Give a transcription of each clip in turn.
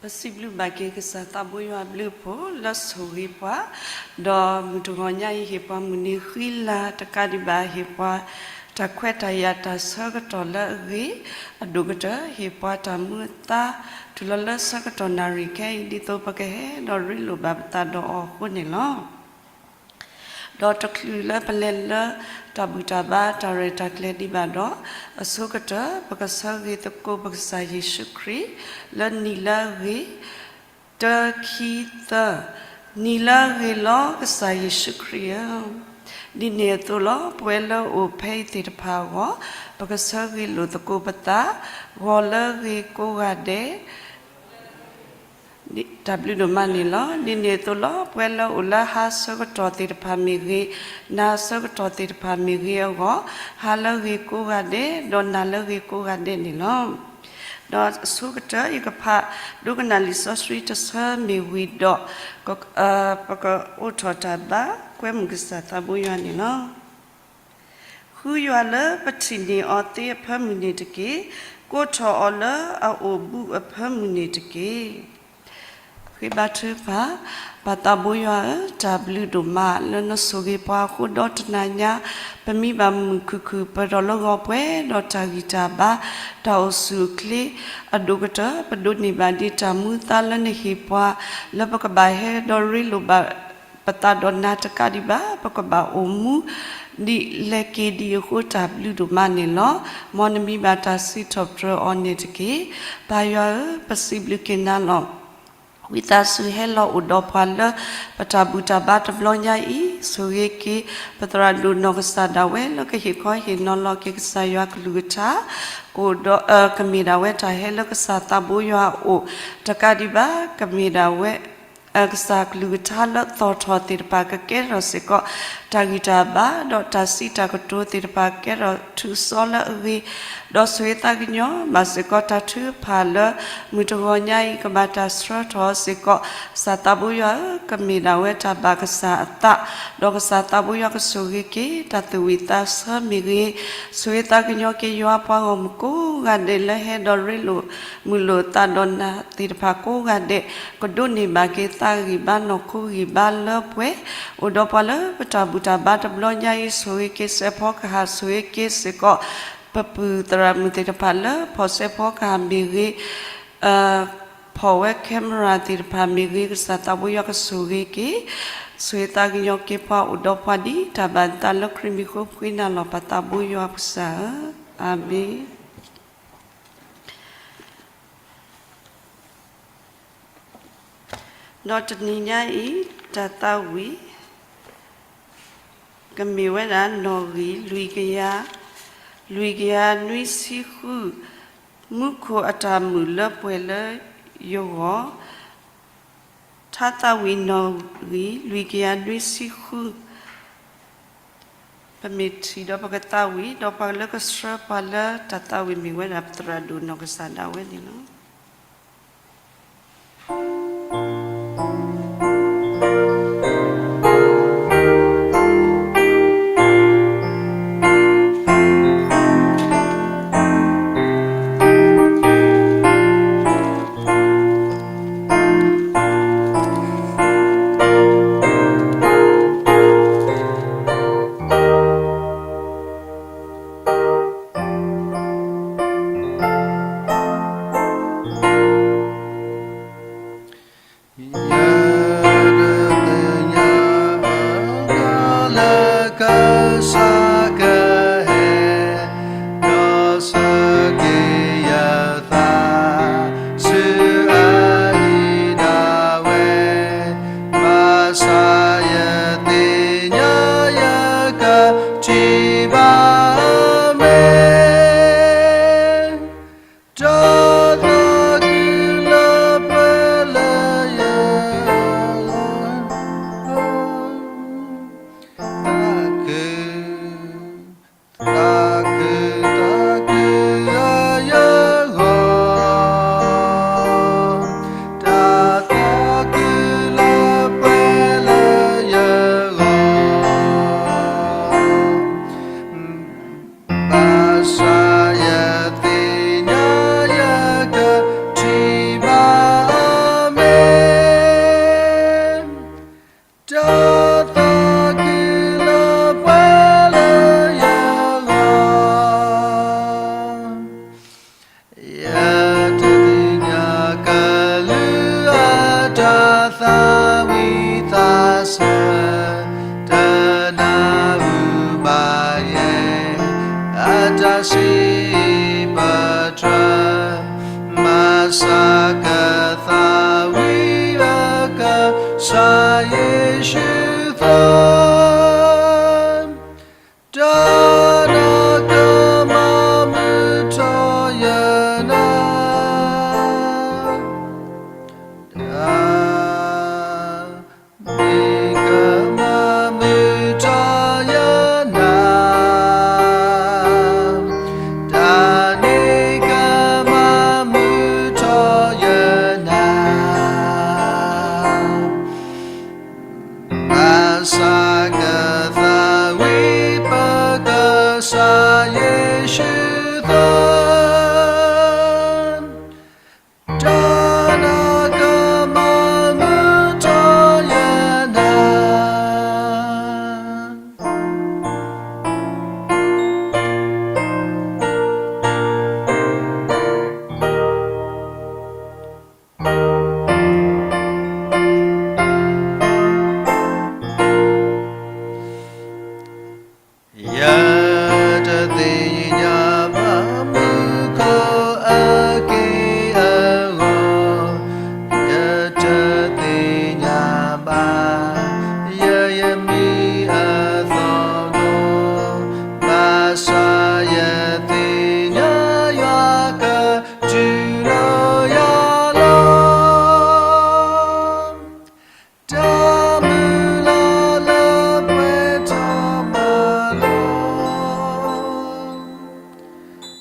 ပစံးဘျုးဘၣ်က့ၤကစၢ်သးဘိယွၤအဘျုးအဖှိၣ်လၢဆိၣ်ဂ့ၤပှၤ, ဒီးမုၢ်တဂီၤညါအံၤဟ့ၣ်ပှၤမုၢ်နံၤဃံလၤတကးဒံးဘၣ် ဟ့ၣ်ပှၤတၢ်ခွဲးတၢ်ယာ်တၢ်ဆၢကတီၢ်လၢအဂ့ၤ, အဒိၣ်ကတၢၢ်ဟ့ၣ်ပှၤတၢ်မူအသါ တုၤလီၤလၢဆၢကတီၢ်နၣ်ရံၣ်ခဲအံၤ ဒ်သိးပကဟဲဒီးရ့လိာ်ဘၣ်ပသးဒီးအီၤအဃိန့ၣ်လီၤ. ဒီးတချုးလၢပလဲၤလၢတၢ်ဘူၣ်တၢ်ဘါတၢ်ရဲၣ်တၢ်ကျဲၤဒံးဘၣ်ဒီး, အဆိကတၢၢ် ပကဆၢဂ့ၤသကိးပကစၢ်ယ့ၣ်ၡူးခရံာ် လၢနံၤလၢအဂ့ၤ, တၢ ခံ သၢ, နံၤလၢအဂ့ၤလီၤ ကစၢ်ယ့ၣ်ၡူးခရံာ်ဧၢ, ဒ်န့ၣ်အသိးလီၤ ပဝဲလၢအအိၣ်ဖဲအံၤသ့ၣ်တဖၣ်အဂီၢ်, ပကဆၢဂ့ၤလိာ်သကိးပသး, ဂီၤလၢအဂ့ၤကိးဂၤဒဲး တၢ်ဘျုးဒိၣ်မးန့ၣ်လီၤ. ဒ်န့ၣ်အသိးလီၤ ပဝဲလၢအိၣ်လၢဟါဆၢကတီၢ်သ့ၣ်တဖၣ်မ့ၢ်ဂ့ၤ, နၤဆၢကတီၢ်သ့ၣ်တဖၣ်မ့ၢ်ဂ့ၤအဂီၢ်, ဟါလၢအဂ့ၤကိးဂၤဒဲး ဒီးနၤလၢအဂ့ၤကိးဂၤဒဲးန့ၣ်လီၤ. ဒီးအဆိကတၢၢ် ယကဖးဒိကနၣ်လံာ်စီဆှံတဆၢမ့ၢ်ဝံၤဒီး ပကအိးထီၣ်တၢ်ဘါ ကွဲမုာ်ကစၢ်သးဘိယွၤန့ၣ်လီၤ. ဃုယွၤလၢပထံၣ်န့ၢ်အီၤသ့အဖၢမုၢ်န့ၣ်တက့ၢ်. ကိးထီၣ်အီၤလၢအအိၣ်ဘူးအဖၢမုၢ်န့ၣ်တက့ၢ်. ဃ့ဘါထုကဖၣ်, ပၢ်သးဘိယွၤဧၢ, တၢ်ဘျုးဒိၣ်မးလၢနဆိၣ်ဂ့ၤပှၤအဃိဒီးတနၤညါ ပမံဘၣ်မုာ်မုာ်ခုၣ်ခုၣ် ပၢၢ်ထီၣ်လၢဂီၤပှဲၤဒီးတၢ်ဂံၢ်တၢ်ဘါ တၢ်အိၣ်ဆူၣ်အိၣ်ချ့ အဒိၣ်ကတၢၢ် ပဒိးန့ၢ်ဘၣ်ဒံးတၢ်မူအသါလၢနဟ့ၣ်ပှၤ လၢပကဘၣ်ဟဲဒီးရ့လိာ်ဘၣ် ပသးဒီးနၤတကးဒံးဘၣ် ပကဘၣ်အိၣ်မူ ဒ်လဲၣ်က့ၤဒံးအဃိတၢ်ဘျုးဒိၣ်မးန့ၣ်လီၤ. မ်နမံဘၣ်တၢ်စံးထီၣ်ပတြၢၤအီၤန့ၣ်တက့ၢ်. ပၢ်ယွၤဧၢ, ပစံးဘျုးက့ၤနၤလီၤ. ဝံသးစူၤဟဲလီၤအိၣ်ဒီးပှၤလၢ ပတၢ်ဘူၣ်တၢ်ဘါတဘျီညါအံၤ, ဆိၣ်ဂ့ၤက့ၤ ပသရၣ်ဒိၣ်နီၢ်ကစၢ်ဒၣ်ဝဲလၢကဟ့ၣ်ခီဟ့ၣ်နီၤလီၤက့ၤကစၢ်ယွၤကလုၢ်ကထါ ကအိၣ်ဒီး ကမ့ၢ်ဒၣ်ဝဲတၢ်ဟဲလၢကစၢ်သးဘိယွၤအအိၣ် တကးဒံးဘၣ် ကမ့ၢ်ဒၣ်ဝဲ ကစၢ်ကလုၢ်ကထါလၢသီၣ်ထီၣ်သ့ၣ်တဖၣ် ကကဲထီၣ်စ့ၢ်ကီး တၢ်ဂံၢ်တၢ်ဘါ ဒီးတၢ်စံးတၢ်ကတိၤသ့ၣ်တဖၣ် ကဲထီၣ်ထူးစီလၢအဂ့ၤ, ဒီးဆိၣ်ဂ့ၤသးကညီၤဘၣ်စ့ၢ်ကီး တၢ်ထုကဖၣ်လၢ မုၢ်တဂီၤညါအံၤ ကဘၣ်တၢ်ဆှၢထီၣ်စ့ၢ်ကီး ကစၢ်သးဘိယွၤဧၢ, ကမ့ၢ်ဒၣ်ဝဲတၢ်ဘၣ်ကစၢ်အသး, ဒီးကစၢ်သးဘိယွၤကဆိၣ်ဂ့ၤက့ၤ တၢ်သူၣ်ဝံၣ်သးဆၢမ့ၢ်ဂ့ၤ, ဆိၣ်ဂ့ၤသးကညီၤက့ၤယွၤပှၤဂီၢ်မုၢ်ကိးဂၤဒဲးလၢဟဲဒီးရ့လိာ် မုာ်လိာ်သးဒီးနၤသ့ၣ်တဖၣ်ကိးဂၤဒဲး, ကဒိးန့ၢ်ဘၣ်က့ၤသးဂံၢ်ဘါနီၢ်ခိဂံၢ်ဘါလၢပှဲၤ, အိၣ်ဒီးပှၤလၢပတၢ်ဘူၣ်တၢ်ဘါတဘျီညါအံၤ ဆိၣ်ဂ့ၤက့ၤစဲးဖီကဟၣ် ဆိၣ်ဂ့ၤက့ၤစ့ၢ်ကီး ပပုၢ်သရၣ်မုၣ်သ့ၣ်တဖၣ်လၢဖီၣ်စဲးဖီကဟၣ်မ့ၢ်ဂ့ၤ, ဖီၣ်ဝဲ camera သ့ၣ်တဖၣ်မ့ၢ်ဂ့ၤ, ကစၢ်သးဘိယွၤကဆိၣ်ဂ့ၤက့ၤ, ဆိၣ်ဂ့ၤသးကညီၤက့ၤပှၤအိၣ်ဒီးပှၤဒ်တၢ်ဘၣ်သးလၢခရံာ်မံၤဃိ ပဃ့နၤလီၤ ပၢ်သးဘိယွၤပကစၢ်ဧၢ, အၤမ့ၣ်. ဒီးတနံၤညါအံၤ တၢ်သးဝံၣ် ကမ့ၢ်ဝဲဒၣ် နီၣ်ဂံၢ်လွံၢ်ကယၤ, လွံၢ်ကယၤနွံဆံဃု, မူခိၣ်အတၢ်မုာ်လၢပှဲၤလၢယဂီၢ်, ထါသးဝံၣ် နီၣ်ဂံၢ်လွံၢ်ကယၤနွံဆံဃု, ပမ့ၢ်ထံၣ်ဒီးပကသးဝံၣ်, ဒီးပှၤလၢကဆှၢပှၤလၢတၢ်သးဝံၣ်မ့ၢ်ဝဲဒၣ် ပသရၣ်ဒိၣ်နီၢ်ကစၢ်ဒၣ်ဝဲန့ၣ်လီၤ. တၢ်သးခုလၢပှဲၤလၢယဂီၢ်, ယတသ့ၣ်ညါကလုၢ်အတၢ်သးဝံၣ်သးဆၢ, တနၢ်ဟူဘၣ်ယဲ အတၢ်စံးပတြၢၤ, မၤစၢၤကသးဝံၣ်အကစၢ်ယ့ၣ်ၡူးသၢ, တၢ်နၢ်ကမၤမုာ်ထီၣ်ယနၢ်, တၢ် န့ၣ်ကမၤမုာ်ထီၣ်ယနၢ်, တၢ်န့ၣ်ကမၤမုာ်ထီၣ်ယနၢ်, ဘၣ်ဆၣ်ကသးဝံၣ်ပကစၢ်ယ့ၣ်ၡူးသၢ တၢ်နၢ်ကမၤမုာ်ထီၣ်ယနၢ်, ယတသ့ၣ်ညါဘၣ်မူခိၣ်အက့ၢ်အဂီၢ်, ယတသ့ၣ်ညါဘၣ် ယဲယမံၤအသီနီၤ, ဘၣ်ဆၣ်ယသ့ၣ်ညါယွၤကတုၤလီၤယၤလီၤ. တၢ်မုၢ်လၢ်လၢပှဲၤထီၣ်မၤလီၤ,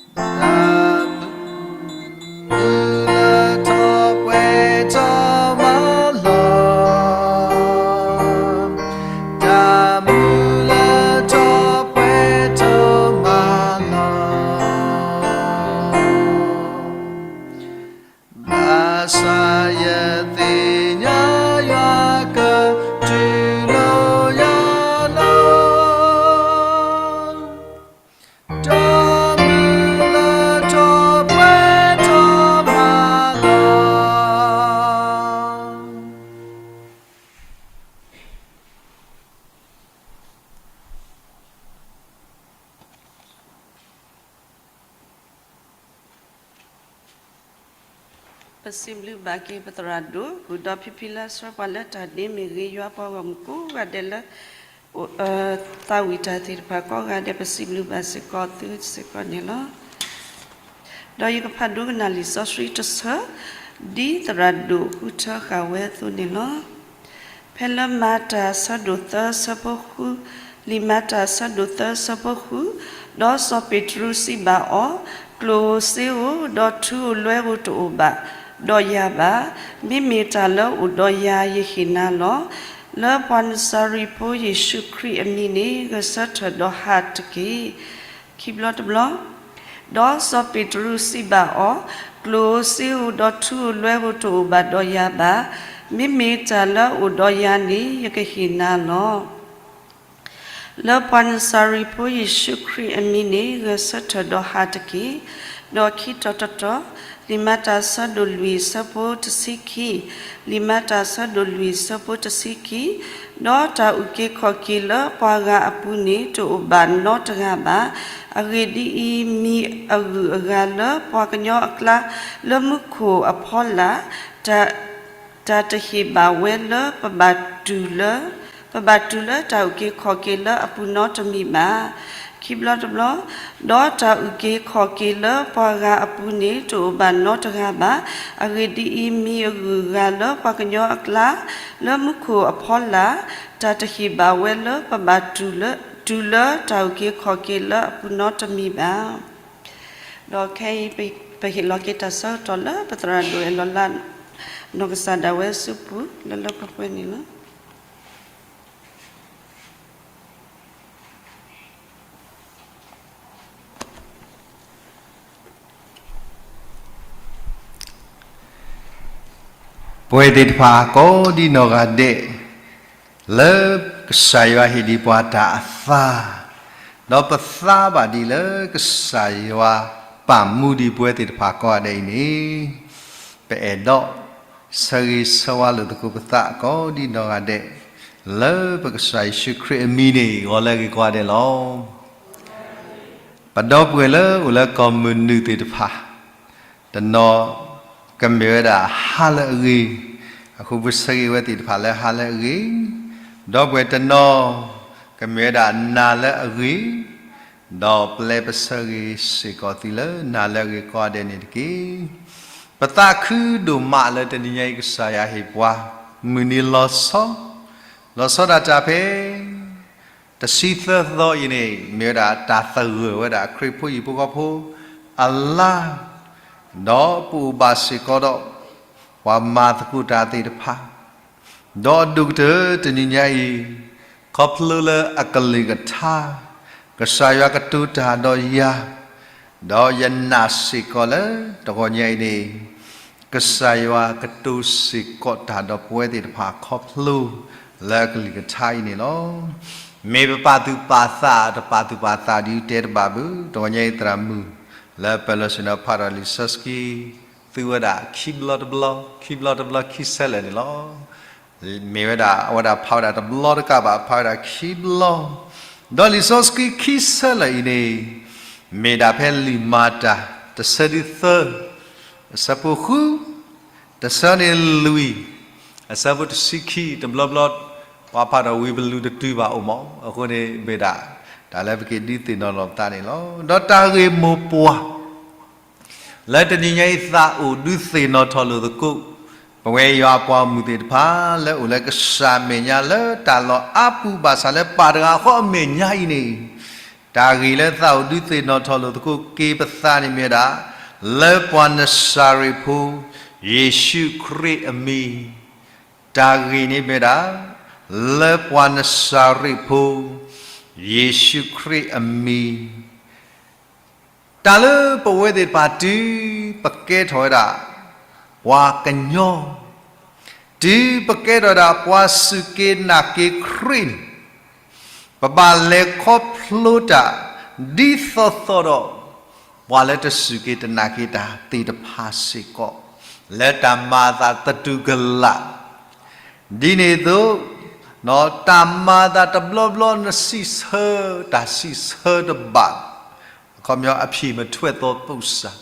တၢ်မုၢ်လၢ်ထီၣ်ပှဲၤထီၣ်မၤလီၤ, တၢ်မုၢ်လၢ်ထီၣ်ပှဲၤထီၣ်မၤလီၤ. ဘၣ်ဆၣ်ယသ့ၣ်ညါယွၤကတုၤလီၤယၤလီၤ, တၢ်မုၢ်လၢ်ထီၣ်ပှဲၤထီၣ်မၤလီၤ. ပစံးဘျုးဘၣ်က့ၤပသရၣ်ဒိၣ် ဃုာ်ဒီးဖံဖံလါဆှၢပှၤလၢတၢ်ဒ့မ့ၢ်ဂ့ၤ ယွၤပှၤဂီၢ်မုၢ်ကိးဂၤဒဲးလၢ အိၣ်အသးဝံၣ်တၢ်သ့ၣ်တဖၣ်ကိးဂၤဒဲး ပစံးဘျုးဘၣ်စ့ၢ်ကီးသုစ့ၢ်ကီးန့ၣ်လီၤ. ဒီးယကဖးဒိကနၣ်လံာ်စီဆှံတဆၢ, ဒ်သရၣ်ဒိၣ်ဃုထၢဃာ်ဝဲအသိးန့ၣ်လီၤ. ဖဲလၢမၤတၢ်အဆၢဒိၣ်သၢဆၢဖိဃု, လံာ်မၤတၢ်အဆၢဒိၣ်သၢဆၢဖိဃု, ဒီးစီၤပ့းတရူးစံးဘၣ်အီၤ, ကျိၣ်ဧိၤစ့ဧိၤ, ဒီးထူဧိၤလွဲဧိၤတအိၣ်ဘၣ်ဒီးယၤဘၣ်. မ့မ့ၢ်တၢ်လၢအိၣ်ဒီးယၤယဟ့ၣ်နၤလီၤ. လၢပှၤနစၤရ့းဖိယ့ၣ်ၡူးခရံာ်အမံၤန့ၣ် ဂဲၤဆၢထၢၣ်ဒီးဟးတက့ၢ်. ခံဘျီတဘျီ, ဒီးစီၤပ့းတရူးစံးဘၣ်အီၤ, ကျိၣ်ဧိၤစ့ဧိၤ, ဒီးထူဧိၤလွဲဧိၤတအိၣ်ဘၣ်ဒီးယၤဘၣ်. မ့မ့ၢ်တၢ်လၢအိၣ်ဒီးယၤန့ၣ် ယကဟ့ၣ်နၤလီၤ. လၢပှၤနစၤရ့းဖိယ့ၣ်ၡူးခရံာ်အမံၤန့ၣ် ဂဲၤဆၢထၢၣ်ဒီးဟးတက့ၢ်. ဒီးခံတီၤတတီၤ, လံာ်မၤတၢ်ဆၢဒိၣ်လွံၢ်ဆၢဖိတဆံခံ, လံာ်မၤတၢ်ဆၢဒိၣ်လွံၢ်ဆၢဖိတဆံခံ, ဒီးတၢ်အုၣ်က့ၤခီၣ်က့ၤလၢပှၤဂၤအပူၤန့ၣ် တအိၣ်ဘၣ်နီတဂၤဘၣ်. အဂ့ၢ်ဒ်အံၤ, မံၤအဂုၤအဂၤလၢပှၤကညီအကျါ လၢမူခိၣ်အဖီလာ်, တၢ် တၢ်တဟ့ၣ်ဘၣ်ဝဲလၢပဘၣ်တူၢ်လၢ ပဘၣ်တူၢ်လၢတၢ်အုၣ်က့ၤခီၣ်က့ၤလၢအပူၤနီတမံၤဘၣ်. ခံဘျီတဘျီ, ဒီးတၢ်အုၣ်က့ၤခီၣ်က့ၤလၢပှၤဂၤအပူၤန့ၣ် တအိၣ်ဘၣ်နီတဂၤဘၣ်. အဂ့ၢ်ဒ်အံၤ, မံၤအဂုၤအဂၤလၢပှၤကညီအကျါ လၢမူခိၣ်အဖီလာ်, တၢ်တဟ့ၣ်ဘၣ်ဝဲလၢပဘၣ်တူၢ်လၢ တူၢ်လၢတၢ်အုၣ်က့ၤခီၣ်က့ၤလၢအပူၤနီတမံၤဘၣ်. ဒီးခဲအံၤ ပဟ့ၣ်လီၤက့ၤတၢ်ဆၢကတီၢ်လၢပသရၣ်ဒိၣ်အဲၣ်လီၤလး နီၢ်ကစၢ်ဒၣ်ဝဲအစုပူၤ လၢလၢပှဲၤပှဲၤန့ၣ်လီၤ. ပဝဲသ့ၣ်တဖၣ်ကိးဒံနီၢ်ဂၤဒဲး, လၢကစၢ်ယွၤဟ့ၣ်ဒံးပှၤတၢ်အသါ, ဒီးပသါဘၣ်ဒံးလၢကစၢ်ယွၤပာ်မူဒံးပဝဲသ့ၣ်တဖၣ်ကိးဂၤဒဲးအံၤန့ၣ်, ပအဲၣ်ဒိးဆၢဂ့ၤဆၢဝါလိာ်သကိးပသးကိးဒံးနီၢ်ဂၤဒဲး, လၢပကစၢ်ယ့ၣ်ၡူးခရံာ်အမံၤန့ၣ် ဂီၤလၢအဂ့ၤကိးဂၤဒဲးလီၤ. ပဒီပုၢ်ဝဲၢ်လၢအိၣ်လၢကီၢ်မုၢ်နုာ်သ့ၣ်တဖၣ်, တနီၤကမ့ၢ်ဝဲဒၣ်ဟါလၢအဂ့ၤ, အဃိပဆၢဂ့ၤဝဲသ့ၣ်တဖၣ်လၢဟါလၢအဂ့ၤ, ဒီပုၢ်ဝဲၢ်တနီၤကမ့ၢ်ဝဲဒၣ်နၤလၢအဂ့ၤ, ဒီးပျဲပဆၢဂ့ၤစ့ၢ်ကီးသုလၢနၤလၢအဂ့ၤကိးဂၤဒဲးန့ၣ်တက့ၢ်. ပသးခုဒိၣ်မးလၢတနံၤညါအံၤကစၢ်ယွၤဟ့ၣ်ပှၤ မုၢ်နံၤလီၤဆီ, လီၤဆီဒၣ်တၢ်ဖဲ တဆံသၢသီအံၤန့ၣ် မ့ၢ်ဝဲဒၣ်တၢ်သဂၢၢ်ဝဲဒၣ်ခရံာ်ဖိဟံၣ်ဖိဃီဖိအလါ, ဒီးပအိၣ်ဘၣ်စ့ၢ်ကီးဒီး ပှၤမၤသကိးတၢ်သ့ၣ်တဖၣ်, ဒီးအဒိၣ်ကတၢၢ်တနံၤညါအံၤ, ခီဖျိလၢအကလုၢ်ကထါ, ကစၢ်ယွၤကတိၤတၢ်ဒီးယၤ, ဒီးယနာ်စ့ၢ်ကီးလၢတဂီၤညါအံၤန့ၣ် ကစၢ်ယွၤကတိၤစ့ၢ်ကီးတၢ်ဒီးပဝဲသ့ၣ်တဖၣ်ခီဖျိလၢအကလုၢ်ကထါအံၤန့ၣ်လီၤ. မ့ၢ်ပပာ်သူၣ်ပာ်သး တပာ်သူၣ်ပာ်သးဒ်တဲတဘၣ်ဘၣ်, တဂီၤညါအံၤသရၣ်မုၣ် လၢပၢၢ်လီၤဆ့ၣ်နီၤဖးဒီးလံာ်စီဆှံ သူဝဲဒၣ်ခံဘျီတဘျီ, ခံဘျီတဘျီခံဆၢလၢာ်န့ၣ်လီၤ. မ့ၢ်ဝဲဒၣ်အဝဲဒၣ်ဖးဝဲဒၣ်တဘျီတကးဘၣ်, ဖးဝဲဒၣ်ခံဘျီ, ဒီးလံာ်စီဆှံခံဆၢလၢာ်အံၤန့ၣ် မ့ၢ်ဒၣ်ဖဲလံာ်မၤတၢ် တဆၢဒုသၢ, အဆၢဖိဃု, တဆၢန့ၣ်လွံၢ်, အဆၢဖိတဆံခံ, တဘျီဘျီ ပှၤဖးဒီးဝံၤပလူၤတတုၤဘၣ်အိၣ်မး, အဃိန့ၣ်မ့ၢ်ဒၣ် တၢ်လၢပက့ၤဒုးသ့ၣ်နီၣ်လီၤပသးန့ၣ်လီၤ. ဒီးတၢ်ဂ့ၢ်မိၢ်ပှၢ် လၢတနံၤညါအံၤသးအိၣ်ဒုးသ့ၣ်နီၣ်ထီၣ်လိာ်သကိး ပဝဲယွၤအပှၤဂီၢ်မုၢ်သ့ၣ်တဖၣ် လၢအိၣ်လၢကစၢ်အမဲာ်ညါလၢတၢ်လီၢ်အါပူၤဘၣ်ဆၣ်လၢပၢ်တဂၤဃီအမဲာ်ညါအံၤန့ၣ်, တၢ်ဂ့ၢ်လၢသးအိၣ်ဒုးသ့ၣ်နီၣ်ထီၣ်လိာ်သကိးက့ၤပသးန့ၣ်မ့ၢ်ဝဲဒၣ် လၢပှၤနစၤရ့းဖိ ယ့ၣ်ၡူးခရံာ်အမံၤ, တၢ်ဂ့ၢ်န့ၣ်မ့ၢ်ဝဲဒၣ် လၢပှၤနစၤရ့းဖိ ယ့ၣ်ၡူးခရံာ်အမံၤ တၢ်လၢပဝဲသ့ၣ်တဖၣ်တုၤပကဲထီၣ်ဝဲဒၣ် ပှၤကညီ, တုၤပကဲထီၣ်ဝဲဒၣ်ပှၤစူၢ်က့ၤနာ်က့ၤခရံာ်န့ၣ်, ပဘၣ်လဲၤခီဖျိတၢ် ဒ်သိးသိးဒီး ပှၤလၢတစူၢ်က့ၤတနာ်က့ၤတၢ်သ့ၣ်တဖၣ်စ့ၢ်ကီး လၢတၢ်မၤအသးသတူၢ်ကလာ် ဒ်န့ၣ်အသိး, တၢ်မၤအသးတဘျီဘျီနစံးဆၢ တၢ်စံးဆၢတဘၣ်, အခီပညီ အဖြေမထွက်သောပုစား,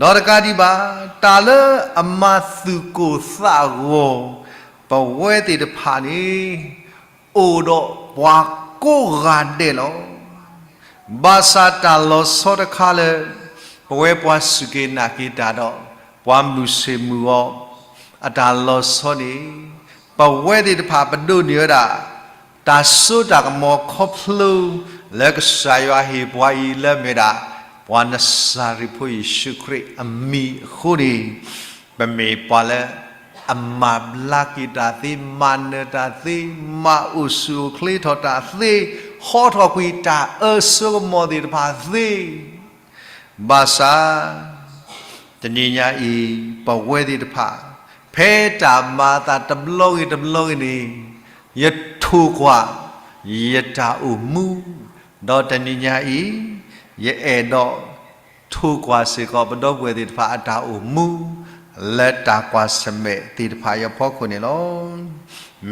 ဒီးတကးဒံးဘၣ်, တၢ်လၢအမၤသူၣ်ကိၢ်သးဂီၤ ပဝဲသ့ၣ်တဖၣ်န့ၣ် အိၣ်ဒီးပှၤကိးဂၤဒဲးလီၤ. ဘၣ်ဆၣ်တၢ်လီၤဆီတခါလၢ ပဝဲပှၤစူၢ်က့ၤနာ်က့ၤတၢ်ဒီး ပှၤမုၢ်ဆ့ၣ်မုၢ်ဂီၤ အတၢ်လီၤဆီန့ၣ်, ပဝဲသ့ၣ်တဖၣ်ပဒိးန့ၢ်ဝဲဒၣ် တၢ်စိတၢ်ကမီၤခီဖျိ လၢကစၢ်ယွၤဟ့ၣ်ပှၤအံၤလၢမ့ၢ်ဒၣ် ပှၤနစၤရ့းဖိယ့ၣ်ၡူးခရံာ်အမံၤအဃိန့ၣ်, ပမ့ၢ်ပှၤလၢ အမၤဘျါက့ၤတၢ်သ့, မၤနၢၤတၢ်သ့, မၤအိၣ်ဆူၣ်အိၣ်ချ့ထီၣ်တၢ်သ့, ဟီထီၣ်ကွံာ်တၢ်အၢစိကမီၤသ့ၣ်တဖၣ်သ့, ဘၣ်ဆၣ် တနံၤညါအံၤ ပဝဲသ့ၣ်တဖၣ် ဖဲတၢ်မၤအသးတဘျီဂ့ၤတဘျီဂ့ၤန့ၣ်, ယထိၣ်ကွၢ် ယတၢ်အိၣ်မူ, ဒီးတနံၤညါအံၤ ယအဲၣ်ဒိး ထိၣ်ကွၢ်စ့ၢ်ကီးပဒီပုၢ်ဝဲၢ်သ့ၣ်တဖၣ်အတၢ်အိၣ်မူ လၢတၢ်ကွၢ်ဆၢၣ်မဲာ်သ့ၣ်တဖၣ်အဖီခိၣ်န့ၣ်လီၤ.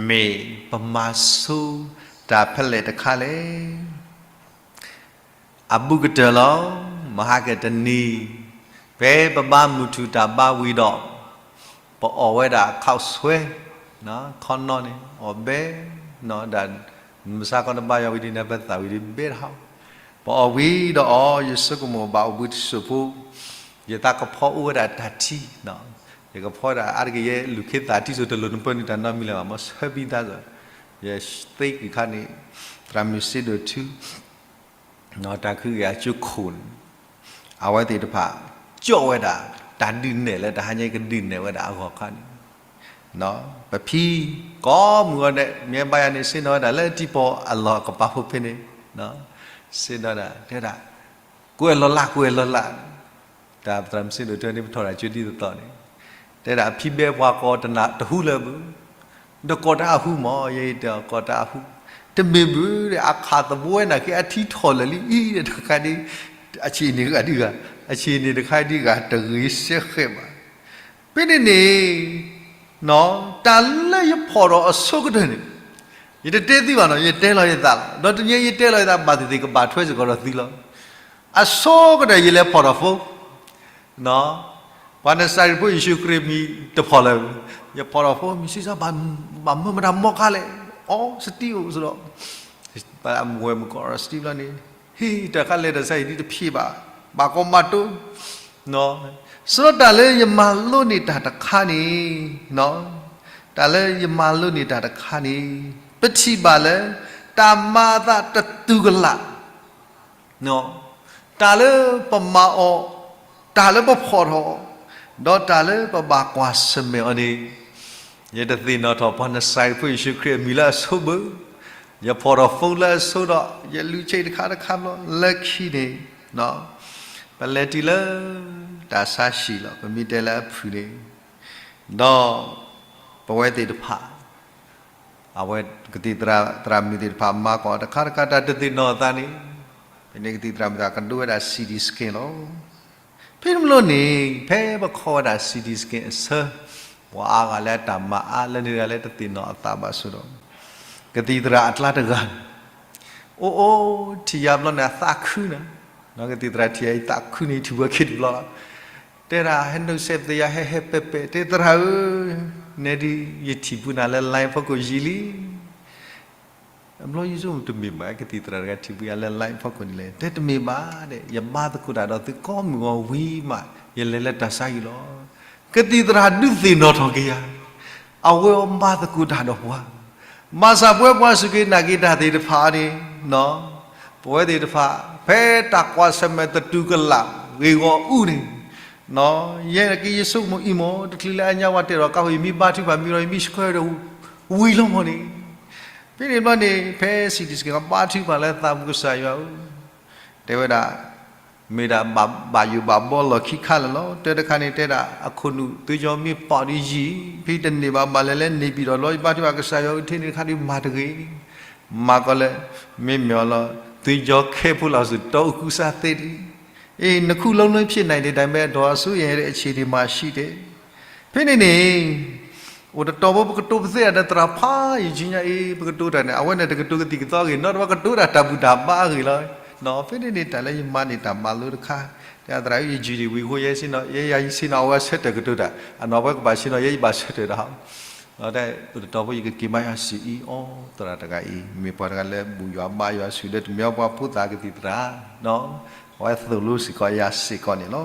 မ့ၢ်ပမၤဆိတၢ်ဖဲလဲၣ်တခါလဲၣ်. အဘူးကတၢၢ်လီၤ. မဟါကတနံၤ ဖဲပဘါမုၢ်ထူၣ်တၢ်ဘါဝံၤဒီး ပအီၣ်ဝဲဒၣ်ခီၣ်ဆွဲ ခီနီၢ်န့ၣ် အီၣ်ဘဲ ဒီး မုၢ်မဆါခီတဘါယွၤဝံၤဒ်န့ၣ် ပသးဝံၤဒ်ဘဲတဟီၣ်, ပအီၣ်ဝံၤဒီးအီၤ ယဆိကမိၣ်ဘၣ်အိၣ်ဘှံးတစိၢ်ဖိ, ယသးကဖီအိၣ်ဝဲဒၣ်တၢ်ထံ, ယကဖီဒၣ်အါတက့ၢ်ယဲ လူၤခ့သးထံစိၤတလိၣ်နပၢၢ်န့ၢ်တၢ်နီတမံၤလၢၤဘၣ် မ့ၢ်ဆၢဘံသးစၢ်, ယသ့က့ၤခါန့ၣ် သရၣ်မုၣ်စ့ဒိၣ်ထူ တၢ်ခုက့ၤအကၠိခိၣ်န့ၣ် အဝဲသ့ၣ်တဖၣ် ကၠီၣ်ဝဲဒၣ် တၢ်ဒုးနဲၣ်လၢတဟါညါကဒုးနဲၣ်ဝဲဒၣ်အဂီၢ်ခါန့ၣ်, ပဖံ ကိးမုၢ်ဂီၤဒဲး မ့ၢ်ဘါယွၤန့ၣ် ဆ့ၣ်နီၤဝဲဒၣ်လၢထံပီၤအလီၢ်အကပၤဖိဖဲန့ၣ်, ဆ့ၣ်နီၤဒၣ် တဲဒၣ် ကွဲးလီၤလၢ် ကွဲးလီၤလၢ်, တၢ်သရၣ်မုၣ်စ့ဒိၣ်ထူန့ၣ် ပထီၣ်ဒၣ်ကၠိဒ်သိးသိးန့ၣ်, တဲဒၣ်ဖံဘဲပှၤကိးတနၢ်တဟူလၢၤဘၣ်, ဒီးကီၢ်တၢ်အဟူမး ယဲအံၤတဲကီၢ်တၢ်အဟူ, တမ့ၢ်ဘၣ်ဒီး အခးသဘိဝဲနာ်က့ အထံထီၣ်လၢာ်လံအံၤဒီး တခါဒ် အဆံးန့ၣ်ဂၤဒ်ဂၤ, အဆံးန့ၣ်တခါဒ်ဂၤတဂ့ၤစဲဃဲးဘၣ်. ဖဲန့ၣ်န့ၣ် တၢ်လၢယဖီၣ်ထီၣ်အဆိကတၢၢ်န့ၣ် ယတတဲသုဘၣ်နီၤ ယတဲလီၤယသးလီၤ. ဒီးတနံၤအံၤယတဲလီၤယသး ဘၣ်သ့ၣ်သ့ၣ်ကဘၣ်ထွဲစ့ၢ်ကီးဒီးသုလီၤ. အဆိကတၢၢ်ယလဲၤဖီၣ်ထီၣ် phone ပှၤနစၤရ့းဖိယ့ၣ်ၡူးခရံာ်အမံၤတဖီၣ်လၢၤ, ယဖီၣ်ထီၣ် phone မံၤစံးစၢ် ဘၣ်မၢမတၤမီၢ်ခါလဲၣ်, အီ စတံအိၣ်စ့ၢ်ကီး, ဝဲမုၢ်ကီၢ်စတံဘျီန့ၣ်, ဟ့ၣ် တၢ်ခါလဲၤတၢ်ဆါအံၤဒ်တဖျ့ဘၣ်, ဘၣ်ကီမးတိ, စ့ၢ်ကီးတၢ်လၢယမၤလိန့ၢ်တၢ်တခါန့ၣ်, တၢ်လၢယမၤလိန့ၢ်တၢ်တခါန့ၣ်, ပထံၣ်ဘၣ်လၢ တၢ်မၤအသးတတူၢ်ကလာ် တၢ်လၢပမၤအီၤ, တၢ်လၢပဖီၣ်ထီၣ်, ဒီးတၢ်လၢပဘၣ်ကွၢ်ဆၢၣ်မဲာ်အီၤန့ၣ်, ယတသ့ၣ်နီၣ်ထီၣ်ပှၤနစၤရ့းဖိယ့ၣ်ၡူးခရံာ်အမံၤလၢအဆိဘၣ်, ယဖီၣ်ထီၣ် phone လၢအဆိဒီး ယလူၤဆ့တခါတခါဘျီလၢခံန့ၣ်, ပလဲၤတုၤလၢ တၢ်ဆါဟံၣ်လီၤ ပမ့ၢ်တဲလၢအဖုၣ်န့ၣ်, ဒီး ပဝဲသ့ၣ်တဖၣ် အဝဲကသံၣ်သရၣ် သရၣ်မုၣ်သ့ၣ်တဖၣ် မၤကွၢ်တခါတခါတၢ်တသ့ၣ်နီၣ်အသးန့ၣ်, ဖဲန့ၣ်ကသံၣ်သရၣ်မုၣ်သ့ၣ်ကဒိဝဲဒၣ် CT scan လီၤ. ဖဲန့ၣ်ဘျီန့ၣ် ဖဲပခီဝဲဒၣ် CT scan အဆၢ, ပှၤအါဂၤလၢအတၢ်မၤအါလၢန့ၣ်တဂၤလၢတသ့ၣ်နီၣ်အသးဘၣ်ဆိဒီး, ကသံၣ်သရၣ်အကျါတဂၤန့ၣ်, အိၣ်အိၣ်ထံၣ်ယၤဘျီန့ၣ် အသးခုန့ၣ်, ကသံၣ်သရၣ်ထံၣ်ယၤအံၤသးခုန့ၣ် ထံၣ်ဝဲခံတဘျီလီၤ. တဲဒၣ်ဟဲနုာ်စဲးပသ့ယၤ ဟဲဟဲပဲာ်ပဲာ် တဲသရၣ်ဧၢ, နဲဒ်ယထံၣ်ပူၤနၤလၢ line ဖီခိၣ်ယံာ်လံ အဘျီယဆိကမိၣ်တမ့ၢ်ဘၣ် ကသံၣ်သရၣ်တဂၤထံၣ်ပူၤယၤလၢ line ဖီခိၣ်န့ၣ်လဲၣ်, တဲတမ့ၢ်ဘၣ်ဒဲး ယဘါသကိးတၢ်ဒီးသုကိးမုၢ်ဂီၤဝံၤမး ယလဲၤလၢတၢ်ဆါဟံၣ်လီၤ. ကသံၣ်သရၣ်ဒုးသ့ၣ်နီၣ်ထီၣ်က့ၤယၤ, အဝဲအီၤဘါသကိးတၢ်ဒီးပှၤ, ဘၣ်ဆၣ်ပဝဲပှၤစူၢ်က့ၤနာ်က့ၤတၢ်သ့ၣ်တဖၣ်န့ၣ်, ပဝဲသ့ၣ်တဖၣ် ဖဲတၢ်ကွၢ်ဆၢၣ်မဲာ်တတူၢ်ကလာ်ဂ့ၢ်ဂီၢ်အူန့ၣ် ယဲက့ၤယဆိကမိၣ်အံၤမ့ၢ် တချုးလၢအညါဝဲတဲဒီးကါဃိ ယမ့ၢ်ဘါထုကဖၣ်မံၤဒီး ယမ့ၢ်ဆှၢဒီး ဝံၤလီၤမ့ၢ်န့ၣ်, ဖဲန့ၣ်ဘျီန့ၣ် ဖဲ CT scan ဘါထုကဖၣ်လၢသးမုၢ်ကစၢ်ယွၤဧၢ, တဲဝဲဒၣ် မ့ၢ်ဒၣ်ဘၣ်ယိၣ်ဘၣ်ဘီလီၢ်ခံခါလၢာ်လီၤ. တၢ်တခါန့ၣ်တဲဒၣ် အခိၣ်နူာ်သွေးကြောမ့ၢ်ပီၣ်ဒီးယံာ် ဖဲတန့ၢ်ဘၣ် ဘၣ်လဲၤလၢန့ၣ်ဘံၣ်ဒီး လီၤယဘါထုကဖၣ်ကစၢ်ယွၤအုထဲန့ၣ်တခါဒီးမၤတဂ့ၤ, မၤကီးလၢ မ့မ့ၢ်အီၤလီၤ သွေးကြောခဲဖိလီၤစူၤ တီအူကူစါသ့ဒံး, အ့ နခူၣ်လီၤလၢဖျ့ၣ်နၤအံၤန့ၣ် တၢ်မ့ၢ်အတီၤအစိယဲၢ် ဒီး အခြေအနေမှာရှိတယ် ဖဲန့ၣ်န့ၣ် အိၣ်တတီၤဖိပကတိၤပသ့အတၢ်သရၣ်ဖးယံာ်ဆူညါအံၤ ပကတိၤတၢ်န့ၣ် အဝဲန့ၣ်တကတိၤကသံၣ်ကသီဂ့ၤ နီၢ်တဝဲကတိၤတၢ်တၢ်ဘူၣ်တၢ်ဘါအဂ့ၢ်လီၤ. ဖဲန့ၣ်န့ၣ် တၢ်လၢယမၤန့ၢ်တၢ်မၤလိတခါ, တၢ်သရၣ်အံၤ ယယုၢ်ဒံးဝံၤဃိ ယဲဆ့ၣ်နီၤ ယဲယၤယဆ့ၣ်နီၤ အဝဲဆၢထၢၣ်ကတိၤတၢ် အနီၢ်ဝဲကဘၣ်ဆ့ၣ်နီၤ ယဲယဘၣ်ဆၢထၢၣ်ဒီး အိၣ်တတီၤဖိယကက့ၤမၤယွၤစံးအံၤ အိ သရၣ်တဂၤအံၤ မ့ၢ်ပှၤတဂၤလၢဘူၣ်ယွၤဘါယွၤဆူၣ်လၢတမ့ၢ်ပှၤဖိသၣ်ကသံၣ်သရၣ် အဝဲသိၣ်လိစ့ၢ်ကီးယၤစ့ၢ်ကီးန့ၣ်လီၤ.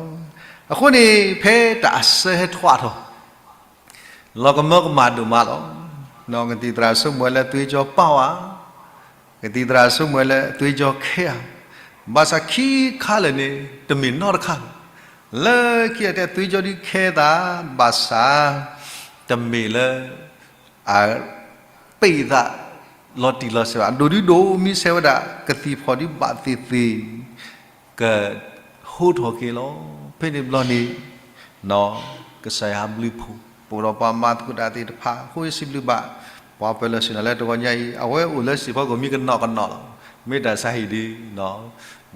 အဃိန့ၣ် ဖဲတၢ်အဆၢဟဲထွးထီၣ် လီၤကမၢကမၣ်ဒိၣ်မးလီၤ. ကသံၣ်သရၣ်ဆိကမိၣ်ဝဲလၢသွေးကြောပၢ်ဝဲ, ကသံၣ်သရၣ်ဆိကမိၣ်ဝဲလၢ သွေးကြောခဲဧါ, ဘၣ်ဆၣ်ခံခါလၢာ်န့ၣ် တမ့ၢ်နီတခါဘၣ်. လၢခံအတဲ သွေးကြောဒုးခဲသး ဘၣ်ဆၣ် တမ့ၢ်လၢ အ ပ့ၢ်သး လီၤတံၢ်လီၤဆဲးဘၣ်. အဒိၣ်ဒုဒိၣ် မ့ၢ်ဆဲးဝဲဒၣ် ကသံၣ်ဖီၣ်ဒုးဘၣ်သ့ၣ်သ့ၣ် က ဟိထီၣ်က့ၤလီၤ. ဖဲန့ၣ်ဘျီန့ၣ် ကစၢ်ယွၤဘျုးဖှိၣ် ပအိၣ်ဒီးပှၤမၤသကိးတၢ်သ့ၣ်တဖၣ် အဃိယစံးဘျုးဘၣ် ပှၤပၢၤလီၢ်ဆ့ၣ်နီၤလၢတဂီၤညါအံၤ အဝဲအိၣ်လၢစံၣ်ဖီခိၣ်မ့ၢ်ကနီၤကနီၤလီၤ. မ့ၢ်တၢ်ဆါဟံၣ်ဒု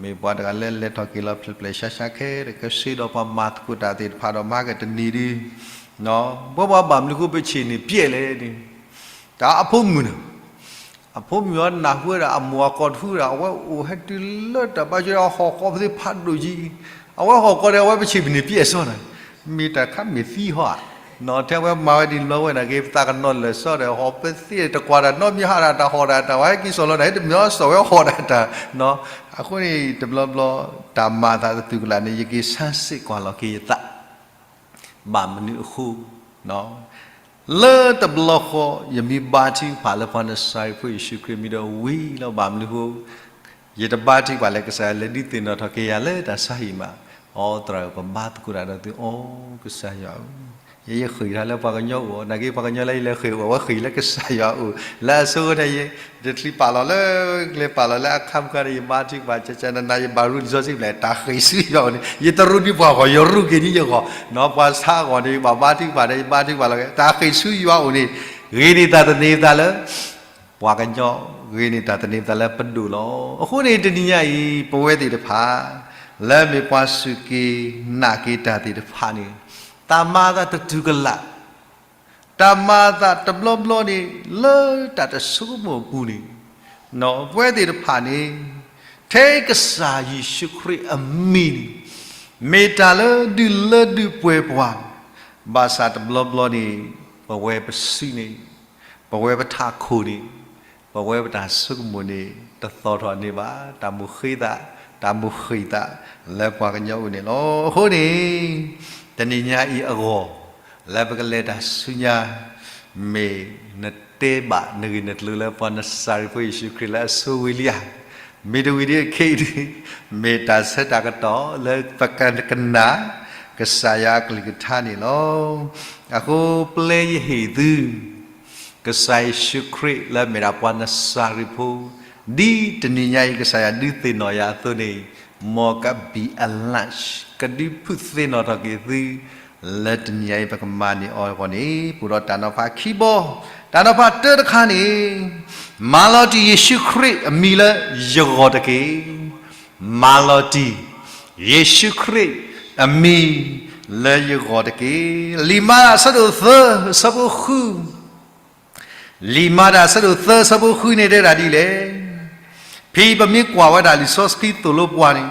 မ့ၢ်ပှၤတဂၤလၢလဲၤထီၣ်က့ၤလီၤဖျဲၣ်ဖျဲၣ်ဆါဆါခဲ ကဆှၢဒီးပှၤမၤသကိးတၢ်သ့ၣ်တဖၣ်ဒီးမၤကတနံၤဒု ပှၤဘၣ်မနုၤဃိပဆ့ၣ်န့ၣ်ပျဲၢ်လဲၣ်န့ၣ် တၢ်အဖိမုၣ်န့ၣ် အဖိမုၣ်အီၤနၢ်ဟူဝဲဒၣ် အမိၢ်အကိးတဟူဝဲဒၣ် အဝဲအိၣ်ဟဲတုၤလၢတၢ်ဘါယွၤဟီၣ်ကီၢ်ပသ့ၣ်ဖးဒိၣ်ကံ အဝဲဟီၣ်ကီၢ်ဒီး အဝဲပဆ့ၣ်ပနံၣ်ပျဲၢ်စီနၤ မ့ၢ်တၢ်ခါမ့ၢ်သံဟီဧါ. နီၢ်ထဲဝဲမၤဝဲဒ်န့ၣ်ဘျီဝဲနာ်က့ ပသးကနီၤလၢာ်စီဒီး ဟီၣ်ပသ့ၣ်တကွၢ်တၢ်နီတမံၤ ဟးတၢ်တၢ်ဟီၣ်တၢ်တၢ် ဝဲဟဲက့ၤစိာ်လီၤနၤ ဟဲတမ့ၢ်အီၤစိာ်ဝဲဟီၣ်တၢ်တၢ် အဃိန့ၣ် တဘျီဘျီ တၢ်မၤအသးတတူၢ်ကလာ်န့ၣ် ယက့ၤဆန်းစစ်ကွၢ်လီၤက့ၤယသး ဘၣ်မနုၤအဃိ လၢတဘျီဃီ ယမ့ၢ်ဘါထုကဖၣ်လၢပှၤနစၤရ့းဖိယ့ၣ်ၡူးခရံာ်မံၤဒီးဝံၤလီၤ ဘၣ်မနုၤဃိ ယတဘါထုကဖၣ်လၢကစၢ်ယွၤလဲၤဒုးသ့ၣ်နီၣ်ထီၣ်က့ၤယၤလၢတၢ်ဆါဟံၣ်မး, အိ သရၣ်ဧၢ ပဘါသကိးတၢ်ဒီးသု အိ ကစၢ်ယွၤဧၢ, ယဲယဃ့ၢ်တၢ်လၢပှၤကညီအိၣ် နာ်က့ပှၤကညီလၢယလဲၤဃ့ၢ်အိၣ် အဝဲဃ့ၢ်လၢကစၢ်ယွၤအိၣ် လၢအဆိကတၢၢ်ယဲ တချုးပာ်လီၤလၢ ကျဲပာ်လီၤလၢအခါမုၢ်ခါန့ၣ် ယဘါထုကဖၣ် ကကနနၤ ယဘၣ်ရူလံာ်စီဆှံဖျဲၣ် တၢ်ဃ့ၢ်ဆူယွၤအိၣ်န့ၣ် ယတရူးဒ်ပှၤဂီၢ် ယရူးက့ၤဒ်ယဂီၢ်, ပှၤဆါအဂီၢ်န့ၣ် ယဘၣ်ဘါထုကဖၣ်ဒီး ယဘါထုကဖၣ်လီၤ တၢ်ဃ့ၢ်ဆူယွၤအိၣ်န့ၣ် ဂ့ၤန့ၢ်တၢ်သန့ၤသးလၢ ပှၤကညီ, ဂ့ၤန့ၢ်တၢ်သန့ၤသးလၢပဒိၣ်လီၤ. အဃိန့ၣ်တနံၤညါအံၤ ပဝဲသ့ၣ်တဖၣ် လၢမ့ၢ်ပှၤစူၢ်က့ၤနာ်က့ၤတၢ်သ့ၣ်တဖၣ်န့ၣ် တၢ်မၤအသးတတူၢ်ကလာ် တၢ်မၤအသးတဘျီဘျီန့ၣ် လၢတၢ်တဆိကမိၣ်အပူၤန့ၣ် ပဝဲသ့ၣ်တဖၣ်န့ၣ် ထဲကစၢ်ယ့ၣ်ၡူးခရံာ်အမံၤန့ၣ် မ့ၢ်တၢ်လၢဒုးလၢဒုးပှဲၤပှၤ, ဘၣ်ဆၣ်တဘျီဘျီန့ၣ် ပဝဲပစုန့ၣ် ပဝဲပထးခိၣ်န့ၣ် ပဝဲပတၢ်ဆိကမိၣ်န့ၣ် တသီၣ်ထီၣ်န့ၢ်ဘၣ် တၢ်မိၣ်ဃ့သး, တၢ်မိၣ်ဃ့သးလၢပှၤကညီအအိၣ်န့ၣ်လီၤ. အဃိန့ၣ် တနံၤညါအံၤအဂီၢ် လၢပကလဲၤတၢ်ဆူညါ မ့ၢ်နတဲဘၣ်နဂ့ၢ်နကျိၤလၢပှၤနစၤရ့းဖိယ့ၣ်ၡူးခရံာ်လၢအဆိဝံၤလံဧါ, မ့ၢ်တဝံၤဒ်အခဲအံၤဒ် မ့ၢ်တၢ်ဆၢတၢ်ကတီၢ်လၢပကကနၣ် ကစၢ်ယွၤအကလုၢ်ကထါန့ၣ်လီၤ. အဃိပျဲယဟ့ၣ်သု ကစၢ်ယ့ၣ်ၡူးခရံာ်လၢမ့ၢ်ဒၣ်ပှၤနစၤရ့းဖိ, ဒ်တနံၤညါအံၤ ကစၢ်ယွၤဒုးသ့ၣ်နီၣ်ယၤအသိးန့ၣ်, မ်က be alert, ကဒုးဖုးသ့ၣ်နီၣ်ထီၣ်က့ၤသု, လၢတနံၤညါအံၤပကမၤန့ၢ်အီၤအဂီၢ်န့ၣ် ပအိၣ်ဒီးတၢ်နီၤဖးခံဘီ, တၢ်နီၤဖးတၢတခါန့ၣ်, မၤလီၤတံၢ်ယ့ၣ်ၡူးခရံာ်အမံၤလၢယဂီၢ်တက့ၢ်. မၤလီၤတံၢ် ယ့ၣ်ၡူးခရံာ်အမံၤလၢယဂီၢ်တက့ၢ်. လံာ်မၤတၢ်အဆၢဒိၣ်သၢ အဆၢဖိဃု, လံာ်မၤတၢ်အဆၢဒိၣ်သၢ အဆၢဖိဃုန့ၣ်တဲဒၣ်ဒ်လဲၣ်. ဖဲပမ့ၢ်ကွၢ်ဝဲဒၣ်လံာ်စီဆှံသိၣ်လိပှၤန့ၣ်,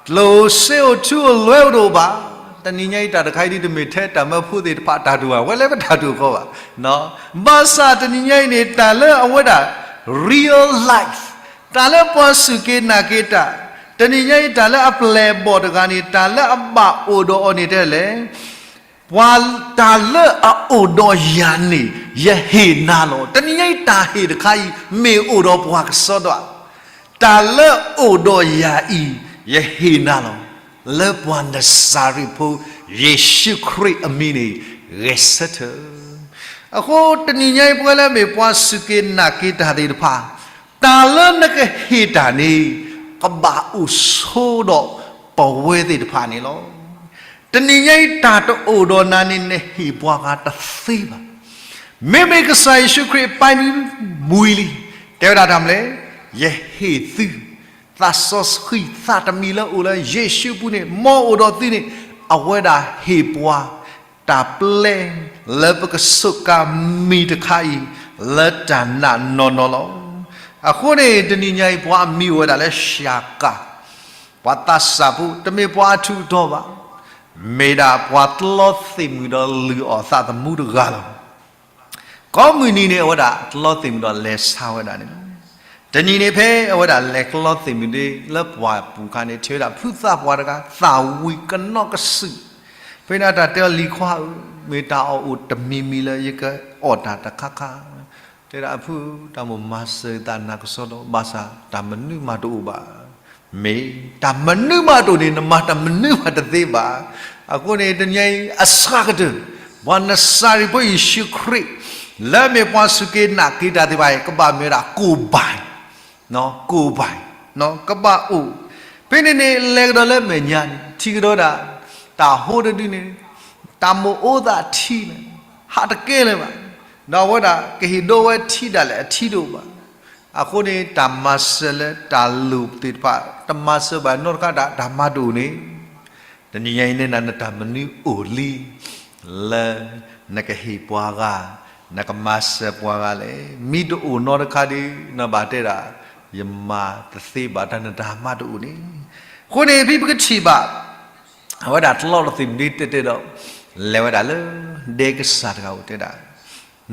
ကျိၣ်စ့အိၣ်ထူအိၣ်လွဲအိၣ်တအိၣ်ဘၣ်. တနံၤညါအံၤတၢ်တခါအံၤဒ်တမ့ၢ်ထဲတၢ်မၢဖိသ့ၣ်တဖၣ်တၢ်ဒိၣ်ဘၣ်, ဝဲလၢပတၢ်ဒိၣ်ဃီဘၣ်. ဘၣ်ဆၣ်တနံၤညါအံၤန့ၣ် တၢ်လၢအဝဲဒၣ် real life, တၢ်လၢပှၤစူၢ်က့ၤနာ်က့ၤတၢ်, တနံၤညါအံၤတၢ်လၢအပျဲၢ်အဘီၣ်တဂၤန့ၣ် တၢ်လၢအဘၣ်အိၣ်ဒီးအီၤန့ၣ်တဲလဲၣ်. ပှၤတၢ်လၢအအိၣ်ဒီးယၤန့ၣ် ယဟ့ၣ်နၤလီၤ. တနံၤညါအံၤတၢ်ဟ့ၣ်တခါအံၤ မ့ၢ်အိၣ်ဒီးပှၤကစီဒီ, တၢ်လၢအိၣ်ဒီးယၤအံၤ ယဟ့ၣ်နၤလီၤ. လၢပှၤနစၤရ့းဖိ ယ့ၣ်ၡူးခရံာ်အမံၤန့ၣ် ဂဲၤဆၢထၢၣ်. အဃိတနံၤညါအံၤပဝဲလၢမ့ၢ်ပှၤစူၢ်က့ၤနာ်က့ၤတၢ်သ့ၣ်တဖၣ်, တၢ်လၢနကဟ့ၣ်တၢ်န့ၣ် ကဘၣ်အိၣ်ဆိးဒီးပဝဲသ့ၣ်တဖၣ်န့ၣ်လီၤ. တနံၤညါအံၤတၢ်တအိၣ်ဒီးနၤန့ၣ် နဟ့ၣ်ပှၤဂၤတသ့ဘၣ်. မ့မ့ၢ်ကစၢ်ယ့ၣ်ၡူးခရံာ်ပာ်နုၤဝံၤလံ, တဲဝဲဒၣ်တၢ်မနုၤလဲၣ်, ယဟ့ၣ်သု သးစီဆှံသးတမံၤလၢအိၣ်လၢယ့ၣ်ၡူးအပူၤန့ၣ် မ်အအိၣ်ဒီးသုန့ၣ် အဝဲဒၣ်ဟ့ၣ်ပှၤ တၢ်ပျဲလၢပကစူးကါမံၤတခါအံၤ လၢတၢ်နာ်နီၢ်နီၢ်လီၤ. အဃိန့ၣ် တနံၤညါအံၤ ပှၤအမံၤအိၣ်ဝဲဒၣ်လၢၡၤကၤ, ပှၤသးစၢ်ဖိ တမ့ၢ်ပှၤအထူးအတီၤဘၣ်, မ့ၢ်ဒၣ်ပှၤတလီသ့ၣ်မုၣ်ဒီးလုၢ်အီၣ်သးသမူတဂၤလီၤ. ကိးမုၢ်နံၤန့ၣ် အဝဲဒၣ်တလီသ့ၣ်မုၣ်ဒီးလဲၤဆါဝဲဒၣ်န့ၣ်လီၤ. တနံၤန့ၣ်ဖဲအဝဲဒၣ်လဲၤတလီသ့ၣ်မုၣ်ဒ်လၢပှၢ်ပူၤအခါန့ၣ် ထံၣ်ဝဲဒၣ်ဖုသးပှၢ်တဂၤ သးဝံၤကနီၣ်ကစုာ်, ဖဲန့ၣ်တၢ်တဲအီၤ လံၤခွါဧၢ, မ့ၢ်တၢ်အီၣ်အိၣ်တမံၤမံၤလၢယကအီၣ်တၢ်တခါခါ, တဲဒၣ်အဖု တၢ်မိၣ်မၤစၢၤသးနၤကစီဒီ ဘၣ်ဆၣ်တၢ်မနုၤမးတအိၣ်ဘၣ်. မ့ၢ်တၢ်မနုၤမးတအိၣ်န့ၣ် နမၤတၢ်မနုၤမးတသ့ဘၣ်. အဃိန့ၣ် တနံၤညါအံၤအစှၤကတၢၢ် ပှၤနစၤရ့းဖိယ့ၣ်ၡူးခရံာ် လၢမ့ၢ်ပှၤစူၢ်က့ၤနာ်က့ၤတၢ်သ့ၣ်တဖၣ်အံၤ ကဘၣ်မ့ၢ်ဝဲဒၣ်ကိၢ်ဘၣ်, ကိၢ်ဘၣ်, ကဘၣ်အိၣ်. ဖဲန့ၣ်န့ၣ် လဲၤကဒီးလၢမဲာ်ညါန့ၣ် ထံၣ်ကဒီးဒၣ် တၢ်ဟိတဒုန့ၣ် တၢ်မိၣ်အိၣ်သးထံန့ၣ် ဟးတကဲလၢၤဘၣ်. ဒီးအဝဲဒၣ်ကဟ့ၣ်ဒိဝဲထံဒၣ်လဲာ်အထံတအိၣ်ဘၣ်. အဃိန့ၣ် တၢ်မၤစၢၤလၢတၢ်လိၣ်သ့ၣ်တဖၣ် တမၤစၢၤဘၣ်နီတခါဒၣ် တၢ်မၤတအိၣ်န့ၣ် တနံၤညါအံၤန့ၣ် နတၢ်မနုၤအိၣ်လံ လၢနကဟ့ၣ်ပှၤဂၤ, နကမၤစၢၤပှၤဂၤလဲၣ်. မ့ၢ်တအိၣ်နီတခါဒီး နဘၣ်တဲဒၣ် ယမၤတသ့ဘၣ်တၢ် နတၢ်မၤတအိၣ်န့ၣ်. အဃိန့ၣ် ဖဲပကထံၣ်ဘၣ် အဝဲဒၣ်တလီသ့ၣ်မုၣ်ဒ်တဲတဲဒီး လဲၤဝဲဒၣ်လၢဒဲကစၢ်တဂၤအိၣ်တဲဒၣ်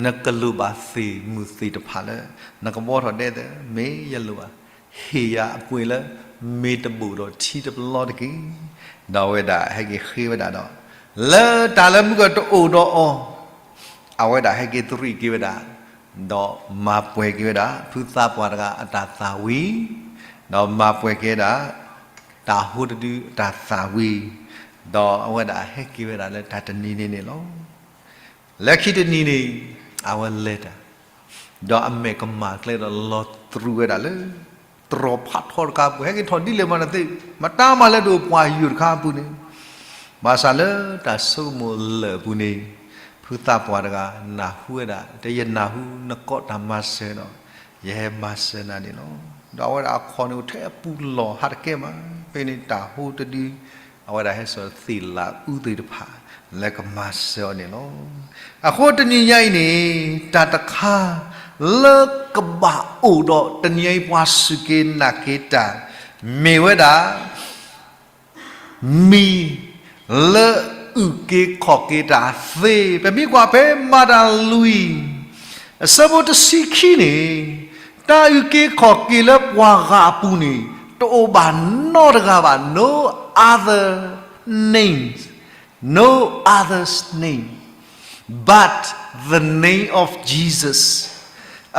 နကလိၣ်ဘၣ်သ့ၣ်မုၢ်သ့ၣ်တဖၣ်လၢ နကဘှီထီၣ်ဒဲသ့ မ့ၢ်ယလိၣ်ဘၣ် ဟ့ၣ်ယၤအကွ့ၢ်လၢ မ့ၢ်တဘိၣ်ဒီးထံတပလီတက့ၢ်. ဒီးအဝဲဒၣ်ဟဲက့ၤဃ့ဝဲဒၣ်ဒီး လၢတၢ်လၢမုၢ်ကတအိၣ်ဒီးအီၤ အဝဲဒၣ်ဟဲက့ၤသရံးက့ၤဝဲဒၣ် ဒီးမၤပှဲၤက့ၤဝဲဒၣ် ဖုသးပှၢ်တဂၤအတၢ်သၣ်ဝံၤ ဒီးမၤပှဲၤက့ၤဝဲဒၣ် တၢ်ဟိတဒုအတၢ်သၣ်ဝံၤ ဒီးအဝဲဒၣ်ဟဲက့ၤဝဲဒၣ်လၢတၢ်တနံၤန့ၣ်န့ၣ်လီၤ. လၢခံတနံၤန့ၣ် အဝဲလဲၤတၢ် ဒီးအမဲာ်ကမၣ်ကျဲဒီးလီၤသရူးဝဲဒၣ်လၢ တြီၤဖးထီတခါအပူၤ ဟဲက့ၤထီၣ်ဒ်လဲၣ်မးတသ့ မတၤမးလၢဒိၣ်ပှၢ်ယိာ်တခါအပူၤန့ၣ် ဘၣ်ဆၣ်လၢတၢ်ဆိကမိၣ်လၢာ်အပူၤန့ၣ် ဖုသးပှၢ်တဂၤ နၢ်ဟူဝဲဒၣ်, တဲယနၢ်ဟူနကိးတၢ်မၤစၢၤဒီး ယဟဲမၤစၢၤနၤန့ၣ်လီၤ. ဒီးအဝဲဒၣ်အခီၣ်န့ၣ်အိၣ်ထဲအပူၤလီၢ်ဟးတကဲမး, ဖဲန့ၣ်တၢ်ဟူတဒု အဝဲဒၣ်ဟဲစိာ်သ့ၣ်လးအူသ့ၣ်တဖၣ် လၢကမၤစၢၤအီၤန့ၣ်လီၤ. အဃိတနံၤညါအံၤန့ၣ် တၢ်တခါ လၢကဘၣ်အိၣ်ဒီးတနံၤညါအံၤပှၤစူၢ်က့ၤနာ်က့ၤတၢ် မ့ၢ်ဝဲဒၣ် မံၤ လၢအုၣ်က့ၤခီၣ်က့ၤတၢ်သ့, ပမ့ၢ်ကွၢ်ဖဲမၤတၢ်လွံၢ် အဆၢဖိတဆံခံန့ၣ်, တၢ်အုၣ်က့ၤခီၣ်က့ၤလၢပှၤဂၤအပူၤန့ၣ် တအိၣ်ဘၣ်နီတဂၤဘၣ်, no other names, no other's name but the name of Jesus.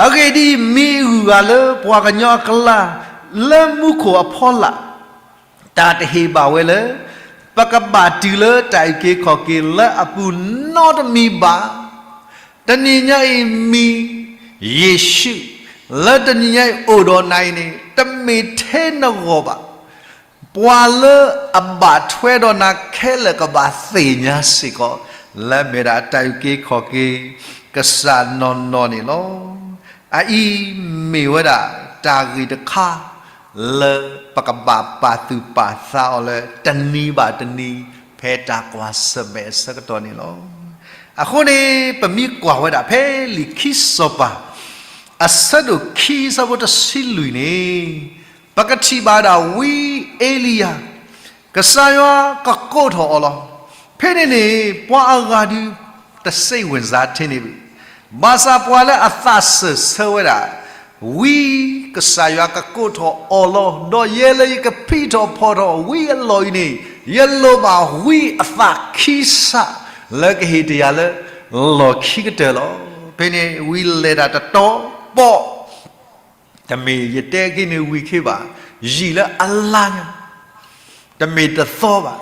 အဂ့ၢ်ဒ်အံၤ, မံၤအုၣ်အဂၤလၢပှၤကညီအကျါ လၢမူခိၣ်အဖီလာ် တၢ်တဟ့ၣ်ဘၣ်ဝဲလၢ ပကဘၣ်တုၤလၢတၢ်အုၣ်က့ၤခီၣ်က့ၤလၢအပူၤနီတမံၤဘၣ်. တနံၤညါအံၤမံၤ ယ့ၣ်ၡူး လၢတနံၤညါအံၤအိၣ်ဒီးနၤအံၤန့ၣ် တမ့ၢ်ထဲနဂီၢ်ဘၣ်. ပှၤလၢအဘၣ်ထွဲဒီးနၤခဲလၢာ်ကဘၣ်သ့ၣ်ညါစ့ၢ်ကီး လၢမ့ၢ်ဒၣ်တၢ်အုၣ်က့ၤခီၣ်က့ၤ ကစၢ်နီၢ်နီၢ်န့ၣ်လီၤ. အအံၤမ့ၢ်ဝဲဒၣ်တၢ်ဂ့ၢ်တခါ လၢပကဘၣ်ပာ်သူၣ်ပာ်သးအီၤလၢတနံၤဘၣ်တနံၤ ဖဲတၢ်ကွၢ်ဆၢၣ်မဲာ်အဆၢကတီၢ်န့ၣ်လီၤ. အဃိန့ၣ် ပမ့ၢ်ကွၢ်ဝဲဒၣ်ဖဲလံာ်ခံစီၤပၤ အဆၢဒိၣ်ခံဆၢဖိတဆံလွံၢ်န့ၣ် ပကထံၣ်ဘၣ်ဒၣ်ဝံအ့လံယၤ ကစၢ်ယွၤကကိးထီၣ်အီၤလီၤ. ဖဲန့ၣ်န့ၣ် ပှၤအဂၤဒုး တစိတ်ဝင်စားထဲန့ၣ်ဘၣ်. ဘၣ်ဆၣ်ပှၤလၢအသးစၢၢ်ဆၢဝဲဒၣ် ဝံကစၢ်ယွၤကကိးထီၣ်အီၤလီၤ. ဒီးယဲလၢယကဖံးထီၣ်ဖီၣ်ထီၣ်ဝံအလီၢ်အံၤန့ၣ် ယလိၣ်ဘၣ်ဝံအသးခံစး လၢကဟ့ၣ်တ့ၢ်ယၤလၢလီၢ်ခံကတၢၢ်လီၤ. ဖဲန့ၣ်ဝံလဲၤတၢ်တတီၤပီး တမ့ၢ်ယတဲက့ၤန့ၣ်ဝံၤခ့ဘၣ်, ယံာ်လၢအလါညါ, တမ့ၢ်တသီဘၣ်.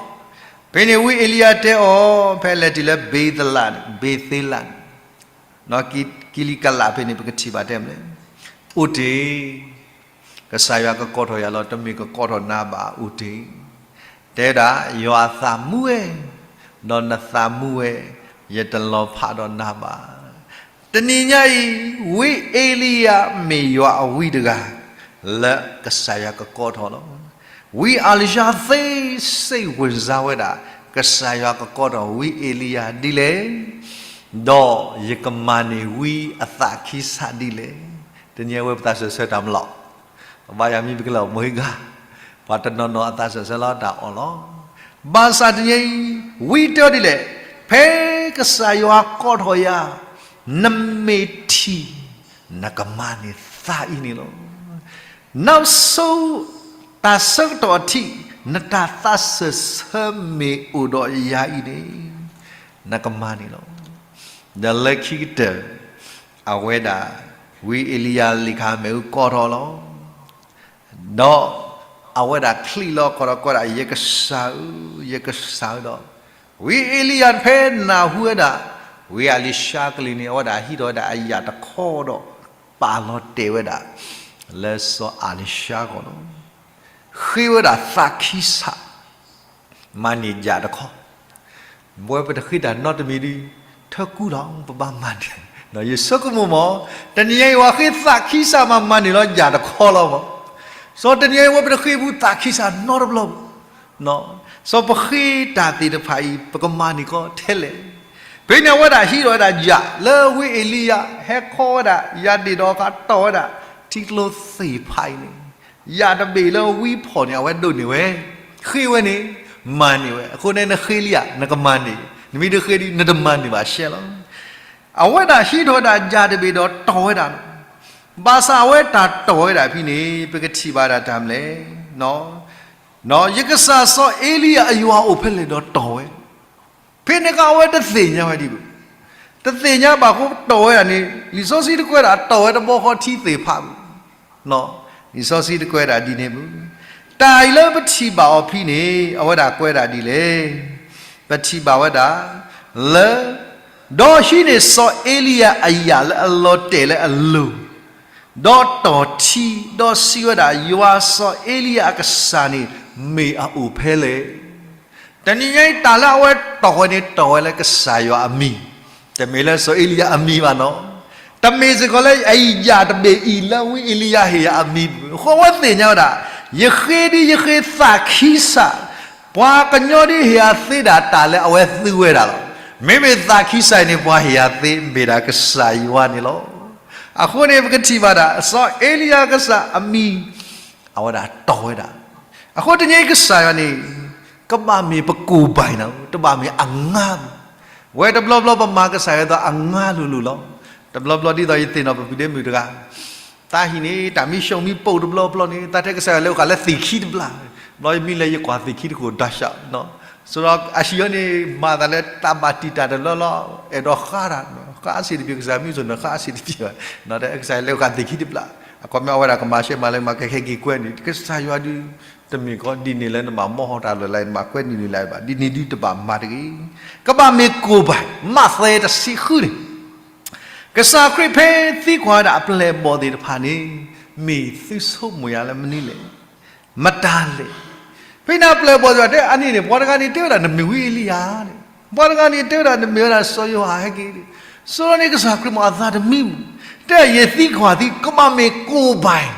ဖဲန့ၣ်ဝံအ့လံယၤတဲအီၤ, ဖဲလဲၤတုၤလၢဘ့သ့လးန့ၣ်, ဘ့သ့လးန့ၣ်, ကံလံကလးဖဲန့ၣ် ပကထံၣ်ဘၣ်တဲမလဲၣ်, အိၣ်တ့ၢ်, ကစၢ်ယွၤကကိးထီၣ်ယၤလီၤ, တမ့ၢ်ကကိးထီၣ်နၤဘၣ်, အိၣ်တ့ၢ်. တဲဒၣ်, ယွၤအသးမူဝဲ, ဒီးနသးမူဝဲ, ယတလီၤဖးဒီးနၤဘၣ်. တနံၤညါအံၤ, ဝံအ့လံယၤမ့ၢ်ယွၤအဝံတဂၤ လၢကစၢ်ယွၤကကိးထီၣ်လီၤ. ဝံအ့လံယၤသ့ စိတ်ဝင်စား ဝဲဒၣ်, ကစၢ်ယွၤကကိးထီၣ်ဝံအ့လံယၤဒ်လဲၣ်, ဒီးယကမၤန့ၢ်ဝံအသးခံစးဒ်လဲၣ်. တနံၤအံၤဝဲပသးစၢၢ်ဆၢတၢ်မလီၤ ဘၣ်ယၤမံပကလဲၤအီၤမ့ၢ်ဂ့ၤ, ပှၤတနီၤနီၤအသးစၢၢ်ဆၢလီၤတၢ်အီၣ်လီၤ. ဘၣ်ဆၣ်တနံၤအံၤ, ဝံတဲဒ်လဲၣ်, ဖဲကစၢ်ယွၤကိးထီၣ်ယၤ, နမ့ၢ်ထံၣ်, နကမၤန့ၢ်သးအံၤန့ၣ်လီၤ. နောက်ဆုံး, တၢ်ဆၢကတီၢ်အထံး, နတၢ်သးစၢၢ်ဆၢမ့ၢ်အိၣ်ဒီးယၤအံၤန့ၣ်, နကမၤန့ၣ်လီၤ. ဒီးလၢခံကတၢၢ်, အဝဲဒၣ်, ဝံအ့လံယၤလံာ်ခါမ့ၣ်အူကိးထီၣ်လီၤ. ဒီးအဝဲဒၣ်ချံးလီၤခီၣ်ဒီးကွဲးဒၣ် ယကစၢ်ဧၢ, ယကစၢ်ဧၢဒီး, ဝံအ့လံယၤဖဲနၢ်ဟူဝဲဒၣ်, ဝံအ့လံယၤကလုၢ်န့ၣ် အဝဲဒၣ်ဟံးထီၣ်ဝဲဒၣ်အယၣ်တခီဒီး, ပာ်လီၤတဲာ်ဝဲဒၣ်, လၢစီၤအ့လံယၤအဂီၢ်လီၤ. ဃ့ဝဲဒၣ်သးခံစး မၤန့ၢ်ယၣ်တခီ, ပဝဲပတဃ့တၢ်နီတမံၤဒီး, ထၢကူလီၤ ပဘၣ်မၤန့ၢ်, ယဆိကမိၣ်မး, တနံၤအံၤဝဲဃ့သးခံစးမၤမၤန့ၢ်လီၤယၣ်တခီလီၤမး. စီၤတနံၤအံၤဝဲပတဃ့ဘူးသးခံစးနီတဘျီ, စီၤပဃ့တၢ်သ့ၣ်တဖၣ်အံၤ ပကမၤန့ၢ်ကီထဲလဲၣ်. ဖဲန့ၣ်အဝဲဒၣ်ဟံးထီၣ်ဝဲဒၣ်ယၣ်လၢဝံအ့လံယၤ ဟဲခီဝဲဒၣ်ယၤဒ့ၣ်ဒီးဃးတီၢ်ဝဲဒၣ်, ထံကျိသ့ၣ်ဖးအံၤန့ၣ် ယၣ်တဘ့ၣ်လၢဝံဖီၣ်န့ၣ် အဝဲဒိးန့ၢ်ဝဲ, ဃ့ဝဲန့ၣ်, မၤန့ၢ်ဝဲ, အဃိန့ၣ်နဃ့လံဧါ နကမၤန့ၢ်, နမ့ၢ်တဃ့ဒီး နတမၤန့ၢ်ဘၣ်ရှဲလီၤ. အဝဲဒၣ်ဟံးထီၣ်ဝဲဒၣ်ယၣ်တဘ့ၣ်ဒီးတီၢ်ဝဲဒၣ်လီၤ. ဘၣ်ဆၣ်အဝဲတၢ်တီၢ်ဝဲဒၣ်ဖဲန့ၣ် ပကထံၣ်ဘၣ်ဒၣ်တၢ်မလဲၣ်, ယကစၢ်စီၤအ့လံယၤအယွၤအိၣ်ဖဲလဲၣ်ဒီးတီၢ်ဝဲ ဖဲန့ၣ်ကီးအဝဲတသ့ၣ်ညါဝဲဒံးဘၣ်. တသ့ၣ်ညါဘၣ်အဃိတီၢ်ဝဲဒၣ်န့ၣ် လံာ်စီဆှံတကွဲးဒၣ်တီၢ်ဝဲတဘျီဃီထံသ့ၣ်ဖးဘၣ်. လံာ်စီဆှံတကွဲးဒၣ်ဒ်န့ၣ်ဘၣ်. တၢ်အံၤလၢပထံၣ်ဘၣ်အီၤဖဲန့ၣ် အဝဲဒၣ်ကွဲးဒၣ်ဒ်လဲၣ်. ပထံၣ်ဘၣ်ဝဲဒၣ် လၢ ဒီးဟံးန့ၢ်စီၤအ့လံယၤအယၣ်လၢအလီၤတဲာ်လၢအလိၤ ဒီးတီၢ်ထံ ဒီးစံးဝဲဒၣ် ယွၤစီၤအ့လံယၤအကစၢ်န့ၣ် မ့ၢ်အအိၣ်ဖဲလဲၣ်. တနံၤညါအံၤတၢ်လၢအဝဲတီၢ်ဝဲန့ၣ် တီၢ်ဝဲလၢကစၢ်ယွၤအမံၤ, တမ့ၢ်လၢစီၤအ့လံယၤအမံၤဘၣ်နီၤ, တမ့ၢ်စ့ၢ်ကီးလၢအယၣ်တဘ့ၣ်အံၤလၢဝံအ့လံယၤဟ့ၣ်ယၤအမံၤ, အဃိအဝဲသ့ၣ်ညါဝဲဒၣ်, ယဃ့ဒ်ယဃ့သးခံစး, ပှၤကညီဒ်ဟ့ၣ်ယၤသ့ဒၣ်တၢ်လၢအဝဲသူဝဲဒၣ်လီၤ. မ့မ့ၢ်သးခံစးအံၤန့ၣ် ပှၤဟ့ၣ်ယၤသ့မ့ၢ်ဒၣ်ကစၢ်ယွၤန့ၣ်လီၤ. အဃိန့ၣ် ပကထံၣ်ဘၣ်ဒၣ် စီၤအ့လံယၤကစၢ်အမံၤ အဝဲဒၣ်တီၢ်ဝဲဒၣ်. အဃိတနံၤအံၤကစၢ်ယွၤန့ၣ် ကဘၣ်မ့ၢ်ပကိၢ်ဘၣ်နီၤ, တဘၣ်မ့ၢ်အငါဘၣ်. ဝဲတဘျီဘျီပမၤကစၢ်ယွၤဒ်သိးအငါလိၤလိၤလီၤ. တဘျီဘျီဒ်သိးယသ့ၣ်နီၣ်ပပုၢ်ဒ့မုၣ်တဂၤ, တၢ်ဟံၣ်န့ၣ် တၢ်မ့ၢ်ရှုံးမ့ၢ်ပိၢ်တဘျီဘျီန့ၣ် တၢ်တဲကစၢ်ယွၤလၢအိၣ်ဃာ်လၢသ့ၣ်ခံတဘျီ, ဘျီယမံလၢယကွၢ်သ့ၣ်ခံတခိၣ်ဒီးရှော့, ဆိုတော့ အဟံၣ်အီၤန့ၣ် မၤသးလၢတၢ်ဘၣ်တံာ်တာ်တလၢလီၤ, အဲၣ်ဒိးဃါတၢ်, ဃါအဆံးတပျဲၤ ကစၢ်မ့ၢ်စိာ်န့ၣ် ဃါအဆံးတပျဲၤဘၣ်, ကစၢ်ယွၤလၢအိၣ်ဃာ်သ့ၣ်ခံတဘျီ, အခီပညီအဝဲဒၣ်ကမၤရှဲမၤလၢမၤကဟဲက့ၤကွဲန့ၣ် ကစၢ်ယွၤဒုး တမ့ၢ်ကီးဒ်န့ၣ်လၢနဘၣ်မီၢ်ဟီၣ်တၢ်လၢာ်လၢနဘၣ်ကွဲနုာ်န့ၣ်လၢၤဘၣ်, ဒ်န့ၣ်ဒုးတဘၣ်မၤတဂ့ၤ. ကဘၣ်မ့ၢ်ကိၢ်ဘၣ်, မးသဲတဆံဃုန့ၣ် ကစၢ်ခရံာ်ဖဲသံကွၢ်ဝဲဒၣ်အပျဲၢ်အဘီၣ်သ့ၣ်တဖၣ်န့ၣ် မ့ၢ်သုဆိကမိၣ်ယၤလၢမနုၤလဲၣ်, မတၤလဲၣ်. ဖဲန့ၣ်အပျဲၢ်အဘီၣ်သ့ၣ်တဖၣ်တဲအါန့ၢ်န့ၣ် ပှၤတဂၤန့ၣ်တဲဝဲဒၣ်နမ့ၢ်ဝံအ့လံယၤန့ၣ်, ပှၤတဂၤန့ၣ်တဲဝဲဒၣ်နမ့ၢ်ဝဲဒၣ်စီၤယိၤဟၣ်ဟဲက့ၤန့ၣ်, ဆိန့ၣ်ကစၢ်ခရံာ်မ့ၢ်အသးတမံမုၢ်, တဲယသံကွၢ်သု ကဘၣ်မ့ၢ်ကိၢ်ဘၣ်,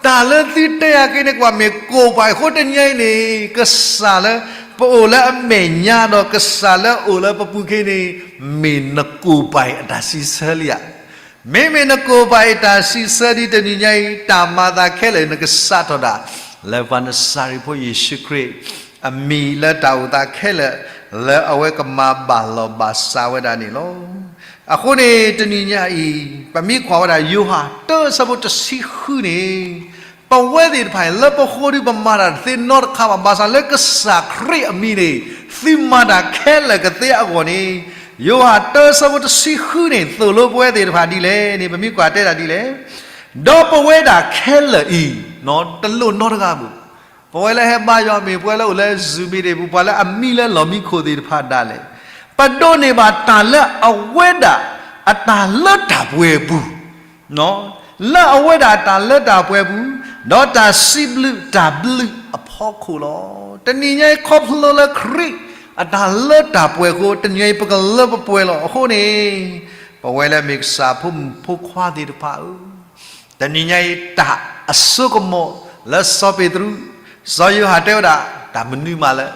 တၢ်လၢသုတဲယၤက့ၤန့ၣ် ကဘၣ်မ့ၢ်ကိၢ်ဘၣ်အဃိတနံၤအံၤန့ၣ် ကစၢ်လၢပအိၣ်လၢအမဲာ်ညါဒီးကစၢ်လၢအိၣ်လၢပပူၤခ့န့ၣ် မ့ၢ်နကိၢ်ဘၣ်အတၢ်စံးဆၢလံဧါ. မ့မ့ၢ်နကိၢ်ဘၣ်အတၢ်စံးဆၢဒ်တနံၤညါအံၤ တၢ်မၤသးခဲလၢာ်နကစးထီၣ်ဒၣ် လၢပှၤနစၤရ့းဖိယ့ၣ်ၡူးခရံာ် အမံၤလၢတၢ်အိၣ်သးခဲလၢာ် လၢအဝဲကမၤဘၣ်လီၤဘၣ်စးဝဲဒၣ်န့ၣ်လီၤ. အဃိန့ၣ် တနံၤညါအံၤ ပမ့ၢ်ကွၢ်ဝဲဒၣ်ယိၤဟၣ် တၢဆၢဖိတဆံဃုန့ၣ် ပဝဲသ့ၣ်တဖၣ်အံၤ လၢပဃိဒီးပမၤတၢ်တသ့နီတခါဘၣ်, ဘၣ်ဆၣ်လၢကစၢ်ခရံာ်အမံၤန့ၣ် သုမၤတၢ်ခဲလၢာ်ကသ့အဂီၢ်န့ၣ်, ယိၤဟၣ် တၢဆၢဖိတဆံဃုန့ၣ် သိၣ်လိပဝဲသ့ၣ်တဖၣ်ဒ်လဲၣ်န့ၣ် ပမ့ၢ်ကွၢ်တဲဒၣ်ဒ်လဲၣ်, ဒီးပဝဲဒၣ်ခဲလၢာ်အံၤ တလိၣ်နီတဂၤဘၣ်. ပဝဲလၢဟဲဘါယွၤမ့ၢ် ပဝဲလၢအိၣ်လၢ Zoom မ့ၢ်ဒၣ်ပူၤ ပှၤလၢအမံလၢလီၢ်မံခိၣ်သ့ၣ်တဖၣ်ဒၣ်လဲာ်, ပဒိးန့ၢ်ဘၣ်တၢ်လၢအဝဲဒၣ်အတၢ်လၢတၢ်ပှဲၤအပူၤ လၢအဝဲဒၣ်တၢ်လၢတၢ်ပှဲၤပူၤ, ဒီးတၢ်စံးဘျုးတၢ်ဘျုးအဖီခိၣ်လီၤ. တနံၤညါအံၤခီဖျိလၢခရံာ်အတၢ်လၢတၢ်ပှဲၤအဃိ တနံၤညါအံၤ ပကလၢပပှဲၤလီၤ. အဃိန့ၣ် ပဝဲလၢမ့ၢ်ကစၢ်ဖိမုၣ်ဖိခွါသ့ၣ်တဖၣ်ဧၢ, တနံၤညါအံၤ တၢ်အစိကမီၤလၢစီၤပ့းတရူး, စီၤယိၤဟၣ်တဲဝဲဒၣ် တၢ်မနုၤမးလၢ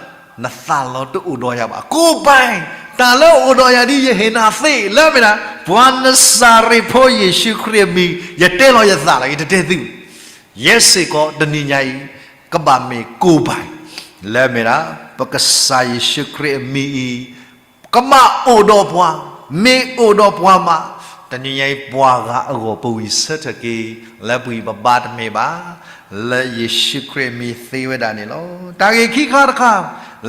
နသးလီၤတအိၣ်ဒီးယၤဘၣ်. ကိၢ်ဘၣ်, တၢ်လၢအိၣ်ဒီးယၤဒ်ယဟ့ၣ်နၤသ့ လၢမ့ၢ်ဒၣ် ပှၤနစၤရ့းဖိယ့ၣ်ၡူးခရံာ်အမံၤ ယတဲလီၤယသးလီၤ, ယတတဲသု, ယဲစ့ၢ်ကီးတနံၤညါအံၤ ကဘၣ်မ့ၢ်ကိၢ်ဘၣ်, လၢမ့ၢ်ဒၣ် ပကစၢ်ယ့ၣ်ၡူးခရံာ်အမံၤအံၤ ကဘၣ်အိၣ်ဒီးပှၤ, မ့ၢ်အိၣ်ဒီးပှၤမး, တနံၤညါအံၤပှၤဂၤအဂီၢ် ပဝံၢ်ဆၢထၢၣ်က့ၤ လၢပဂံၢ်ပဘါတမ့ၢ်ဘၣ်, လၢယ့ၣ်ၡူးခရံာ်အမံၤသ့ဝဲဒၣ်န့ၣ်လီၤ. တၢ်ဂ့ၢ်ခံခါတခါ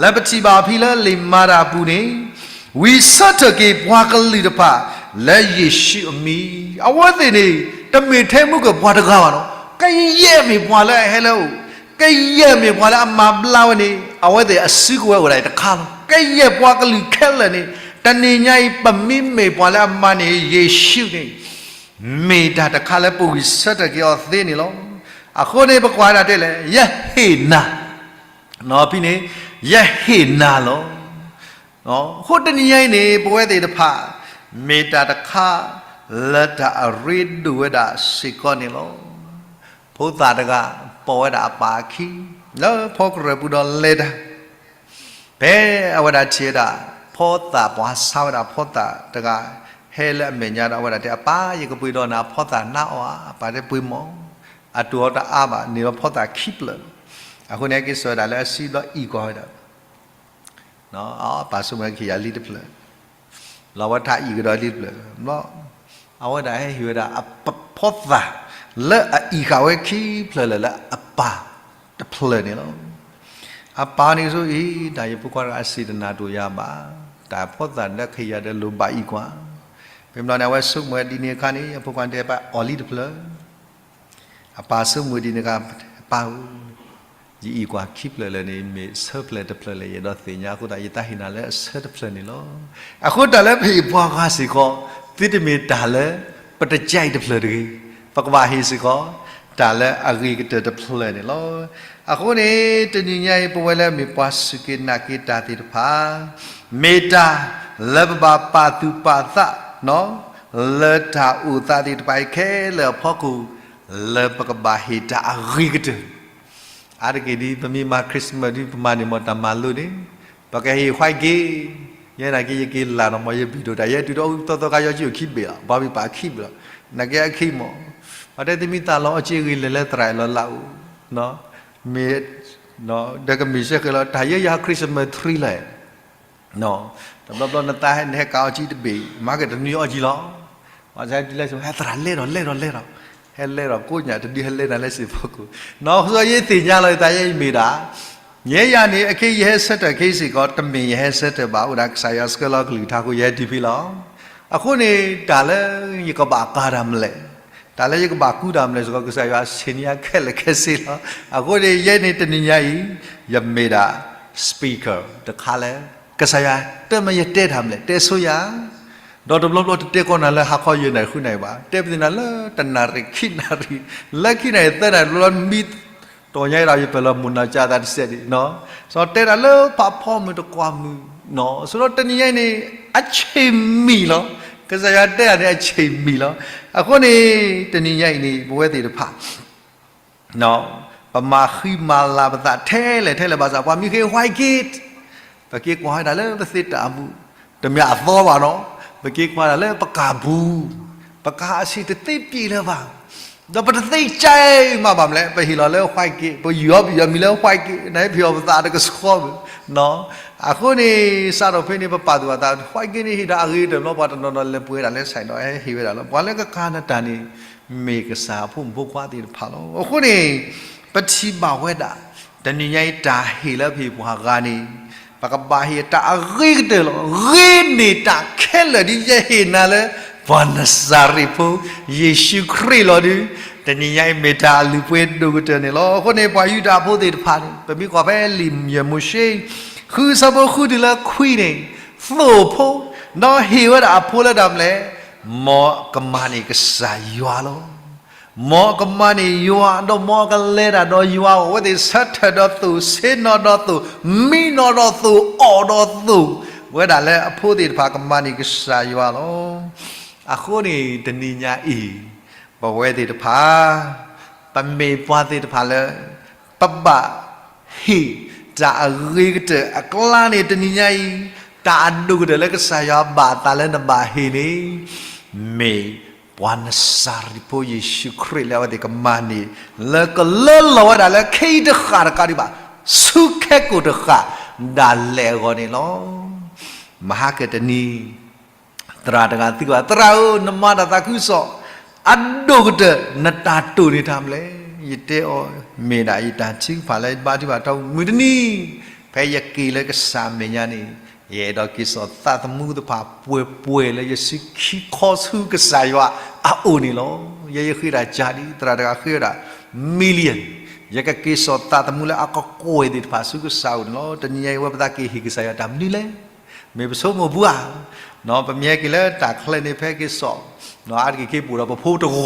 လၢပထံၣ်ဘၣ်အဖံလၢလံာ်မၤတၢ်အပူၤန့ၣ်, ဝံၢ်ဆၢထၢၣ်က့ၤပှၤကလုာ်တဖၣ် လၢယ့ၣ်ၡူးအမံၤ, အဝဲသ့ၣ်န့ၣ် တမ့ၢ်ထဲမုၢ်ကပှၤတဂၤဘၣ်နီၤ, ကယဲၢ်မ့ၢ်ပှၤလၢအဟဲလၢအအိၣ် ကယဲၢ်မ့ၢ်ပှၤလၢအမၤဘျါဝဲန့ၣ် အဝဲသ့ၣ်အစုကဝဲၤအိၣ်ဒၣ်အံၤတခါလီၤ. ကယဲၢ်ပှၤကလုာ်ခဲလၢာ်န့ၣ် တနံၤညါအံၤ ပမ့မ့ၢ်ပှၤလၢအမၤန့ၢ်ယ့ၣ်ၡူးန့ၣ် မ့ၢ်တၢ်တခါလၢပဝံၢ်ဆၢထၢၣ်က့ၤအီၤသ့န့ၣ်လီၤ. အဃိန့ၣ် ပကွၢ်ဒၣ်တဲလဲၣ်, ယဟ့ၣ်နၤ, ဖဲန့ၣ် ယဟ့ၣ်နၤလီၤ. အဃိတနံၤညါအံၤန့ၣ် ပဝဲသ့ၣ်တဖၣ် မ့ၢ်တၢ်တခါလၢတၢ်အရ့ဒိၣ်ဝဲဒၣ်စ့ၢ်ကီးန့ၣ်လီၤ. ဖိသၣ်တဂၤ ပိာ်ဝဲဒၣ်အပၢ်အခံ လၢဖီကရၢၢ်ပူၤဒီးလဲၤတၢ်, ဖဲအဝဲဒၣ်ထံၣ်ဝဲဒၣ် ဖီသၣ် ပှၤဆါဝဲဒၣ်ဖီသၣ်တဂၤ ဟဲလၢအမဲာ်ညါဒီး အဝဲဒၣ်တဲ အပၢ် ယကပှ့ၤဒီးနၤဖီသၣ်နါအီၣ်ဧါ. အပၢ်တဲ ပှ့ၤမီၢ်, အတိၢ်အီၤတအါဘၣ် န့ၢ်ဒီးဖီသၣ်ခံဖျၢၣ်လီၤ. အဃိန့ၣ် ဟဲက့ၤစိာ်ဝဲဒၣ်လၢအစုဒီးအံၣ်ကွၢ်ဝဲဒၣ် အပၢ်ဆိကမိၣ်ဝဲ ကဟ့ၣ်ယၤလံတဖျၢၣ်, လီၤဝဲထါအံၣ်ကဒီးလံတဖျၢၣ်, ဘျီ အဝဲဒၣ်ဟဲဟ့ၣ်ဝဲဒၣ် ဖီသၣ် လၢအအံၣ်ဃာ်ဝဲခံဖျၢၣ်လၢာ်လၢအပၢ်တဖျၢၣ်န့ၣ်လီၤ. အပၢ်န့ၣ်ဆိအံၤ တၢ်ယဖိခွါတဂၤအစံၣ်တနၢ်တိၢ်ယၤဘၣ်, တၢ်ဖီသၣ်လၢကဟ့ၣ်ယၤဒီးလိၣ်ဘၣ်အံၣ်ကွၢ်, ဖဲဘျီန့ၣ် အဝဲဆိကမိၣ်ဝဲဒ်န့ၣ်အခါန့ၣ် အဖိခွါတဲ ပအီၣ်လံတဖျၢၣ် အပၢ်ဆိကမိၣ်ဒ်န့ၣ်အခါ, ပၢ်ဧၢ, ယအံၣ်ကွၢ်ခံဖျၢၣ်လၢာ်န့ၣ် မ့ၢ်ဆၢဖျၢၣ်တဖျၢၣ်လဲၣ် ယအဲၣ်ဒိးသ့ၣ်ညါအဃိသတး ယသးဟ့ၣ်နၤလၢအဆၢတဖျၢၣ်န့ၣ်လီၤ. အဃိတၢ်လၢပဟ့ၣ်ပှၤဂၤစ့ၢ်ကီး သုတမ့ၢ်တၢ်လၢ ပတကဲအံၤတဖျၢၣ်တဂ့ၤ, ပကဘၣ်ဟ့ၣ်စ့ၢ်ကီး တၢ်လၢအဂ့ၤကတၢၢ်တဖျၢၣ်န့ၣ်လီၤ. အဃိန့ၣ် တနံၤညါအံၤ ပဝဲလၢမ့ၢ်ပှၤစူၢ်က့ၤနာ်က့ၤတၢ်သ့ၣ်တဖၣ် မ့ၢ်တၢ်လၢပဘၣ်ပာ်သူၣ်ပာ်သး လၢတၢ်အိၣ်သးသ့ၣ်တဖၣ်အံၤခဲလၢာ်အဖီခိၣ်, လၢပကဘၣ်ဟ့ၣ်တၢ်အဂ့ၤကတၢၢ်. အါတက့ၢ်ဒ်ပမ့ၢ်မၤ Christmas ဒ် ပမၤန့ၢ်မ့ၢ်တၢ်မၤလိန့ၣ်, ပကဟ့ၣ် white cake, ယဲနာ်က့ ယက့ၤလၢ်နီၤ မ်ယဘ့ၣ်ဒိၣ်တၢ် ယဲတုၤဒီးသီသီခါ ယီကၠံအိၣ်ခံဘ့ၣ်လီၤ, ဘၣ်ဘ့ၣ်ပာ်ခံဘ့ၣ်လီၤ, နာ်က့အခံမး, ပှၤတဲတမံၤသးလီၤအီက့ဂ့ၤလဲၤလၢသရၣ်အလီၢ်လၢ်အိၣ်, မ့ၢ်, ဒီးကမ့ၢ်စ့ၢ်ကီးလီၤ တၢ်ယဲယၤ Christmas tree လီၤ တဘျီဘျီနသးဟဲနဟဲကၤအီကၠံတဘ့ၣ် မၤက့ၤတနွံအီကၠံလီၤ. ဘၣ်ဆၣ်ဒ်လဲၣ် ဟဲသရၣ်လဲၤဒီးလဲၤဒီးလဲၤဒီး, ဟဲလဲၤဒီးကိးညၣ်တဒုဟဲလဲၤနၤလၢစံာ်ဖီခိၣ်, နီၢ်ဃိယသ့ၣ်ညါလီၤ တၢ်ယဲအံၤမ့ၢ်ဒၣ်, ယဲယၤန့ၣ် အခ့ယဟဲဆၢထၢၣ်ခဲအံၤစ့ၢ်ကီး တမ့ၢ်ယဟဲဆၢထၢၣ်ဘၣ် အိၣ်ဒၣ်ကစၢ်ယွၤဆှၢလီၤကလုၢ်ကထါအဃိ ယဟဲတုၤဖဲလီၤ. အဃိန့ၣ် တၢ်လၢယကဘၣ်ကၤတၢ်မနုၤလဲၣ်, တၢ်လၢယကဘၣ်ကူတၢ်မနုၤလဲၣ်စ့ၢ်ကီး ကစၢ်ယွၤဆ့ၣ်နီၤယၤခဲလၢာ်ခဲဆ့လီၤ. အဃိန့ၣ် ယဲန့ၣ်တနံၤညါအံၤ ယမ့ၢ်ဒၣ် speaker တခါလၢ ကစၢ်ယွၤတမၢယတဲတၢ်မနုၤလဲၣ် တဲဆိယၤ, ဒီးတဘျီဘျီတတဲကီးနၤလၢဟါခီယဲၢ်နၣ်ရံၣ်ဃုနၣ်ရံၣ်ဘၣ်, တဲပသ့ၣ်နၤလၢတနၣ်ရံၣ်ခံနၣ်ရံၣ်, လၢခံနၣ်ရံၣ်သၢနၣ်ရံၣ် တဘျီဘျီမံ တီၢ်ညါအံၤဒီး ယပာ်လီၤမုၢ်နၤကၢ်သးတစဲးဒံး, စီၤတဲဒၣ်လၢဖးဖီမုၢ်တကွၢ်မုၢ်, ဆိုတော့တနံၤညါအံၤန့ၣ် အဆ့ၣ်မံၣ်လီၤ. ကစၢ်ယွၤတဲဒၣ်န့ၣ် အဆ့ၣ်မံၣ်လီၤ. အဃိန့ၣ် တနံၤညါအံၤန့ၣ် ပဝဲသ့ၣ်တဖၣ် ပမၤဃံမၤလၤပသးထဲလဲၣ်ထဲလဲၣ်ဘၣ်ဆၣ် ပှၤမံဃ့ white cake, ပက့ၤကွၢ်ဝဲဒၣ်လၢပသ့တၢ်အမူး, တမ့ၢ်အသီဘၣ်နီၤ, ပက့ၤကွၢ်ဒၣ်လၢပကၤပူၤ, ပကၤအဆ့ၣ်တသ့ပျ့ၤလၢၤဘၣ်, ဒီးပတသ့ကၢမးဘၣ်မလဲၣ်, ပဟ့ၣ်လီၤလၢ white cake, ပယူးအီၣ်ပယူးအီၣ်မံၤလၢ white cake န့ၣ် ပဟ့ၣ်အီၣ်ပသးတကဆှီဘၣ်. အဃိန့ၣ် စးထီၣ်ဖဲန့ၣ် ပပာ်သူၣ်ပာ်သး white cake န့ၣ် ဟ့ၣ်တၢ်အဂ့ၤကတၢၢ်လီၤ, ပှၤတနီၤနီၤလဲၤပှ့ၤဒၣ်လၢ ဆိုင် ဒီးဟဲဟ့ၣ်ဝဲဒၣ်လီၤ. ပှၤလၢကကၤနတၢ်န့ၣ် မ့ၢ်ကစၢ်အဖိမုၣ်ဖိခွါသ့ၣ်တဖၣ်လီၤ. အဃိန့ၣ် ပထံၣ်ဘၣ်ဝဲဒၣ် တနံၤညါအံၤတၢ်ဟ့ၣ်လၢပဟ့ၣ်ပှၤဂၤန့ၣ် ပကဘၣ်ဟ့ၣ်တၢ်အဂ့ၤကတၢၢ်လီၤ. ဂ့ၤန့ၢ်တၢ်ခဲလၢာ်ဒ်ယဟ့ၣ်နၤလၢ ပှၤနစၤရ့းဖိ ယ့ၣ်ၡူးခရံာ်လီၤဒုး, တနံၤညါအံၤမ့ၢ်တၢ်အလုၢ်အပှ့ၤဒိၣ်ကတၢၢ်န့ၣ်လီၤ. အဃိန့ၣ် ပှၤယူဒၤဖိသ့ၣ်တဖၣ်န့ၣ် ပမ့ၢ်ကွၢ်ဖဲလံာ်ယဲၢ်မိၤၡ့ ဃုဆၢဖိဃုတုၤလၢခွံန့ၣ်, သိၣ်ဖိ, ဒီးဟ့ၣ်ဝဲဒၣ်အဖိလၢတၢ်မနုၤလဲၣ်, မ်ကမၤန့ၢ်ကစၢ်ယွၤလီၤ. မ်ကမၤန့ၢ်ယွၤ ဒီးမ်ကလဲၤတၢ်ဒီးယွၤအဂီၢ်, အဝဲသ့ၣ်ဆၢထၢၣ်ဒီးသိၣ်, ဆ့ၣ်နီၤဒီးသိၣ်, မံနီၤဒီးသိၣ်, အီၣ်ဒီးသိၣ်, ဝဲဒၣ်လၢအဖိသ့ၣ်တဖၣ်ကမၤန့ၢ်ကစၢ်ယွၤလီၤ. အဃိန့ၣ် တနံၤညါအံၤ ပဝဲသ့ၣ်တဖၣ် ပမ့ၢ်ပှၤသ့ၣ်တဖၣ်လၢ ပဘၣ် ဟ့ၣ်တၢ်အဂ့ၤကတၢၢ်အကျါန့ၣ် တနံၤညါအံၤ တၢ်အဒိၣ်ကတၢၢ်လၢကစၢ်ယွၤဘၣ်သးလၢနဘၣ်ဟ့ၣ်န့ၣ် မ့ၢ်ပှၤနစၤရ့းဖိယ့ၣ်ၡူးခရံာ်လၢအဝဲသ့ၣ်ကမၤန့ၢ် လၢကလၢလီၤဝဲဒၣ်လၢခဲအံၤတဃၣ်တကးဒံးဘၣ်, ဆူခဲကိာ်တဃၣ်ဒၣ်လဲာ်အဂီၢ်န့ၣ်လီၤ. မဟါကတနံၤ သရၣ်တဂၤသံကွၢ်, သရၣ်ဧၢ, နမၤတၢ်သးခုကစီၣ် အဒိၣ်ကတၢၢ် နတၢ်တိာ်န့ၢ်တၢ်မနုၤလဲၣ်. ယတဲအီၤ, မ့ၢ်ဒၣ်ယတၢ်ထုကဖၣ်လၢယဘါထုကဖၣ်ထီဘိ မုၢ်တနံၤ ဖဲယက့ၤလၢကစၢ်အမဲာ်ညါန့ၣ် ယအဲၣ်ဒိးက့ၤစိာ်သးသမူသ့ၣ်တဖၣ်ပှဲၤပှဲၤလၢယစုခံခီဆူကစၢ်ယွၤအအိၣ်န့ၣ်လီၤ. ယဲယဃ့တၢ်ကၢ်ဒ် သရၣ်တဂၤဃ့ဝဲဒၣ် million, ယကက့ၤစိာ်သးသမူလၢအကကွဲၢ်သ့ၣ်တဖၣ်ဆူကစၢ်အအိၣ်န့ၣ်လီၤ. တနံၤညါအံၤ အဝဲပသးက့ၤဟ့ၣ်ကစၢ်ယွၤတၢ်မနုၤလဲၣ်. မ့ၢ်ပဆိကမိၣ်ပှၤ ပမ့ၢ်က့ၤလၢတၢ်ချၢန့ၣ် ဖဲက့ၤစိာ် အါတက့ၢ်က့ၤပူၤဒီးပဖိတဂီ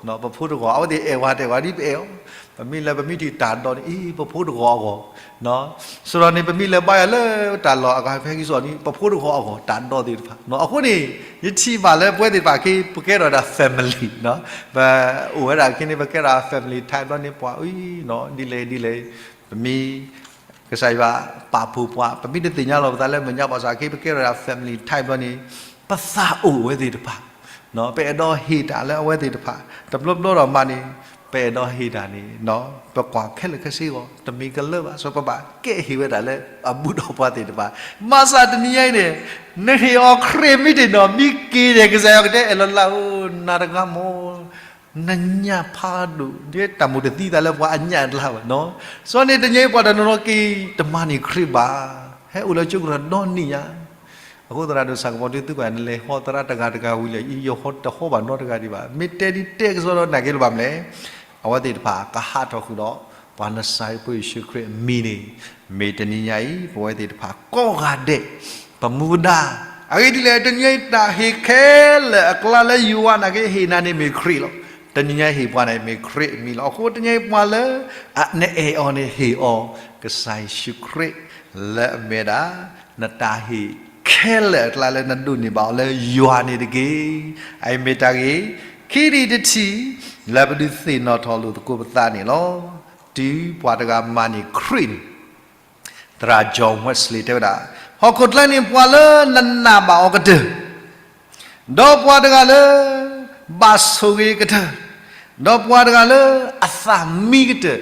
ၤ, ပဖိတဂီၤ အဝဲသ့ၣ်အဲၣ်ဝဲတအဲၣ်ဝဲဒ်ပအဲၣ်အီၤ, ပမ့ၢ်လၢပမ့ၢ်ထံၣ်တၢ်ဒိးန့ၣ် အံၤ ပဖိတဂီၤအဂီၢ်, စရီန့ၣ် ပမ့ၢ်လဲၤဘါယွၤလၢတၢ်လီၢ်အဂၤ ဖဲက့ၤစိာ်န့ၣ် ပဖိတဂီၤအဂီၢ် တၢ်ဒိးသ့ၣ်တဖၣ်. အဃိန့ၣ် ယထံၣ်ဘၣ်လၢပဝဲသ့ၣ်တဖၣ်က့ၤ ပကဲထီၣ်ဒၣ် family, ပအိၣ်ဝဲဒၣ်က့ၤန့ၣ် ပကဲထီၣ် family type ဘျီန့ၣ် ပှၤအံၤ ဒ်လဲၣ်ဒ်လဲၣ်, ပမ့ၢ် ကစၢ်ယွၤပာ်ဖှိၣ်ပှၤ ပမ့ၢ်တသ့ၣ်ညါလီၤပသးလၢမဲာ်ညါဘၣ်ဆၣ် က့ၤပကဲထီၣ်ဒၣ် family type ဘျီန့ၣ် ပသးအိၣ်အဝဲသ့ၣ်တဖၣ်, ပအဲၣ်ဒိးဟ့ၣ်တၢ်လၢအဝဲသ့ၣ်တဖၣ် တဘျီဘျီဒီးမးန့ၣ် ပအဲၣ်ဒိးဟ့ၣ်တၢ်န့ၣ် ပကွၢ်ခဲလၢာ်ခဲဆ့အဂီၢ် တမ့ၢ်ကလၢဘၣ် စီၤပဘၣ်ကဲဟ့ၣ်ဝဲဒၣ်လၢအဘူၣ်ဒီးပှၤသ့ၣ်တဖၣ်. ဘၣ်ဆၣ်တနံၤညါအံၤန့ၣ် နဟ့ၣ်အီၤခရံာ်မ့ၢ်တ့ၢ်နီၤ မ့ၢ်က့ၤန့ၣ် ကစၢ်ယွၤကတဲအဲၣ်လီၤလၢအိၣ် နၤတဂၤမ့ၢ် နညၣ်ဖးဒိၣ် ဒ်တၢ်မိၣ်တသံသးလၢပှၤအညၣ်အကျါဘၣ်နီၤ. စီၤန့ၣ်တနံၤညါအံၤပှၤတနီၤနီၤက့ၤ တမၤန့ၢ်ခရံာ်ဘၣ်, ဟဲအိၣ်လၢကၠိကရၢဒီနံၣ်ညါ. အဃိသရၣ်ဒိၣ်ဆၣ်ကပီၤဒုးသံကွၢ် နလဲၤဟီသရၣ်တဂၤတဂၤဝံၤလဲၣ်, ယဟီတဟီဘၣ်နီတဂၤဒံးဘၣ်. မ့ၢ်တဲဒ်တဲကစီဒီးနာ်က့လၢၤဘၣ်မလဲၣ်. အဝဲသ့ၣ်တဖၣ်ကဟးထီၣ်ဃုာ်ဒီး ပှၤနစၤရ့းဖိယ့ၣ်ၡူးခရံာ်အမံၤန့ၣ်, မ့ၢ်တနံၤညါအံၤ ပဝဲသ့ၣ်တဖၣ်ကိးဂၤဒဲး ပမူဒါ အဂ့ၢ်ဒ်လဲၣ် တနံၤညါအံၤ တၢ်ဟ့ၣ်ခဲလၢာ်အကျါလၢယွၤနာ်က့ဟ့ၣ်နၤန့ၣ်မ့ၢ်ခရံာ်လီၤ. တနံၤညါဟ့ၣ်ပှၤန့ၣ် မ့ၢ်ခရံာ်အမံၤလီၤ. အဃိတနံၤညါအံၤပှၤလၢ နအဲၣ်အီၤန့ၣ်ဟ့ၣ်အီၤ ကစၢ်ယ့ၣ်ၡူးခရံာ် လၢအမ့ၢ်ဒၣ် နတၢ်ဟ့ၣ် ခဲလၢာ်အကျါလၢနဒိးန့ၢ်ဘၣ်အီၤလၢယွၤန့ၣ်တက့ၢ်. အအံၤမ့ၢ်တၢ်ဂ့ၢ်ခံထံၣ်တထံၣ် လၢပဒုးသ့ၣ်နီၣ်ထီၣ်လိာ်သကိးပသးန့ၣ်လီၤ. တုၤပှၤတဂၤမၤန့ၢ်ခရံာ်န့ၣ်, သရၣ် John Wesley တဲဝဲဒၣ်, ဟီၣ်ခိၣ်ချၢန့ၣ် ပှၤလၢနနာ်ဘၣ်အီၤကတၢၢ် ဒီးပှၤတဂၤလၢ ဘၣ်ဆိၣ်ဂ့ၤကတၢၢ်, ဒီးပှၤတဂၤလၢအသးမံကတၢၢ်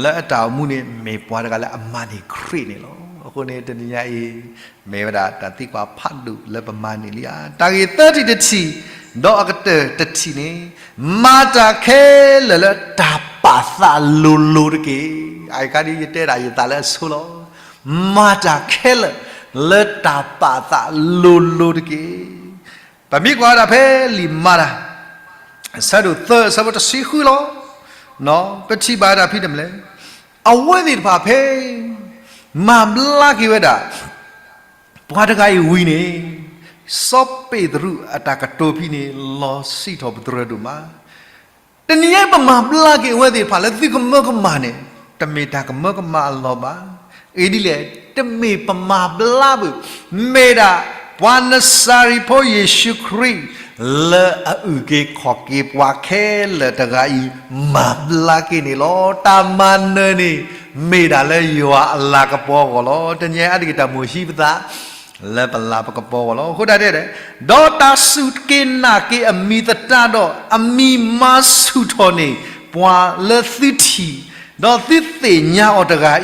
လၢအတၢ်အိၣ်မူန့ၣ် မ့ၢ်ပှၤတဂၤလၢအမၤန့ၢ်ခရံာ်န့ၣ်လီၤ. အဃိန့ၣ် တနံၤညါအံၤ မ့ၢ်ဝဲဒၣ်တၢ်သံကွၢ်ဖးဒိၣ်လၢပမၤန့ၢ်လံဧါ. တၢ်ဂ့ၢ်သၢထံၣ်တထံၣ် ဒီးအကတၢၢ်တထံၣ်န့ၣ်, မၤတၢ်ခဲလၢာ်လၢတၢ်ပာ်သးလိၤလိၤတက့ၢ်. အအံၤခါဒ်ယတဲဒၣ်ယသးလၢအဆိလီၤ. မၤတၢ်ခဲလၢာ်လၢတၢ်ပာ်သးလိၤလိၤတက့ၢ်. ပမ့ၢ်ကွၢ်ဝဲဒၣ်ဖဲလံာ်မၤတၢ် အဆၢဒိၣ်သၢ အဆၢဖိတဆံဃုလီၤ. ပထံၣ်ဘၣ်ဝဲဒၣ်ဖဲတမလဲၣ်, အဝဲသ့ၣ်တဖၣ်ဖဲ မၤဘျါက့ၤဝဲဒၣ် ပှၤတဂၤအံၤဝံၤန့ၣ်, စီၤပ့းတရူးအတၢ်ကတိၤဖဲန့ၣ် လီၤစံးထီၣ်ပတြၢၤဒိၣ်မး. တနံၤအံၤပမၤဘျါက့ၤအဝဲသ့ၣ်တဖၣ်လၢသုကမၢကမၣ်န့ၣ်, တမ့ၢ်တၢ်ကမၢကမၣ်အလီၢ်ဘၣ်. အဂ့ၢ်ဒ်လဲၣ်, တမ့ၢ်ပမၤဘျါဘၣ်, မ့ၢ်ဒၣ် ပှၤနစၤရ့းဖိယ့ၣ်ၡူးခရံာ် လၢအအုၣ်က့ၤခီၣ်က့ၤပှၤခဲလၢာ်တဂၤအံၤ မၤဘျါက့ၤန့ၣ်လီၤ. တၢ်မၤနၢၤန့ၣ် မ့ၢ်ဒၣ်လၢယွၤအလၤကပီၤအဂီၢ်လီၤ. တနံၤအံၤအါတက့ၢ်တၢ်မိၣ်ဟံးပသး လၢပလၤပကပီၤအဂီၢ်လီၤ. အဃိဒၣ်တဲဒၣ်, ဒီးတၢ်စူၢ်က့ၤနာ်က့ၤအမံၤသတးဒီး အမံၤမၤဆူၣ်ထီၣ်န့ၢ်ပှၤလၢသုထံၣ်, ဒီးသုသ့ၣ်ညါအီၤတဂၤ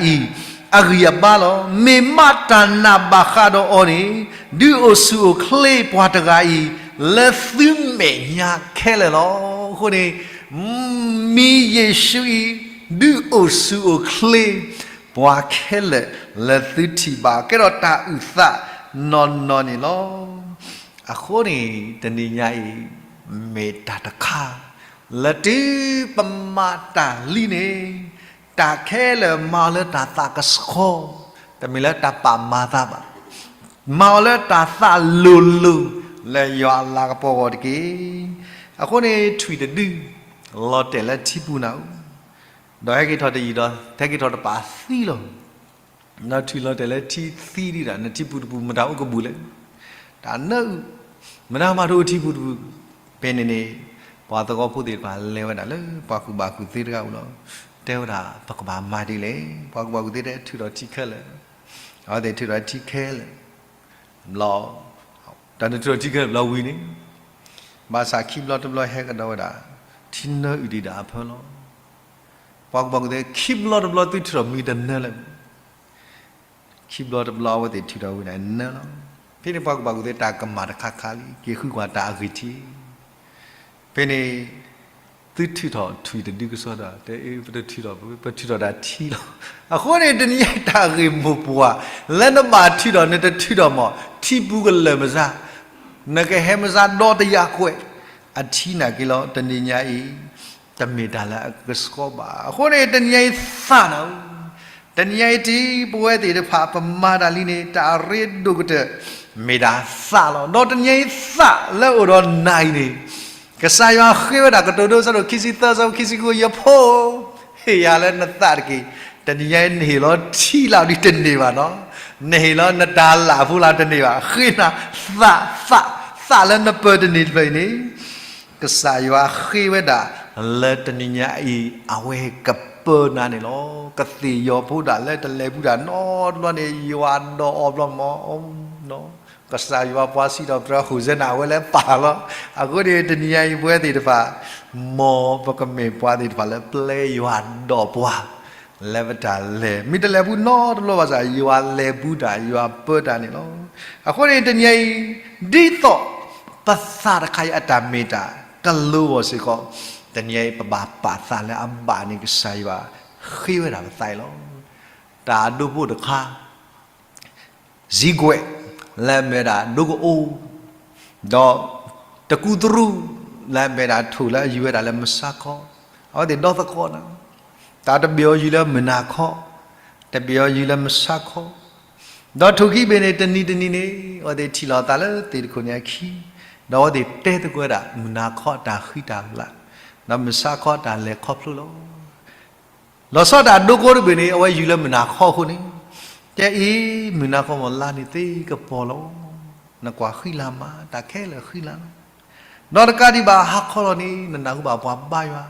အံၤ အဂံၢ်အဘါလီၤ. မ့ၢ်မးတၢ်နာ်ဘၣ်ဃးဒီးအီၤန့ၣ် ဒုးအိၣ်ဆူၣ်အိၣ်ချ့ပှၤတဂၤအံၤ လၢသုမဲာ်ညါခဲလၢာ်လီၤ. အဃိန့ၣ် မံၤယ့ၣ်ၡူးအံၤ ဒုးအိၣ်ဆူၣ်အိၣ်ချ့ ပှၤခဲလၢာ်လၢသုထံၣ်ဘၣ် ကဲထီၣ်တၢ်အုၣ်သးနီၢ်နီၢ်န့ၣ်လီၤ. အဃိန့ၣ် တနံၤညါအံၤ မ့ၢ်တၢ်တခါ လၢတုၤပမၤတၢ်လံန့ၣ် တၢ်ခဲလၢာ်မၤအီၤလၢတၢ်သးကဆှီ, တမ့ၢ်လၢတၢ်ပာ်မၤသးဘၣ်. မၤအီၤလၢတၢ်သးလိၤလိၤ လၢယွၤအလၤကပီၤအဂီၢ်တက့ၢ်. အဃိန့ၣ် ထွံၣ်တဒု လီၤတဲာ်လၢထံပူၤနၤဧိၤ, ဒီးဟဲက့ၤထီၣ်တယံာ်ဒီး ဟဲက့ၤထီၣ်တပာ်သံလီၤ. နထွံၣ်လီၤတဲာ်လၢထံသံဒံးဒၣ် နထံပူၤတပူၤမတၤအိၣ်ကဘူၣ်လဲၣ်. တၢ်နၢအုၣ် မတၤမၤတအိၣ်ထံပူၤတပူၤ. ဖဲန့ၣ်န့ၣ် ပှၤသဝီဖိသ့ၣ်တဖၣ်လဲၤဝဲဒၣ်လၢပှၤကူၣ်ဘၣ်ကူၣ်သ့တဂၤအအိၣ်လီၤ. တဲဝဲဒၣ် ပကဘၣ်မၤဒ်လဲၣ်. ပှၤကူၣ်ဘၣ်ကူၣ်သ့တဲထုးထီၣ်ထံခဲလၢာ်, အဝဲသ့ၣ်ထုးထီၣ်ထံခဲလၢာ် ဘျီ တၢ်နထုးထီၣ်ထံခဲလၢာ်ဘျီဝံၤန့ၣ်, ဘၣ်ဆၣ်ခံဘျီတဘျီဟဲကဒီးဝဲဒၣ် ထံနၢအုၣ်ဒံးဒၣ်အဖၢလီၤ. ပှၤကူၣ်ဘၣ်ကူၣ်သ့ ခံဘျီတဘျီသုထုးထီၣ်မံတနၢလၢၤ. ခံဘျီတဘျီအဝဲသ့ၣ်ထုးထီၣ်ဝံၤန့ၣ်နၢလီၤ. ဖဲန့ၣ်ပှၤကူၣ်ဘၣ်ကူၣ်သ့တၢ်ကမၣ်တခါခါလံ က့ၤဃုကွၢ်တၢ်အဂ့ၢ်ထံး ဖဲန့ၣ် သုထုးထီၣ်ထွံၣ်တဒုကစီဒီ တဲအ့ ပတထုးထီၣ် ပထုးထီၣ်တၢ်ထံလီၤ. အဃိန့ၣ် တနံၤအံၤတၢ်ဂ့ၢ်မိၢ်ပှၢ် လၢနဘၣ်ထုးထီၣ်နတထုးထီၣ်မး ထံပူၤကလၢာ်မစါ, နကဟဲမစါဒီတယၤကွဲး, အထံနာ်က့ၤလီၤ တနံၤညါအံၤ တမ့ၢ်တၢ်လၢအကဆှီဘၣ်. အဃိန့ၣ် တနံၤညါအံၤသးနၤဧၢ, တနံၤညါအံၤတံၤ ပဝဲသ့ၣ်တဖၣ်ပမၤတၢ်လံန့ၣ် တၢ်အရ့ဒိၣ်ကတၢၢ် မ့ၢ်ဒၣ်သးလီၤ. ဒီးတနံၤညါအံၤသးလၢအိၣ်ဒီးနၤအံၤန့ၣ် ကစၢ်ယွၤဃ့ဝဲဒၣ်ကတိၤဒိ အဆၢဒိၣ်ခံဆံသၢ အဆၢဖိခံဆံဃု ယဖိ, ဟ့ၣ်ယၤလၢနသးတက့ၢ်. တနံၤညါအံၤနဟ့ၣ်လီၤထံလၢ်ဒ်တန့ၢ်ဘၣ်နီၤ, နဟ့ၣ်လီၤနတၢ်လၢ်ဖိလၢ်တန့ၢ်ဘၣ်. ဃ့နၤသး, သး, သးလၢနပၢၤတန့ၢ်တဖျၢၣ်အံၤန့ၣ် ကစၢ်ယွၤဃ့ဝဲဒၣ် လၢတနံၤညါအံၤ အဝဲကပၢနၤန့ၣ်လီၤ. ကသ့ၣ်ယီၤဖိဒၣ်လၢတလဲၤဘူးတၢ်နီတဘျီန့ၣ် ယွၤဒိးအီၤဘျီမး, ကစၢ်ယွၤပှၤစံးထီၣ်ပတြၢၤ ဟိၣ်စဲနၤ အဝဲလၢပာ်လီၤ. အဃိန့ၣ် တနံၤညါအံၤပဝဲသ့ၣ်တဖၣ် မ်ပကမ့ၢ်ပှၤသ့ၣ်တဖၣ်လၢပျဲယွၤဒိးပှၤ လၢပတၢ်လဲၤ မ့ၢ်တလဲၤဘူးနီတဘျီဘၣ်ဆၣ် ယွၤလဲၤဘူးတၢ် ယွၤပၢတၢ်န့ၣ်လီၤ. အဃိန့ၣ် တနံၤညါအံၤ ဒ်သိးပသးတခါအံၤအတၢ်မ့ၢ်တၢ် ကလိဝဲစ့ၢ်ကီး တနံၤညါအံၤ ပဘၣ်ပာ်သးလၢအဘၣ်န့ၣ် ကစၢ်ယွၤဃ့ဝဲဒၣ်ပသးအံၤလီၤ. တၢ်အဒိဖိတခါ စံကွဲး လၢအမ့ၢ်ဝဲဒၣ်ဒိကအိ, ဒီးတကူသရူ လၢအမ့ၢ်ဝဲဒၣ်ထိၣ်လၢအယုၢ်ဝဲဒၣ်လၢမုၢ်ဆါခီ, အဝဲသ့ၣ်ဒီသကိးနၤ, တၢ်တဘ့ၣ်အီၤယုၢ်လၢမုၢ်နၤခီ, တဘ့ၣ်အီၤယုၢ်လၢမုၢ်ဆါခီ, ဒီးထိၣ်ခံဘ့ၣ်န့ၣ် တနံၤတနံၤန့ၣ် အဝဲသ့ၣ်ထံၣ်လိာ်သးလၢသ့ၣ်တခိၣ်န့ၣ်အခံ, ဒီးအဝဲသ့ၣ်တဲသကိးဝဲဒၣ် မုၢ်နၤခီတၢ်ဃံတၢ်လၤ, ဒီးမုၢ်ဆါခီတၢ်လဲၤခီဖျိလီၤ. လီၤဆီဒၣ်တၢ်ဒိကိတဘ့ၣ်န့ၣ် အဝဲယုၢ်လၢမုၢ်နၤခီအဃိန့ၣ်, တဲအံၤ မုၢ်နၤခီမ့ၢ်လါန့ၣ်သ့ကပီၤလီၤ. နကွၢ်ဃံလၤမး, တၢ်ခဲလၢာ်ဃံလၤလီၤ. ဒီးတကးဒံးဘၣ် ဟါခီလီၤန့ၣ် နနၢ်ဟူဘၣ်ပှၤဘါယွၤ,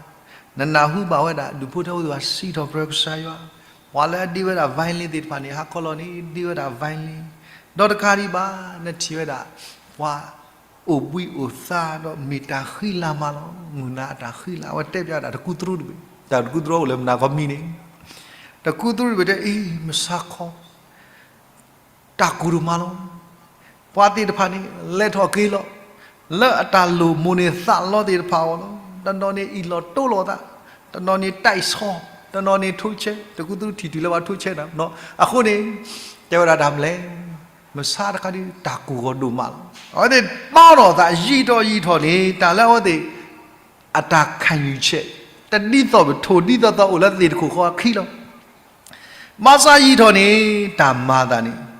နနၢ်ဟူဘၣ်ဝဲဒၣ် ဒူၣ်ဖိထၢဖိသ့ၣ်တဖၣ်စံးထီၣ်ပတြၢၤကစၢ်ယွၤ, ပှၤလၢအဒ့ဝဲဒၣ် violin သ့ၣ်တဖၣ်န့ၣ် ဟါခီလီၤန့ၣ် ဒ့ဝဲဒၣ် violin, ဒီးတကးဒံးဘၣ် နထံၣ်ဝဲဒၣ် ပှၤအိၣ်ဘှံးအိၣ်သါဒီးမ့ၢ်တၢ်ဃံလၤမးလီၤ. မုၢ်နၤအတၢ်ဃံလၤ အဝဲတဲပၠးဒၣ်တကူသရူတဘ့ၣ်, တၢ်တကူသရူအိၣ်လၢမုၢ်နၤခီမံန့ၣ်, တကူသရူတဘ့ၣ်တဲ အ့ မုၢ်ဆါခီ တၢ်ကူၣ်ဒိၣ်မးလီၤ. ပှၤသ့ၣ်တဖၣ်န့ၣ် လဲၤထီၣ်က့ၤလီၤ လၢအတၢ်လိၣ်မိၣ်န့ၢ်သးလီသ့ၣ်တဖၣ်အဂီၢ်လီၤ. တနီၤန့ၣ်အ့ၣ်လိာ်တိလိာ်သး, တနီၤန့ၣ်တၢ်အ့ၣ်ဆီ, တနီၤန့ၣ်ထိးဆဲ, တကူသရူထံၣ်တုၤလၢပှၤထိးဆဲနၤ, အဃိန့ၣ် တဲဝဲဒၣ်တၢ်မနုၤလဲၣ်, မုၢ်ဆါတခါဒုး တၢ်ကူၣ်ဂီၤဒိၣ်မးလီၤ. အဝဲသ့ၣ်တီထီၣ်သး ယံာ်ထီၣ်ယံာ်ထီၣ်န့ၣ် တၢ်လၢအဝဲသ့ၣ် အတၢ်ခၣ်ယုၢ်ဆဲး တဒ်သိးပထိၣ်ဒ်သိးသိးအိၣ်လၢသ့ၣ်တခိၣ်ဃီအခံလီၤ. ဘၣ်ဆၣ်ယံာ်ထီၣ်န့ၣ် တၢ်မၤအသးန့ၣ်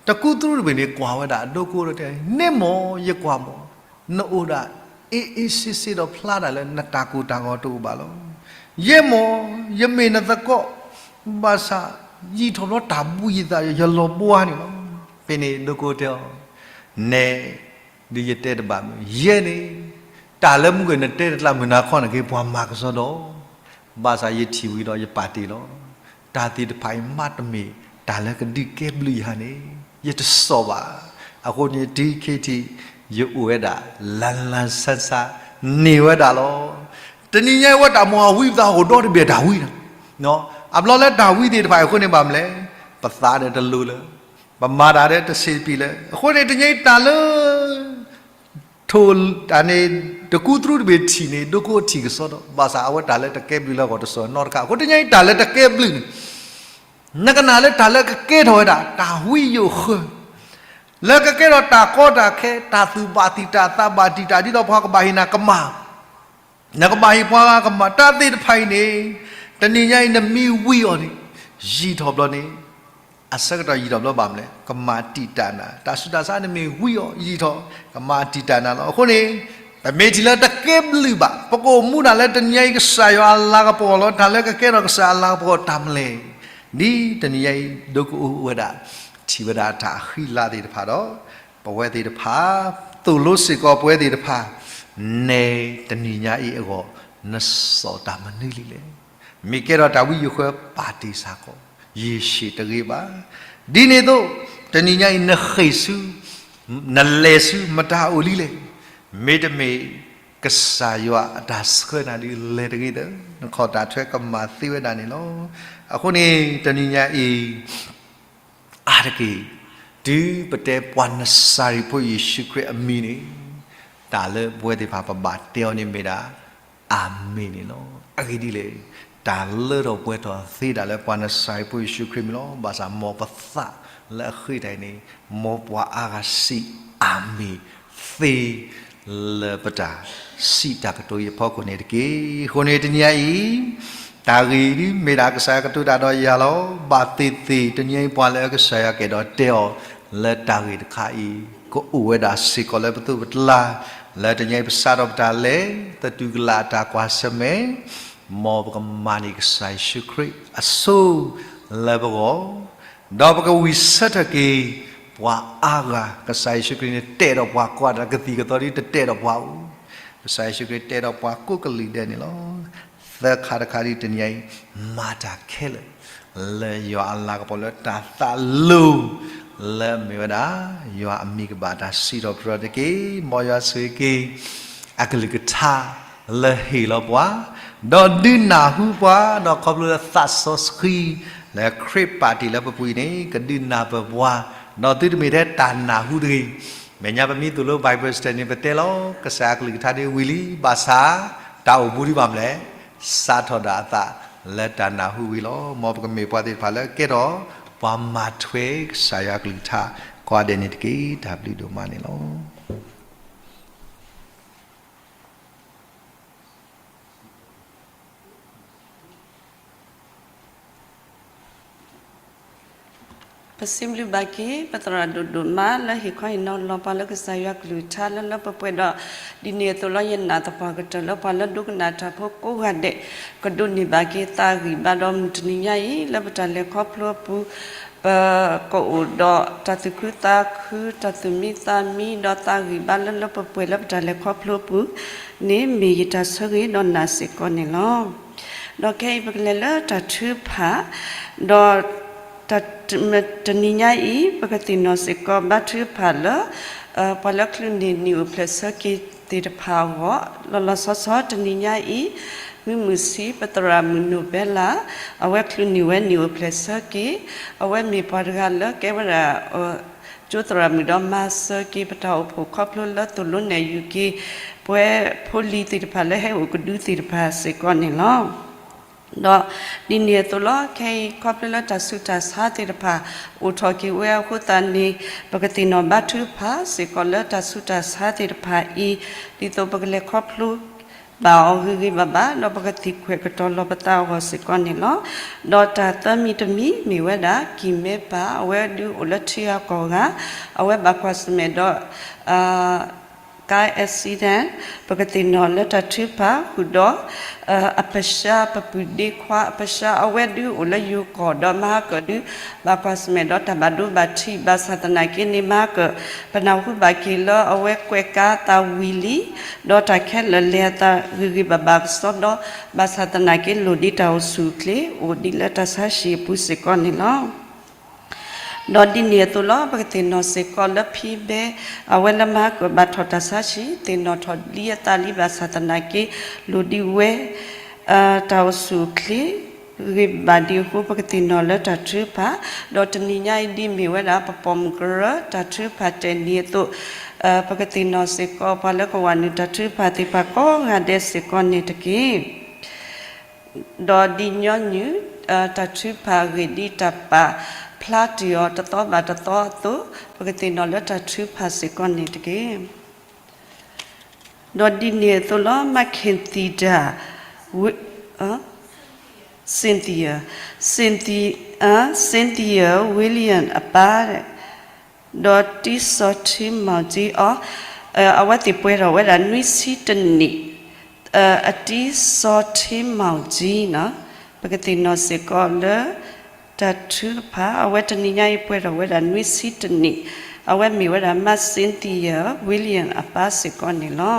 တကူသရူတဘ့ၣ်န့ၣ် ကွၢ်ဝဲဒၣ်အဒိကိတတဲ, န့ၣ်မ့ၢ်ယကွၢ်မ့ၢ် နအိၣ်ဒၣ် အ့ၣ်အ့ၣ်စ့စ့ဒီးဖျါဒၣ်လၢနတၢ်ကိၢ်တၢ်ဂီၤတအိၣ်ဘၣ်လီၤ. ယဲမ့ၢ် ယမ့ၢ်နသကိး, ဘၣ်ဆၣ် ယံာ်ထီၣ်ဘျီတၢ်ဘှံးယသး ယလီၤဘှါန့ၣ်လီၤ. ဖဲန့ၣ်ဒိကိတဲအီၤ, နဲ ဒ်ယတဲတဘၣ်မ့ၢ် ယဲန့ၣ် တၢ်လၢမုၢ်ဂ့ၤနတဲတကျါမုၢ်နၤခီန့ၣ်က့ၤ ပှၤမၤကစီဒီး, ဘၣ်ဆၣ်ယထံၣ်ဝံၤဒီးယပာ်တ့ၢ်လီၤ. တၢ်သ့ၣ်တဖၣ်အံၤမ့တမ့ၢ် တၢ်လၢကဒုးကဲဘျုးယၤန့ၣ် ယတစိာ်ဘၣ်. အဃိန့ၣ် တံခံထံ ယအိၣ်ဝဲဒၣ် လၢလၢဆါဆါ န့ၢ်ဝဲဒၣ်လီၤ. တနံၤညါအံၤဝဲတၢ်မၤဝံပသးဟီၣ်ခိၣ်ဒီတဘ့ၣ်တၢ်ဝံ, အဘျီလၢတၢ်ဝံသ့ၣ်တဖၣ်အံၤအဃိန့ၣ်ဘၣ်မနုၤလဲၣ်, ပသးဒီးတလိၤလၢ ပမၤတၢ်ဒီးတဆံးတပျံၤလၢ အဃိန့ၣ် တနံၤညါအံၤတၢ်လၢ ထိၣ်တၢ်န့ၣ် တကူသရူတဘ့ၣ်ထံၣ်န့ၣ် ဒိကိထံၣ်ကစီဒီ, ဘၣ်ဆၣ်အဝဲတၢ်လၢတကဲဘျုးလၢအဂီၢ်တစိာ်နီတခါ. အဃိတနံၤညါအံၤတၢ်လၢတကဲဘျုးန့ၣ် နကနၣ်လၢတၢ်လၢကကဲထီၣ်ဝဲဒၣ် တၢ်ဝံယိာ်ဃၢ လၢကကဲထီၣ်တၢ်ကီတၢ်ခဲ တၢ်သူၣ်ဘၣ်တံာ်တာ်သးဘၣ်တံာ်တာ် ဒ်သိးပှၤကဘၣ်ဟ့ၣ်နၤကမၣ် နကဘၣ်ဟ့ၣ်ပှၤဂၤကမၣ် တၢ်သ့ၣ်တဖၣ်အံၤန့ၣ် တနံၤညါအံၤနမ့ၢ်ဝံအီၤန့ၣ် ယံာ်ထီၣ်ဘျီန့ၣ် အဆၢကတီၢ်ယံာ်ထီၣ်ဘျီဘၣ်မနုၤလဲၣ်, ကမၤတံာ်တာ်နၤ, တၢ်ဆူးတၢ်ဆါနမ့ၢ်ဝံအီၤယံာ်ထီၣ် ကမၤတံာ်တာ်နၤလီၤ. အဃိန့ၣ် ပမ့ၢ်ထံၣ်လၢတကဲဘျုးဘၣ် ပကအိၣ်မူဒၣ်လၢတနံၤညါအံၤ ကစၢ်ယွၤအလၤကပီၤလီၤ. တၢ်လၢကကဲထီၣ်ကစၢ်အလၤကပီၤတၢ်မနုၤလဲၣ်, ဒ်တနံၤညါအံၤ ဒိကအိၣ်ဝဲဒၣ် ထံၣ်ဝဲဒၣ်တၢ်အဃံလၤသ့ၣ်တဖၣ်ဒီး ပဝဲသ့ၣ်တဖၣ် သိၣ်လိစ့ၢ်ကီးပဝဲသ့ၣ်တဖၣ် နဲတနံၤညါအံၤအဂီၢ် နစိာ်တၢ်မနုၤလံလဲၣ်. မ့ၢ်ကဲထီၣ်တၢ်ဝံယိာ်ဃၢ ပာ်တ့ၢ်စ့ၢ်ကီး ရေရှည်တဂ့ၤဘၣ်. ဒ်န့ၣ်အသိး တနံၤညါအံၤ နဃ့ၢ်ဆူ နလဲၤဆူမတၤအိၣ်လံလဲၣ်. မ့တမ့ၢ် ကစၢ်ယွၤအတၢ်ဆှၢနၤဒီး လဲၤတဂ့ၤဒီး နခီၣ်တၢ်ထွဲကမၤသ့ဝဲဒၣ်န့ၣ်လီၤ. အဃိန့ၣ် တနံၤညါအံၤ အါတက့ၢ် တုၤပတဲပှၤနစၤရ့းဖိယ့ၣ်ၡူးခရံာ်အမံၤန့ၣ် တၢ်လၢပဝဲသ့ၣ်တဖၣ်ပဘၣ်တဲအီၤန့ၣ်မ့ၢ်ဒၣ် အၤမ့ၣ်န့ၣ်လီၤ. အဂ့ၢ်ဒ်လဲၣ်, တၢ်လၢထီၣ်ပှဲၤထီၣ်သ့ဒၣ်လၢပှၤနစၤရ့းဖိယ့ၣ်ၡူးခရံာ်မံၤလီၤ. ဘၣ်ဆၣ်မ်ပသးလၢအဃ့ၢ်တၢ်အံၤန့ၣ် မ်ပှၤအါဂၤစံးအၤမ့ၣ်သ့ လၢပတၢ်စံးတၢ်ကတိၤအံၤအဖီခိၣ်န့ၣ်တက့ၢ်. အဃိန့ၣ်တနံၤညါအံၤ တၢ်ဂ့ၢ်ဒ်မ့ၢ်ဒၣ်ကစၢ်ယွၤကတိၤတၢ်ဒီးယၤလီၤ. ဘၣ်သ့ၣ်သ့ၣ် တနံၤညါအံၤပှၤလၢကစၢ်ယွၤကအဲၣ်ဒိးတဲအီၤ လၢတၢ်ဂ့ၢ်တခါအံၤ ကအိၣ်ဝဲဒၣ်စ့ၢ်ကီးလၢပသိးပကျါ, လၢတနံၤညါအံၤပစးထီၣ်ပတၢ်လဲၤ သတူၢ်ကလာ်တၢ်ကွၢ်ဆၢၣ်မဲာ်, မ်ပကမၤန့ၢ်ကစၢ်ယ့ၣ်ၡူးခရံာ်အစိၤ လၢပဂီၢ် ဒီးပကဝံၢ်ဆၢထၢၣ်က့ၤ ပှၤအါဂၤ ကစၢ်ယ့ၣ်ၡူးခရံာ်န့ၣ် တဲာ်ဒီးပှၤကိးဂၤဒဲး ကသံၣ်ကသီဒ်တတဲာ်ဒီးပှၤအိၣ်, ကစၢ်ယ့ၣ်ၡူးခရံာ်တဲာ်ဒီးပှၤကိးကလုာ်ဒဲးန့ၣ်လီၤ. သၢခါတခါဒ်တနံၤညါအံၤ မၤတၢ်ခဲလၢာ် လၢယွၤအလၤကပီၤလၢတၢ်သးလိၤ လၢအမ့ၢ်ဝဲဒၣ် ယွၤအမံၤကဘၣ်တၢ်စံးထီၣ်ပတြၢၤတက့ၢ်. မ်ယွၤဆိၣ်ဂ့ၤက့ၤ အကလုၢ်ကထါ လၢဟ့ၣ်လီၤပှၤ, ဒီးဒုးနၢ်ဟူပှၤ, ဒီးခီဖျိလၢသးစီဆှံ လၢခရံာ်ပာ်တ့ၢ်လၢပပူၤအံၤန့ၣ် ကဒုးနၢ်ပၢၢ်ပှၤ, ဒီးသုတမ့ၢ်ထဲတၢ်နၢ်ဟူတဂ့ၤ. မဲာ်ညါပမ့ၢ်သိၣ်လိ Bible study န့ၣ် ပတဲလီၤ ကစၢ်အကလုၢ်ကထါဒ်ဝံၤလံ, ဘၣ်ဆၣ် တၢ်အိၣ်မူဒ်ဘၣ်မနုၤလဲၣ်, စးထီၣ်ဒၣ်အသးလၢတၢ်နၢ်ဟူဝံၤလီၤ. မ်ပကမ့ၢ်ပှၤသ့ၣ်တဖၣ်လၢကဲထီၣ် ပှၤမၤထွဲကစၢ်ယွၤအကလုၢ်ကထါ ကိးဂၤဒဲးန့ၣ်တက့ၢ်. တၢ်ဘျုးဒိၣ်မးန့ၣ်လီၤ. ပစံးဘျုးဘၣ်က့ၤ ပသရၣ်ဒိၣ်ဒိၣ်မး လၢဟ့ၣ်ခီဟ့ၣ်နီၤလီၤပှၤလၢကစၢ်ယွၤကလုၢ်ကထါလၢလၢပှဲၤပှဲၤဒီး ဒ်န့ၣ်အသိးလီၤ ယနာ်သပှၢ်ကတၢၢ်လၢပှၤလၢဒိကနၣ်တၢ်ဖိကိးဂၤဒဲး ကဒိးန့ၢ်ဘၣ်က့ၤသးဂံၢ်ဘါဒီးမုၢ်တနံၤညါအံၤ လၢပတၢ်လဲၤခီဖျိအပူၤ ပကအိၣ်ဒီးတၢ်သူၣ်ခုသးခု, တၢ်သူၣ်မံသးမံ, ဒီးသးဂံၢ်ဘါလၢလၢပှဲၤပှဲၤလၢပတၢ်လဲၤခီဖျိအပူၤန့ၣ် မ့ၢ်ယတၢ်ဆၢဂ့ၤဒီးနာ်စ့ၢ်ကီးန့ၣ်လီၤ. ဒီးခဲအံၤပကလဲၤလၢတၢ်ထုကဖၣ်, ဒီး တနံၤညါအံၤ ပကသ့ၣ်နီၣ်စ့ၢ်ကီးဘါထုကဖၣ်လၢ ပှၤလၢချုးန့ၢ်နံၣ်အိၣ်ဖျဲၣ်ဆၢက့ၤသ့ၣ်တဖၣ်အဂီၢ်, လီၤလီၤဆီဆီတနံၤညါအံၤ မုၢ်မုၢ်ဆံး ပသရၣ်မုၣ်နိၣ်ဘဲလး အဝဲချုးန့ၢ်ဝဲနံၣ်အိၣ်ဖျဲၣ်ဆၢက့ၤ, အဝဲမ့ၢ်ပှၤတဂၤလၢကဲဝဲဒၣ် ကၠိသရၣ်မုၣ်ဒီးမၤစၢၤက့ၤပတၢ်အိၣ်ဖှိၣ်ခီဖျိလၢသိၣ်လိနဲၣ်ယုၢ်က့ၤ ပှၤဖိလံၤသ့ၣ်တဖၣ်လၢဟဲအိၣ်ကဒုသ့ၣ်တဖၣ်စ့ၢ်ကီးန့ၣ်လီၤ. ဒီးဒ်န့ၣ်အသိးလီၤ, ခဲအံၤခီဖျိလၢတၢ်ဆူးတၢ်ဆါသ့ၣ်တဖၣ် အိၣ်ထီၣ်က့ၤဝဲအဃိသတးန့ၣ် ပကသ့ၣ်နီၣ်ဘါထုကဖၣ်စ့ၢ်ကီးလၢတၢ်ဆူးတၢ်ဆါသ့ၣ်တဖၣ်အံၤ ဒ်သိးပကလဲၤခီဖျိဘၣ်အီၤဂ့ၤဂ့ၤဘၣ်ဘၣ် ဒီးပကသံၣ်ကွဲးကတီၤလီၤပသးအဂီၢ်စ့ၢ်ကီးန့ၣ်လီၤ. ဒီးတၢ်သၢမံၤတမံၤမ့ၢ်ဝဲဒၣ် ကံၢ်မဲပၢ် အဝဲဒုးအိၣ်လၢထံဂၤကီၢ်ဂၤ, အဝဲဘၣ်ကွၢ်ဆၢၣ်မဲာ်ဒီး ကါ accident, ပကသ့ၣ်နီၣ်လၢတၢ်ထုကဖၣ်ဃုာ်ဒီး အပၢ်ဆှါ ပပုၢ်ဒ့ခွါအပၢ်ဆှါ အဝဲဒုးအိၣ်လၢယိၤကီၢ်ဒီးမဟါကၢၣ်ဒုး ဘၣ်ကွၢ်ဆၢၣ်မဲာ်ဒီးတၢ်ဘၣ်ဒိဘၣ်ထံး ဘၣ်ဆၣ်သနာ်က့န့ၣ် မဟါကၢၣ် ပနၢ်ဟူဘၣ်က့ၤလၢအဝဲကွဲးကါသးဝံၤလံ, ဒီးတၢ်ခဲလၢာ်လဲၤအသးဂ့ၤဂ့ၤဘၣ်ဘၣ်ကစီဒီ ဘၣ်ဆၣ်သနာ်က့လိၣ်ဒံးတၢ်အိၣ်ဆူၣ်အိၣ်ချ့ အိၣ်ဒံးလၢတၢ်ဆါဟံၣ်အပူၤစ့ၢ်ကီးန့ၣ်လီၤ. ဒီးဒ်န့ၣ်အသိးလီၤ ပကသ့ၣ်နီၣ်စ့ၢ်ကီးလၢဖံဘဲ အဝဲလၢမဟါကၢၣ်ဘၣ်ထီၣ်တၢ်ဆါဟံၣ် သ့ၣ်နီၣ်ထီၣ်လံအသးလံ ဘၣ်ဆၣ်သနာ်က့ လိၣ်ဒံးဝဲ တၢ်အိၣ်ဆူၣ်အိၣ်ချ့ ဂ့ၤဘၣ်ဒံးအဃိ ပကသ့ၣ်နီၣ်လၢတၢ်ထုကဖၣ်, ဒီးတနံၤညါအံၤဒ်မ့ၢ်ဝဲဒၣ် ပပိာ်မုၣ်ကရၢ တၢ်ထုကဖၣ်တဲာ်နံၤအသိး ပကသ့ၣ်နီၣ်စ့ၢ်ကီး ပှၤလၢကဝဲနုာ်တၢ်ထုကဖၣ်သ့ၣ်တဖၣ်ကိးဂၤဒဲးစ့ၢ်ကီးန့ၣ်တက့ၢ်. ဒီးဒ်ညီနုၢ် တၢ်ထုကဖၣ်အဂ့ၢ်ဒ်တၢ်ပာ်ဖျါတ့ၢ်အီၤတသီဘၣ်တသီအသိး ပကသ့ၣ်နီၣ်လၢတၢ်ထုကဖၣ်စ့ၢ်ကီးန့ၣ်တက့ၢ်. ဒီးဒ်န့ၣ်အသိးလီၤ မၤခ့ၣ်သံၣ်တၢ် Cynthia, Cynthia, Cynthia William အပၢ် ဒီးတံစီၤထံမီၣ်ကၠံအီၤ, အဝဲသ့ၣ်ပှဲၤထီၣ်ဝဲဒၣ်နွံဆံတနံၣ်, အတံစီၤထံမီၣ်ကၠံန့ၣ် ပကသ့ၣ်နီၣ်စ့ၢ်ကီးလၢ တၢ်ထုကဖၣ် အဝဲတနံၤညါအံၤပှဲၤထီၣ်ဝဲဒၣ်နွံဆံတနံၣ်, အဝဲမ့ၢ်ဝဲဒၣ် မါ Cynthia William အပၢ်စ့ၢ်ကီးန့ၣ်လီၤ.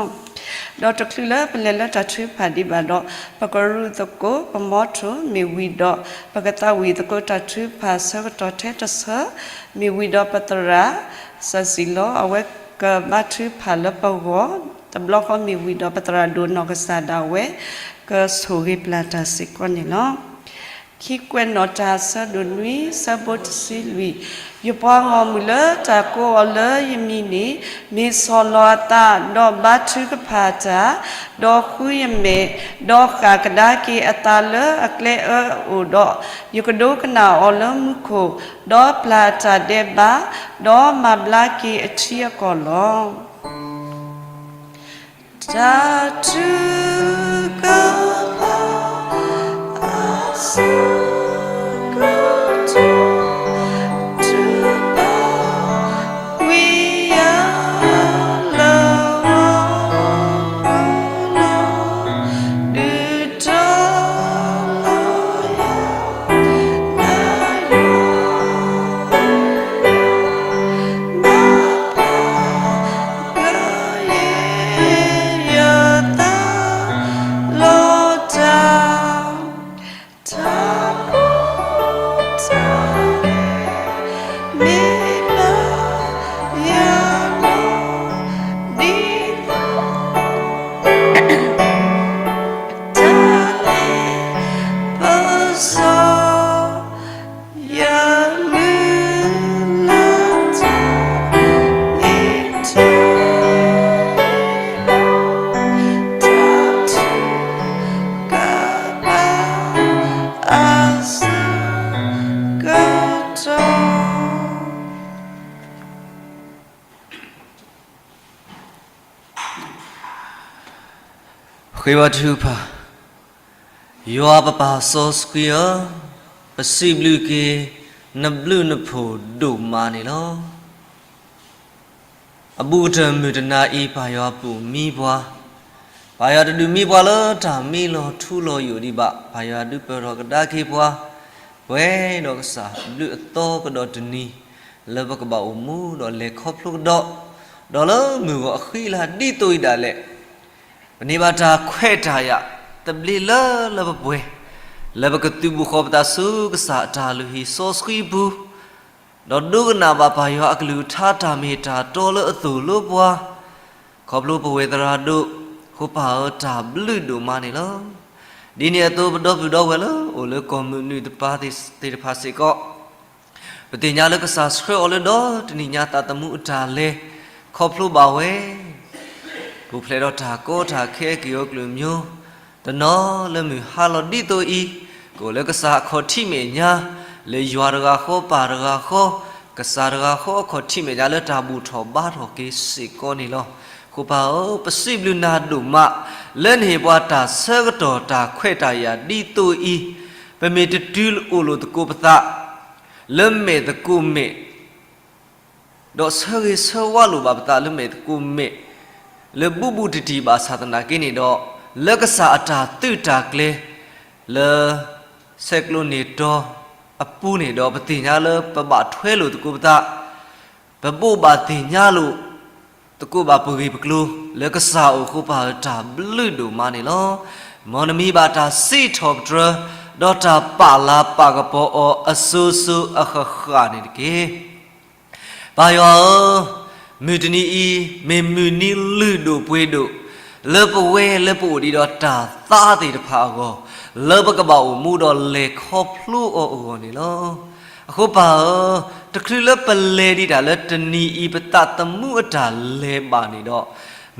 ဒီးတချုးလၢပလဲၤလၢတၢ်ထုကဖၣ်ဒံးဘၣ်ဒီး ပကရူၢ်သကိး ပမီထိၣ် မ့ၢ်ဝံၤဒီး ပကသးဝံၣ်သကိးတၢ်ထုကဖၣ်ဆၢကတီၢ်ထဲတဆၢ မ့ၢ်ဝံၤဒီးပသရၣ် စၢ်စံၣ်လီၤ အဝဲကဘါထုကဖၣ်လၢပဂီၢ်, တဘျီဃီမ့ၢ်ဝံၤဒီးပသရၣ်ဒိၣ်နီၢ်ကစၢ်ဒၣ်ဝဲ ကဆိၣ်ဂ့ၤပျၢ်တၢ်စ့ၢ်ကီးန့ၣ်လီၤ. ခံကွဲးနီၣ်တၢ်ဆၢဒိၣ်နွံ ဆၢဖိတဆံလွံၢ်, ယပှၤဂီၢ်မုၢ်လၢတၢ်ကိးအီၤလၢယမံၤန့ၣ် မ့ၢ်ဆီၣ်လီၤအသး ဒီးဘါထုကဖၣ်တၢ်, ဒီးဃုယမဲာ်, ဒီးဃၣ်ကဒါက့ၤအသးလၢအကျဲအၢအအိၣ်ဒီး, ယကဒိကနၣ်အီၤလၢမူခိၣ်, ဒီးပျၢ်အတၢ်ဒဲးဘး, ဒီးမၤဘျါက့ၤအထံအကီၢ်လီၤ. တၢ်ထုကဖၣ် အဆၢကတီၢ် ထုကဖၣ်ဝံၤယၤလၢ ဒုးတီၤလီၤယၤ ဃ့ဘါထုကဖၣ်, ယွၤပပၢ်စီဆှံဧၢ, ပစံးဘျုးက့ၤ နဘျုးနဖှိၣ်ဒိၣ်မးန့ၣ်လီၤ. အဘူးကတၢၢ်မုၢ်တနၤအံၤ ပၢ်ယွၤပာ်မံပှၤ, ပၢ်ယွၤတဒုးမံပှၤလၢတၢ်မံလီၤထူလီၤယိာ်ဒံးဘၣ်, ပၢ်ယွၤဒုးပၢၢ်ထီၣ်ကဒါက့ၤပှၤ ပှဲၤဒီးကစၢ်ဘျုးအသီကဒီးတနံၤ လၢပကဘၣ်အိၣ်မူဒီးလဲၤခီဖျိကဒီး, ဒီးလၢမုၢ်ဂီၤအဃံအလၤဒ်သိးအံၤဒၣ်လဲာ်, ပန့ၢ်ဘၣ်တၢ်ခွဲးတၢ်ယာ် သဘျ့လၢလၢပှဲၤပှဲၤ, လၢပကသုးဘူးဃီၤပသးဆူကစၢ်အတၢ်လုၢ်ဟံၣ်စီဆှံပူၤ ဒီးဒိကနၣ်ဘၣ်ပၢ်ယွၤအကလုၢ်ကထါတၢ်မ့ၢ်တၢ်တီလၢအသိၣ်လိပှၤ, ခီဖျိပဝဲသရၣ်ဒိၣ်, ဃိပၢ်ဧၢ တၢ်ဘျုးဒိၣ်မးန့ၣ်လီၤ. ဒ်န့ၣ်အသိး ပဒီပုၢ်ဒီဝဲၢ်လၢအိၣ်လၢကီၢ်မုၢ်နုာ်တပၤသ့ၣ်တဖၣ်စ့ၢ်ကီး, ပသ့ၣ်ညါလၢကစၢ်ဆှၢအီၤလၢဒီတနံၣ်ညါသးသမူအတၢ်လဲၤ ခီဖျိဘၣ်ဝဲ ပူၤဖျဲးဒီးတၢ်ကီတၢ်ခဲအက့ၢ်အဂီၤကလုာ်မၠိ, တနီၤလၢမုၢ်ဟါလီၤဒ်သိးအံၤ, ကအိၣ်လၢကစၢ်အခီၣ်ထံးမဲာ်ညါ, လၢယွၤတဂၤဃီ ပၢ်တဂၤဃီ, ကစၢ်တဂၤဃီအခီၣ်ထံးမဲာ်ညါလၢတၢ်ဘူၣ်ထီၣ်ဘါထီၣ်က့ၤစ့ၢ်ကီးန့ၣ်လီၤ. ဃိပၢ်ဧၢ ပစံးဘျုးနၤဒိၣ်မး လၢနဟ့ၣ်ပှၤတၢ်ဆၢကတီၢ်တၢ်ခွဲးတၢ်ယာ်ဒ်သိးအံၤ, ပမ့ၢ်တတုၤအိၣ်လိာ်သကိးပသး လၢမဲာ်သကိးမဲာ် ဒီးဆၢဂ့ၤဆၢဝါလိာ်ဘၣ်ပသးလၢမဲာ်သကိးမဲာ် လၢဘူးဘူးတံၢ်တံၢ်ဘၣ်ဆၣ်သနာ်က့န့ၣ်ဒီး, လၢကစၢ်အတၢ်သုးတၢ်ကျဲၤ လၢဆဲးကျိးန့ၢ်တီအပူၤန့ၣ်ဒီး ပသ့ၣ်ညါလၢပဘၣ်ထွဲလိာ်သကိးပသး, ပဘိးဘၣ်သ့ၣ်ညါလိာ်သကိးဘၣ်ပဂ့ၢ်ပကျိၤ လၢကစၢ်အအိၣ်ဃိပၢ်ဧၢ တၢ်ဘျုးဒိၣ်မးန့ၣ်လီၤ. မ်နမံၤဘၣ်တၢ်စံးထီၣ်ပတြၢၤ ဒီးတၢ်ပာ်လၤပာ်ကပီၤအီၤအစိၤစိၤအဃၣ်ဃၣ်န့ၣ်တက့ၢ်. ပၢ်ယွၤဧၢ, မုၢ်တနံၤအံၤ မ့ၢ်မုၢ်နံၤလုၢ်ဒိၣ်ပှ့ၤဒိၣ် လၢပဝဲလၢပအိၣ်ဒံးဒီးတၢ်သါသ့ၣ်တဖၣ်အဂီၢ်, လၢပကဘၣ်အိၣ်မူဒီးလဲၤခီဖျိအီၤအဂီၢ်န့ၣ်လီၤ. အဃိပၢ်ဧၢ, တချုးလၢပလဲၤဒံးတၢ်လၢတနံၤအံၤ ပသးသမူအတၢ်လဲၤဘၣ်န့ၣ်ဒီး,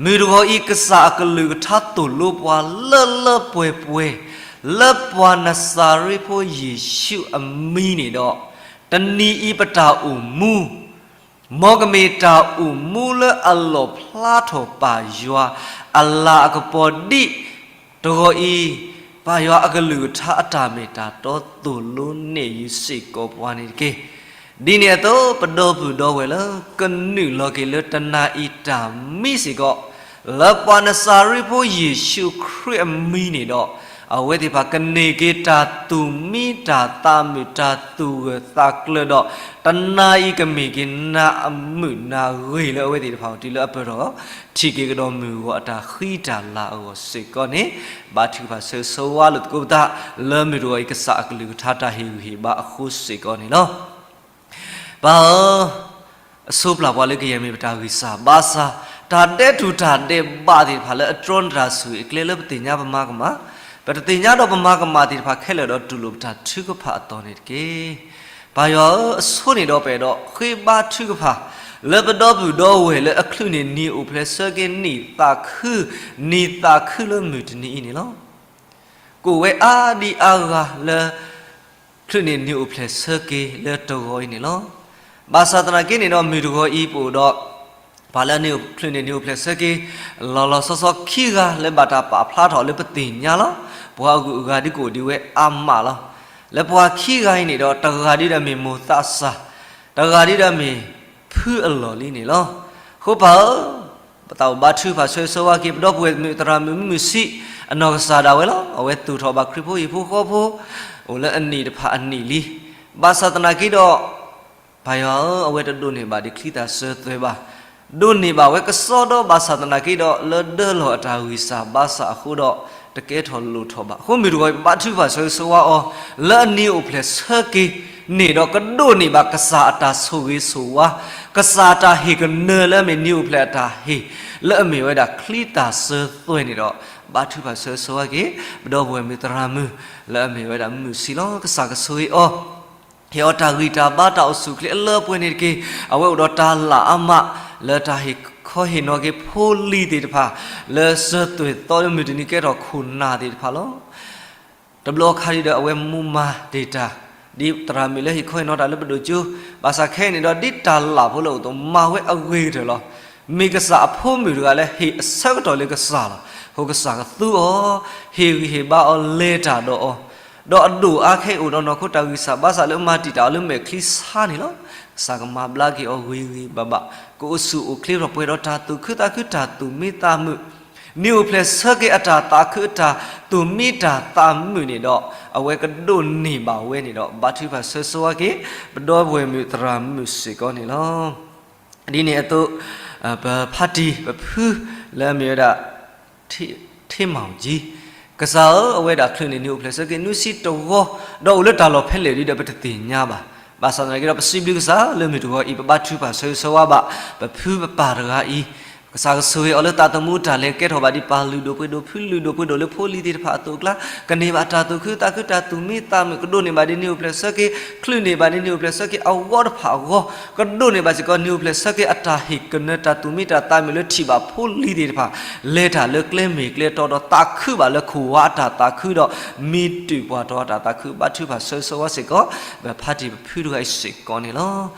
မုၢ်တဂီၤအံၤ ကစၢ်အကလုၢ်ကထါသိၣ်လိပှၤလၢလၢပှဲၤပှဲၤ လၢပှၤနစၤရ့းဖိယ့ၣ်ၡူးအမံၤန့ၣ်ဒီး, တနံၤအံၤပတၢ်အိၣ်မူ မ်ကမ့ၢ်တၢ်အိၣ်မူလၢအလီၣ်ဖျါထီၣ်ပၢ်ယွၤအလၤအကပီၤဒ်တဂီၤအံၤ, ပၢ်ယွၤအကလုၢ်ကထါအတၢ်မ့ၢ်တၢ်တီသိၣ်လိနဲၣ်ယုာ်စ့ၢ်ကီးပှၤန့ၣ်တက့ၢ်. ဒ်န့ၣ်အသိး ပဒီပုၢ်ဒီဝဲၢ်လၢကနုာ်လီၤက့ၤလၢတနၤအံၤတၢ်မံစ့ၢ်ကီး, လၢပှၤနစၤရ့းဖိယ့ၣ်ၡူးခရံာ်အမံၤန့ၣ်ဒီး, အဝဲသ့ၣ်တဖၣ်ကန့ၢ်က့ၤတၢ်သူၣ်မံတၢ်သးမုာ်တၢ်သူၣ်ဂၢၢ်သးကျၢၤဒီး, တနၤအံၤကမ့ၢ်က့ၤနၤအမုာ်နၤဂ့ၤလၢအဝဲသ့ၣ်တဖၣ်အအိၣ်တုၤလၢအပၢၢ်ထီၣ် ထံၣ်က့ၤကဒီးမုၢ်ဂီၤအတၢ်ဃံတၢ်လၤအဂီၢ်စ့ၢ်ကီးန့ၣ်, ဘါထုကဖၣ်ဆၢဂ့ၤဆၢဝါလိာ်သကိးပသး လၢမုၢ်တဂီၤအံၤ ကစၢ်အကလုၢ်ကထါတၢ်ဟ့ၣ်ဂံၢ်ဟ့ၣ်ဘါအဃိစ့ၢ်ကီးန့ၣ်လီၤ. ပၢ်ဧၢ, အဆိပျၢ်ပှၤလၢကယဲၢ်မ့ၢ်ပတၢ်ဂံၢ်စၢ်ဘါစၢ်, တၢ်ဒဲးထူၣ်တၢ်ဒဲးဘးသ့ၣ်တဖၣ်လၢအတြီနတၢ်ဆိၣ်ဂ့ၤအကျဲလၢပသ့ၣ်ညါပမၤကမၣ်, ပတသ့ၣ်ညါဒီးပမၤကမၣ်သ့ၣ်တဖၣ်ခဲလၢာ်ဒီးတူၢ်လိာ်ပတၢ်ထုကဖၣ်အသိးန့ၣ်တက့ၢ်. ပၢ်ယွၤဧၢ, အဆိန့ၣ်ဒီးပအဲၣ်ဒိးဃ့ဘါထုကဖၣ် လၢပဒီပုၢ်ဒီဝဲၢ်လၢအချုးန့ၢ်နံၤအိၣ်ဖျဲၣ်ဆၢက့ၤနံၣ်သးခု, နံၣ်သးခုလၢမုၢ်တနံၤအံၤန့ၣ်လီၤ. ကအိၣ်ဝဲအါဒံအါဂၤလၢ ချုးန့ၢ်နံၤအိၣ်ဖျဲၣ်ဆၢက့ၤလၢတဂီၤအံၤန့ၣ်လီၤ. ဘၣ်ဆၣ်သနာ်က့န့ၣ်ဒီး မုၢ်တဂီၤအံၤပအိၣ်ဒီး ပှၤလၢအချုးန့ၢ်နံၤအိၣ်ဖျဲၣ်ဆၢက့ၤ လီၤလီၤဆီဆီခံဂၤလၢဘၣ်တၢ်ပာ်ဖျါထီၣ်လၢပသ့ၣ်ညါလီၤ. ပှၤအဂုၤအဂၤဒ်ကအိၣ်ဒံးဝဲအါမးလီၤ. လၢပှၤခံဂၤအံၤန့ၣ်ဒီး တဂၤဒ်ဒီးမ့ၢ်မိၢ်သးစၢ်, တဂၤဒ်ဒီးမ့ၢ်ဖုအလီၢ်လံန့ၣ်လီၤ. အဃိပၢ်ဧၢ, ပသးအိၣ်ဘါထုကဖၣ်ဆၢဂ့ၤဆၢဝါက့ၤ ပဒီပုၢ်ဝဲၢ်မုၣ်သရၣ်မုၣ်မုၢ်ဆံး အနီၢ်ကစၢ်ဒၣ်ဝဲလီၤ. အဝဲသူၣ်ထီၣ်ဘၣ်ခရံာ်ဖိဟံၣ်ဖိဃီဖိ အိၣ်လၢအနံၣ်တဖၣ်အနံၣ်လံ. ဘၣ်ဆၣ်သနာ်က့ဒီး ပၢ်ယွၤဧၢ, အဝဲတဒိးန့ၢ်ဘၣ်ဒံးချံတၢ်စၢၤသွဲၣ်ဘၣ်. ဒိးန့ၢ်ဘၣ်ဝဲကစီဒီ ဘၣ်ဆၣ်သနာ်က့ဒီး လၢဒၢလီၤအတၢ်ဂံၢ်စၢ်ဘါစၢ်အဃိဒီး တကဲထီၣ်လိၣ်ထီၣ်ဘၣ်. အဃိမုၢ်တဂီၤအံၤ ပဘါထုကဖၣ်ဆၢဂ့ၤဆၢဝါအီၤ လၢအနံၤအိၣ်ဖျဲၣ်ဆၢက့ၤန့ၣ်ဒီး ကဒိးန့ၢ်ဘၣ်ကစၢ်အတၢ်ဆိၣ်ဂ့ၤဆိၣ်ဝါ, ကစၢ်အတၢ်ဟ့ၣ်ကနၢၤလၢအမ့ၢ်နံၤအိၣ်ဖျဲၣ်အတၢ်ဟ့ၣ်, လၢအမ့ၢ်ဝဲဒၣ်ချံတၢ်စၢၤသွဲၣ်န့ၣ်ဒီး ဘါထုကဖၣ်ဆၢဂ့ၤဆၢဝါက့ၤ ပဒီပုၢ်ဝဲၢ်မုၣ်သရၣ်မုၣ် လၢအမ့ၢ်ဝဲဒၣ်မုၢ်ဆံးလီၤ. ကစၢ်ကဆိၣ်ဂ့ၤအီၤ ဟ့ၣ်အီၤတၢ်ဂံၢ်တၢ်ဘါတၢ်အိၣ်ဆူၣ်အိၣ်ချ့အလၢပှဲၤန့ၣ်တက့ၢ်. အဝဲအိၣ်ဒီးတၢ်လၢ်အါမး လၢတၢ်ဟ့ၣ်ခီဟ့ၣ်နီၤက့ၤဖိလံၤသ့ၣ်တဖၣ် လၢစၢၤသွဲၣ်သီလၢမုၢ်တနံၤကဲထီၣ်ခိၣ်နၢ်သ့ၣ်တဖၣ်လီၤ. တဘျီခါဒ်ဒီးအဝဲမူမၤတ့ၢ်တၢ်, ဒ်သရၣ်မုၣ်လၢဟ့ၣ်ခီဟ့ၣ်နီၤတၢ်လၢပဒိၣ်ကၠိ, ဘၣ်ဆၣ်ခဲအံၤန့ၣ်ဒီး ဒ်တၢ်လၢ်ဖိလၢအအိၣ်အသိး မၤဝဲအဂ့ၤကတၢၢ်လီၤ. မ့ၢ်ကစၢ်အဖိမုၣ်တဂၤလၢဟ့ၣ်အဆၢကတီၢ်လၢကစၢ်လီၤ. အဃိကစၢ်ကသူအီၤ, ဟ့ၣ်ဂံၢ်ဟ့ၣ်ဘါအီၤ လဲၤတၢ်ဒီးအီၤ, ဒီးအဒိၣ်အါခဲအံၤအိၣ်ဒီးနီၢ်ခိတၢ်ဂံၢ်စၢ်ဘါစၢ်လၢမၤတံာ်တာ်အီၤလၢမဲာ်ချံဆါန့ၣ်လီၤ. ကစၢ်ကမၤဘျါက့ၤအီၤဂ့ၤဂ့ၤဘၣ်ဘၣ်, ကအိၣ်ဆူၣ်အိၣ်ချ့ထီၣ်ပှဲၤဒီးတၢ်သူၣ်ခုသးခုတၢ်သူၣ်မံသးမုာ် နံၣ်အိၣ်ဖျဲၣ်ဆၢက့ၤအတၢ်သးခုအတၢ်သူၣ်မံတၢ်သးမုာ်န့ၣ်ဒီး အဝဲကဒိးန့ၢ်ဘၣ်ဝဲန့ၣ်ဒီး ဘါထုကဖၣ်ဆၢဂ့ၤဆၢဝါက့ၤ ပဒီပုၢ်ဝဲၢ်မုၣ်သရၣ်မုၣ်စ့ၢ်ကီးန့ၣ်လီၤ. ဒ်န့ၣ်အသိး ပဖါတံၢ်ပဖုလၢအမ့ၢ်ဝဲဒၣ် ထ့မီၣ်ကၠံ, ကစၢ်ဧၢ, အဝဲဒၣ်ချုးန့ၢ်နံၣ်အိၣ်ဖျဲၣ်ဆၢက့ၤ နွံဆံတဝီ, ဒီးအိၣ်လၢတၢ်လီၢ်ဖဲလဲၣ်ဒ်ဒီး ပတသ့ၣ်ညါဘၣ်. ဘၣ်ဆၣ်သနာ်က့ဒီး ပစံးဘျုးကစၢ်လၢမုၢ်တဂီၤအံၤ ပဘါထုကဖၣ်ဆၢဂ့ၤဆၢဝါဘၣ် ပဖုပပၢ်တဂၤအံၤ, ကစၢ်ကဆိၣ်ဂ့ၤအီၤလၢသးသမူတၢ်လဲၤကဲထီၣ်ဘၣ်ဒ်ပၢ်လုၢ်ဒိၣ်ပှ့ၤဒိၣ် ဖုလုၢ်ဒိၣ်ပှ့ၤဒိၣ်လၢဖိလံၤသ့ၣ်တဖၣ်အသိးအကျါ, ကန့ၢ်ဘၣ်တၢ်သူၣ်ခုသးခု တၢ်သူၣ်မံသးမုာ်, ကဒိးန့ၢ်ဘၣ်ဒ်နံၣ်အိၣ်ဖျဲၣ်ဆၢက့ၤ ချုးန့ၢ်ဘၣ်ဒ်နံၣ်အိၣ်ဖျဲၣ်ဆၢက့ၤအဂီၢ်တဖၣ်အဂီၢ်, ကဒိးန့ၢ်ဘၣ်စ့ၢ်ကီး နံၣ်အိၣ်ဖျဲၣ်ဆၢက့ၤအတၢ်ဟ့ၣ်ကနၢ တၢ်သူၣ်မံတၢ်သးမုာ်လၢထံၣ်ဘၣ်ဖိလံၤသ့ၣ်တဖၣ် လဲၤတၢ်လၢကျဲမ့ၢ်ကျဲတီဒီး သးခုဘၣ်လၢခိၣ်ဝါအတၢ်သးခုဒီး မံတုၤပှၤတီၤအတၢ်သးခု ဘါထုကဖၣ်ဆၢဂ့ၤဆၢဝါစ့ၢ်ကီး ပဖါတံၢ်ပဖုတဂၤအံၤစ့ၢ်ကီးန့ၣ်လ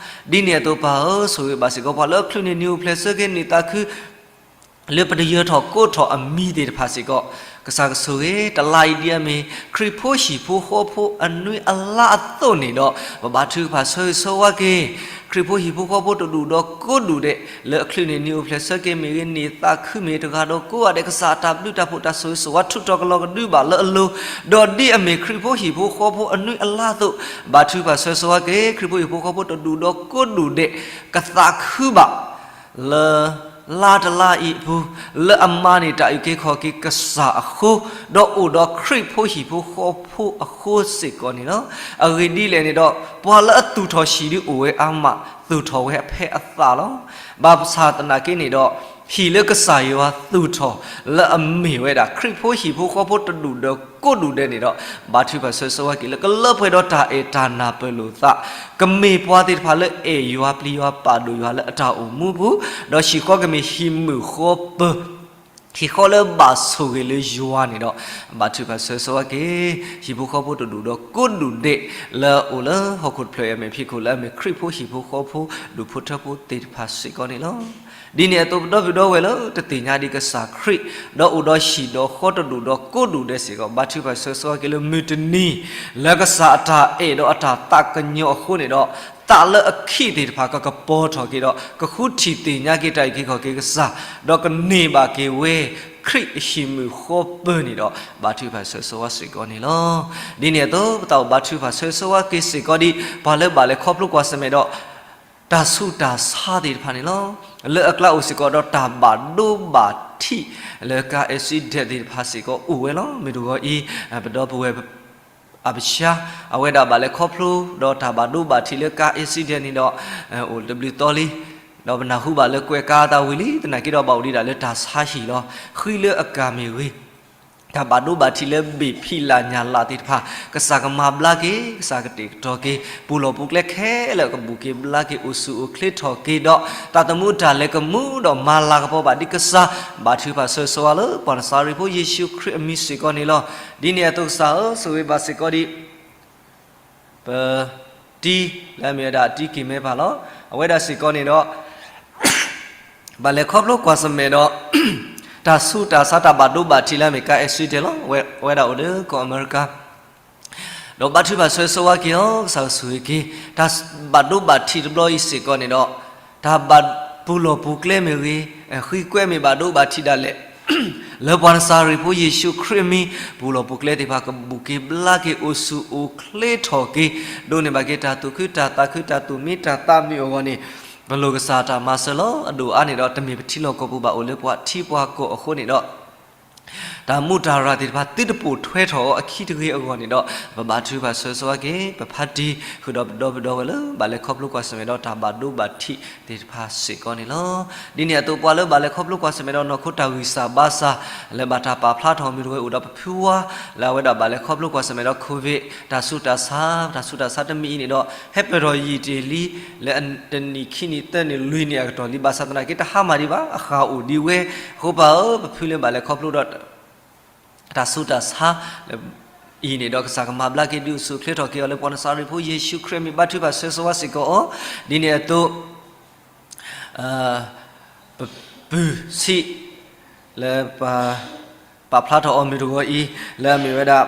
ီၤ. ဒ်န့ၣ်အသိးပၢ်ဧၢ, ဆိၣ်ဂ့ၤဘၣ်စ့ၢ်ကီးပှၤလၢအချုးန့ၢ်နံၣ်အိၣ်ဖျဲၣ်ဆၢက့ၤ နံၣ်သးခု လၢပတယၢၤထီၣ်ကိးထီၣ်အမံၤသ့ၣ်တဖၣ်စ့ၢ်ကီး, ကစၢ်ကဆိၣ်ဂ့ၤ တလါအံၤဒ်အမ့ၢ် ခရံာ်ဖိဟံၣ်ဖိဃီဖိအနွံအလါအသိးန့ၣ်ဒီး ပဘါထုကဖၣ်ဆၢဂ့ၤဆၢဝါက့ၤ ခရံာ်ဖိဟံၣ်ဖိဃီဖိတဒူၣ်ဒီးကိးဒူၣ်ဒဲး လၢအချုးန့ၢ်နံၣ်အိၣ်ဖျဲၣ်ဆၢက့ၤမ့ၢ်ဂ့ၤ နံၣ်သးခုမ့ၢ်တဂၤဒီးကိးဂၤဒဲး ကစၢ်အတၢ်ဘျုးတၢ်ဖှိၣ်တၢ်ဆိၣ်ဂ့ၤဆိၣ်ဝါထုးထီၣ်ကလီၤကဒုဘၣ်လၢအလိၤ, ဒီးဒ်အမ့ၢ်ခရံာ်ဖိဟံၣ်ဖိဃီဖိအနွံအလါအသိး, ဘါထုကဖၣ်ဆၢဂ့ၤဆၢဝါက့ၤ ခရံာ်ဖိဟံၣ်ဖိဃီဖိတဒူၣ်ဒီးကိးဒူၣ်ဒဲး ကသးခုဘၣ် လၢ လါတလါအံၤအပူၤ လၢအမၤန့ၢ်တၢ်အုၣ်က့ၤခီၣ်က့ၤကစၢ်အဃိ, ဒီးအိၣ်ဒီးခရံာ်ဖိဟံၣ်ဖိဃီဖိအဃိစ့ၢ်ကီးန့ၣ်လီၤ. အဂ့ၢ်ဒ်လဲၣ်န့ၣ်ဒီး ပှၤလၢအသူၣ်ထီၣ်ဟံၣ်ဒ်အိၣ်ဝဲအါမး သူၣ်ထီၣ်ဝဲဖဲအသးလီၤ. ဘၣ်ဆၣ်သနာ်က့န့ၣ်ဒီး ဟံၣ်လၢကစၢ်ယွၤသူၣ်ထီၣ် လၢအမ့ၢ်ဝဲဒၣ် ခရံာ်ဖိဟံၣ်ဖိဃီဖိတဒူၣ်ဒီးကိးဒူၣ်ဒဲးန့ၣ်ဒီး ဘါထုကဖၣ်ဆၢဂ့ၤဆၢဝါက့ၤ လၢကလၢပှဲၤဒီးတၢ်အဲၣ်တၢ်နၢ်ပၢၢ်လိာ်သး, ကမ့ၢ်ပှၤသ့ၣ်တဖၣ်လၢအဲၣ်ယွၤပျံၤယွၤပာ်ဒိၣ်ယွၤလၢအတၢ်အိၣ်မူပူၤ, ဒီးဟံၣ်ဃီကမ့ၢ်ဟံၣ်မုၣ်ဃီပၢၤ, ဟံၣ်ဃီလၢဘၣ်ဆိၣ်ဂ့ၤလၢယွၤန့ၣ်ဒီး ဘါထုကဖၣ်ဆၢဂ့ၤဆၢဝါက့ၤ ဟံၣ်ဖိဃီဖိတဒူၣ်ဒီးကိးဒူၣ်ဒဲး လၢအအိၣ်လၢဟီၣ်ခိၣ်တဖျၢၣ်အံၤအမဲာ်ဖံးခိၣ် လၢအမ့ၢ်ခရံာ်ဖိဟံၣ်ဖိဃီဖိ ဒူၣ်ဖိထၢဖိသ့ၣ်တဖၣ်စ့ၢ်ကီးန့ၣ်လီၤ. ဒ်န့ၣ်အသိး ပဒီပုၢ်ဒီဝဲၢ်လၢတသ့ၣ်ညါဒံးကစၢ်ခရံာ် ဒီးအိၣ်ဒီးဟံၣ်ဒီးဃီတဒူၣ်ဒီးကိးဒူၣ်ဒဲးစ့ၢ်ကီး ဘါထုကဖၣ်ဆၢဂ့ၤဆၢဝါက့ၤလၢမုၢ်တနံၤ လၢကစၢ်အတၢ်အဲၣ်ဒီးအတၢ်သးကညီၤအဃိန့ၣ်ဒီး သးလၢအခံးသ့ၣ်တဖၣ်ကကပီၤထီၣ်က့ၤဒီး ကဃုထံၣ်သ့ၣ်ညါက့ၤတၢ်အုၣ်က့ၤခီၣ်က့ၤကစၢ်, ဒီးကန့ၢ်ဘၣ်က့ၤဝဲ ခရံာ်အဟံၣ်မုၣ်ဃီပၢၤန့ၣ်ဒီး ဘါထုကဖၣ်ဆၢဂ့ၤဆၢဝါစ့ၢ်ကီးန့ၣ်လီၤ. ဒ်န့ၣ်အသိး ပသးအိၣ်ဘါထုကဖၣ်ဆၢဂ့ၤဆၢဝါက့ၤစ့ၢ်ကီးဒံး ပှၤလၢဘၣ်လဲၤခီဖျိကွၢ်ဆၢၣ်မဲာ်ဒီး တၢ်ဆူးတၢ်ဆါသ့ၣ်တဖၣ်န့ၣ်လီၤ. လၢအကျါအိၣ်စ့ၢ်ကီးဒီးတၢ်ဘၣ်ဒိဘၣ်ထံး လၢကါ accident သ့ၣ်တဖၣ်စ့ၢ်ကီးအိၣ်ဝဲလီၤ. မုၢ်တဂီၤအံၤ ပဒီပုၢ်ဝဲၢ် အဘၡါ အဝဲဒၣ်ဘၣ်လဲၤခီဖျိဒီးတၢ်ဘၣ်ဒိဘၣ်ထံးလၢကါ accident န့ၣ်ဒီး အိၣ်တဘျုးသီလံ. ဒီးပနၢ်ဟူဘၣ်လၢကွဲးကါအသးဝံၤလံ သနာ်က့ဒီးဘၣ်အိၣ်ဒံးဒၣ်လၢတၢ်ဆါဟံၣ်လီၤ. ဃံလၢအကၢ်မ့ၢ်ဂ့ၤ တၢ်ဘၣ်ဒိဘၣ်ထံးလၢဘ့ၣ်ဖံးလၢ်ညၣ်လၢ်သ့ၣ်တဖၣ် ကစၢ်ကမၤဘျါက့ၤ ကစၢ်ကတ့ၢ်ကတီၤက့ၤ ပူၤလီၢ်ပူၤကျဲခဲလၢာ်ကဘူၣ်က့ၤဘျါက့ၤ အိၣ်ဆူၣ်အိၣ်ချ့ထီၣ်က့ၤဒီး သးသမူတၢ်လဲၤကမူဒီးမၤလၤကပီၤဘၣ်ဒံးကစၢ် ဘါထုကဖၣ်ဆၢဂ့ၤဆၢဝါလၢပှၤနစၤရ့းဖိယ့ၣ်ၡူးခရံာ်အမံၤစ့ၢ်ကီးန့ၣ်လီၤ. ဒ်န့ၣ်အသိးကစၢ်ဧၢ ဆိၣ်ဂ့ၤဘၣ်စ့ၢ်ကီးဒံး ပတံၤလၢအမ့ၢ်ဝဲဒၣ်တံၤက့ၤမဲပၢ်လီၤ. အဝဲဒၣ်စ့ၢ်ကီးန့ၣ်ဒီး ဘၣ်လဲၤခီဖျိကွၢ်ဆၢၣ်မဲာ်ဒီး တၢ်ဆူးတၢ်ဆါတၢ်ဘၣ်ဒိဘၣ်ထံးလၢအမ့ၢ်ကါ accident လီၤ. အဝဲဒၣ်အိၣ်လၢကီၢ်အမဲရကၤ ဒီးဘါထုကဖၣ်ဆၢဂ့ၤဆၢဝါက့ၤအီၤ ကစၢ်ဆိၣ်ဂ့ၤက့ၤ တၢ်ဘၣ်ဒိဘၣ်ထံးတဘျီအံၤစ့ၢ်ကီးန့ၣ်ဒီး တၢ်ဘၣ်ပူၤလီၢ်ပူၤကျဲမ့ၢ်ဂ့ၤ ဃံကွဲမ့ၢ်ဘၣ်ဒိဘၣ်ထံးဒၣ်လဲာ် လၢပှၤနစၤရ့းဖိယ့ၣ်ၡူးခရံာ်အမံၤ ပူၤလီၢ်ပူၤကျဲသ့ၣ်တဖၣ်ကဘူၣ်က့ၤဘျါက့ၤ အိၣ်ဆူၣ်အိၣ်ချ့ထီၣ်က့ၤ ဒိးန့ၢ်ဘၣ်က့ၤတၢ်သူၣ်ခုတၢ်သးခု တၢ်သူၣ်မံတၢ်သးမုာ်အဂီၢ်န့ၣ် ပလိၣ်ကစၢ်တၢ်မၤစၢၤလီၤ. အဒိၣ်အါန့ၣ်ဒီး တမ့ၢ်ပထံလီၢ်ကီၢ်ပူၤဘၣ် အိၣ်လၢပှၤထံပှၤကီၢ်အဃိန့ၣ်ဒီး တၢ်မူးတၢ်ရၢ်သ့ၣ်တဖၣ် သုတပိာ်ထွဲထီၣ်အီၤအခံတဂ့ၤအဂီၢ်န့ၣ်ဒီး ပဘါထုကဖၣ်ဆၢဂ့ၤဆၢဝါက့ၤ ပဖါတံၤ ဃုာ်ဒီးပဒီပုၢ်ဒီဝဲၢ်လၢ ဘၣ်လဲၤခီဖျိကွၢ်ဆၢၣ်မဲာ်ဒီးတၢ်ဘၣ်ဒိဘၣ်ထံးသ့ၣ်တဖၣ်စ့ၢ်ကီးန့ၣ်လီၤ. ဒ်န့ၣ်အသိးပှၤလၢဘၣ်လဲၤခီဖျိကွၢ်ဆၢၣ်မဲာ်ဒီးနီၢ်ခိတၢ်ဂံၢ်စၢ်ဘါစၢ် လၢဘၣ်တၢ်ပာ်ဖျါထီၣ်မုၢ်တဂီၤအံၤ အိၣ်ဒီးပဖုဝါ လၢအဝဲဒၣ်ဘၣ်လဲၤခီဖျိကွၢ်ဆၢၣ်မဲာ်ဒီး covid တၢ်ဆူးတၢ်ဆါ တၢ်ဆူးတၢ်ဆါတမံၤအံၤန့ၣ်ဒီး ဟဲပၢၢ်ထီၣ်ယံာ်တ့ၢ်လံ လၢတနံၣ်ခံနံၣ်သၢနံၣ်လွံၢ်နံၣ်အကတီၢ်လံ ဘၣ်ဆၣ်သနာ်က့တဟါမၢ်ဒံးဘၣ် အဃၢ်အိၣ်ဒံးဝဲ အဃိပၢ်ဧၢ ပဖုလၢဘၣ်လဲၤခီဖျိဒီး တၢ်ဆူးတၢ်ဆါ အံၤန့ၣ်ဒီး ကစၢ်ကမၤဘျါက့ၤဒုးအိၣ်ဆူၣ်အိၣ်ချ့ထီၣ်က့ၤအီၤလၢပှၤနစၤရ့းဖိယ့ၣ်ၡူးခရံာ်အမံၤ ဘါထုကဖၣ်ဆၢဂ့ၤဆၢဝါစ့ၢ်ကီးအီၤ ဒ်န့ၣ်အသိး ပပုၢ်ဆံး လၢပ ပာ်ဖျါထီၣ်အီၤမုၢ်တဂီၤအံၤ လၢအမ့ၢ်ဝဲဒၣ်